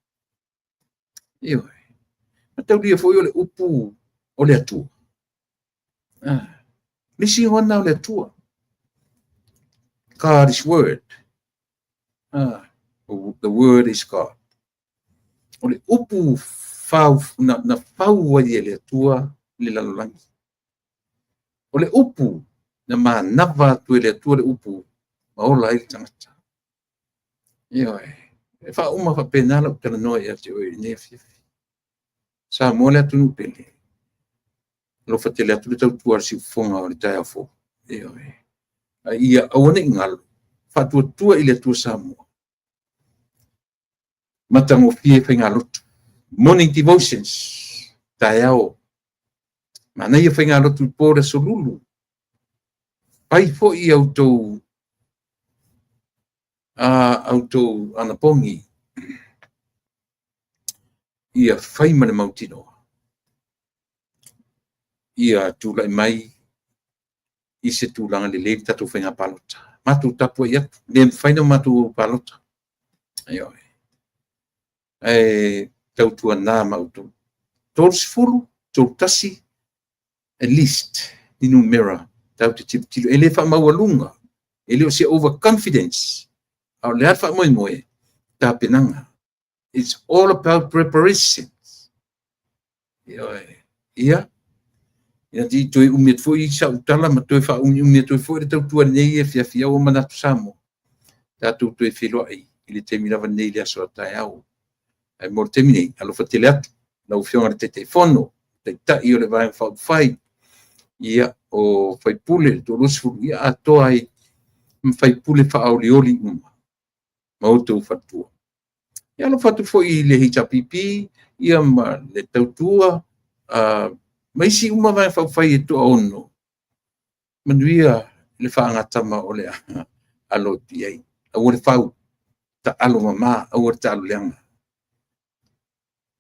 Ioe. Mataulia foi o le upu o le Atua. Le isi igoa o le Atua. God is word. The word is God. O le upu fau, na fau ai e le Atua le lalolagi. O le upu na manava atu e le Atua le upu ma ola ai le tagata. Ioe. E faauma faapena lau talanoa ia te oe i lenei afiafi. Samoa le atunuu pele. Alofa tele atu le tautua a le siufofoga o le taeao fou. Ioe. A ia aua ne i galo, faatuatua i le Atua Samoa. Matagofie faigalotu. Morning devotions. Taeao. Manaia faigalotu i po le aso Lulu. Fai foi outou a outou anapogi ia fai ma le mautinoa ia tulai mai i se tulaga lelei le tatou faiga palota. Matou tapuai atu, le mafai na matou palota. Ioe. Ae tautuana ma outou. 30, 31, at least, ni numera tatou te tilotilo. E le faamaualuga, e le o se overconfidence, a o le a faamoemoe, tapenaga. It's all about preparations. Ioe. Ia, ina ti toe umi atu foi sau tala ma toe faaumiumi atu foi le tautua lenei e fiafia ua manatu Samoa. Tatou toe feiloai i le taimi lava nei le aso a taeao. Ae mo le taimi nei, alofa tele atu lau Afioga i le Taitaifono, Taitai o le Vaega Faaupufai, ia, o faipule le 20, ia atoa ai ma faipule faaolioli uma ma outou faletua. Ia alofa atu foi i le HRPP, ia ma le tautua, ma isi uma vaega faaupufai e toaono, manuia le faagatama o le alo atu i ai. Aua le fau, taalo mama, aua le taalo leaga.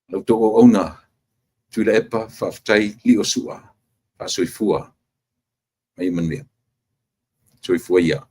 Lau outou auauna, Tuilaepa, faafetai lio sua, faasoifua, ma ia manuia. Soifua ia.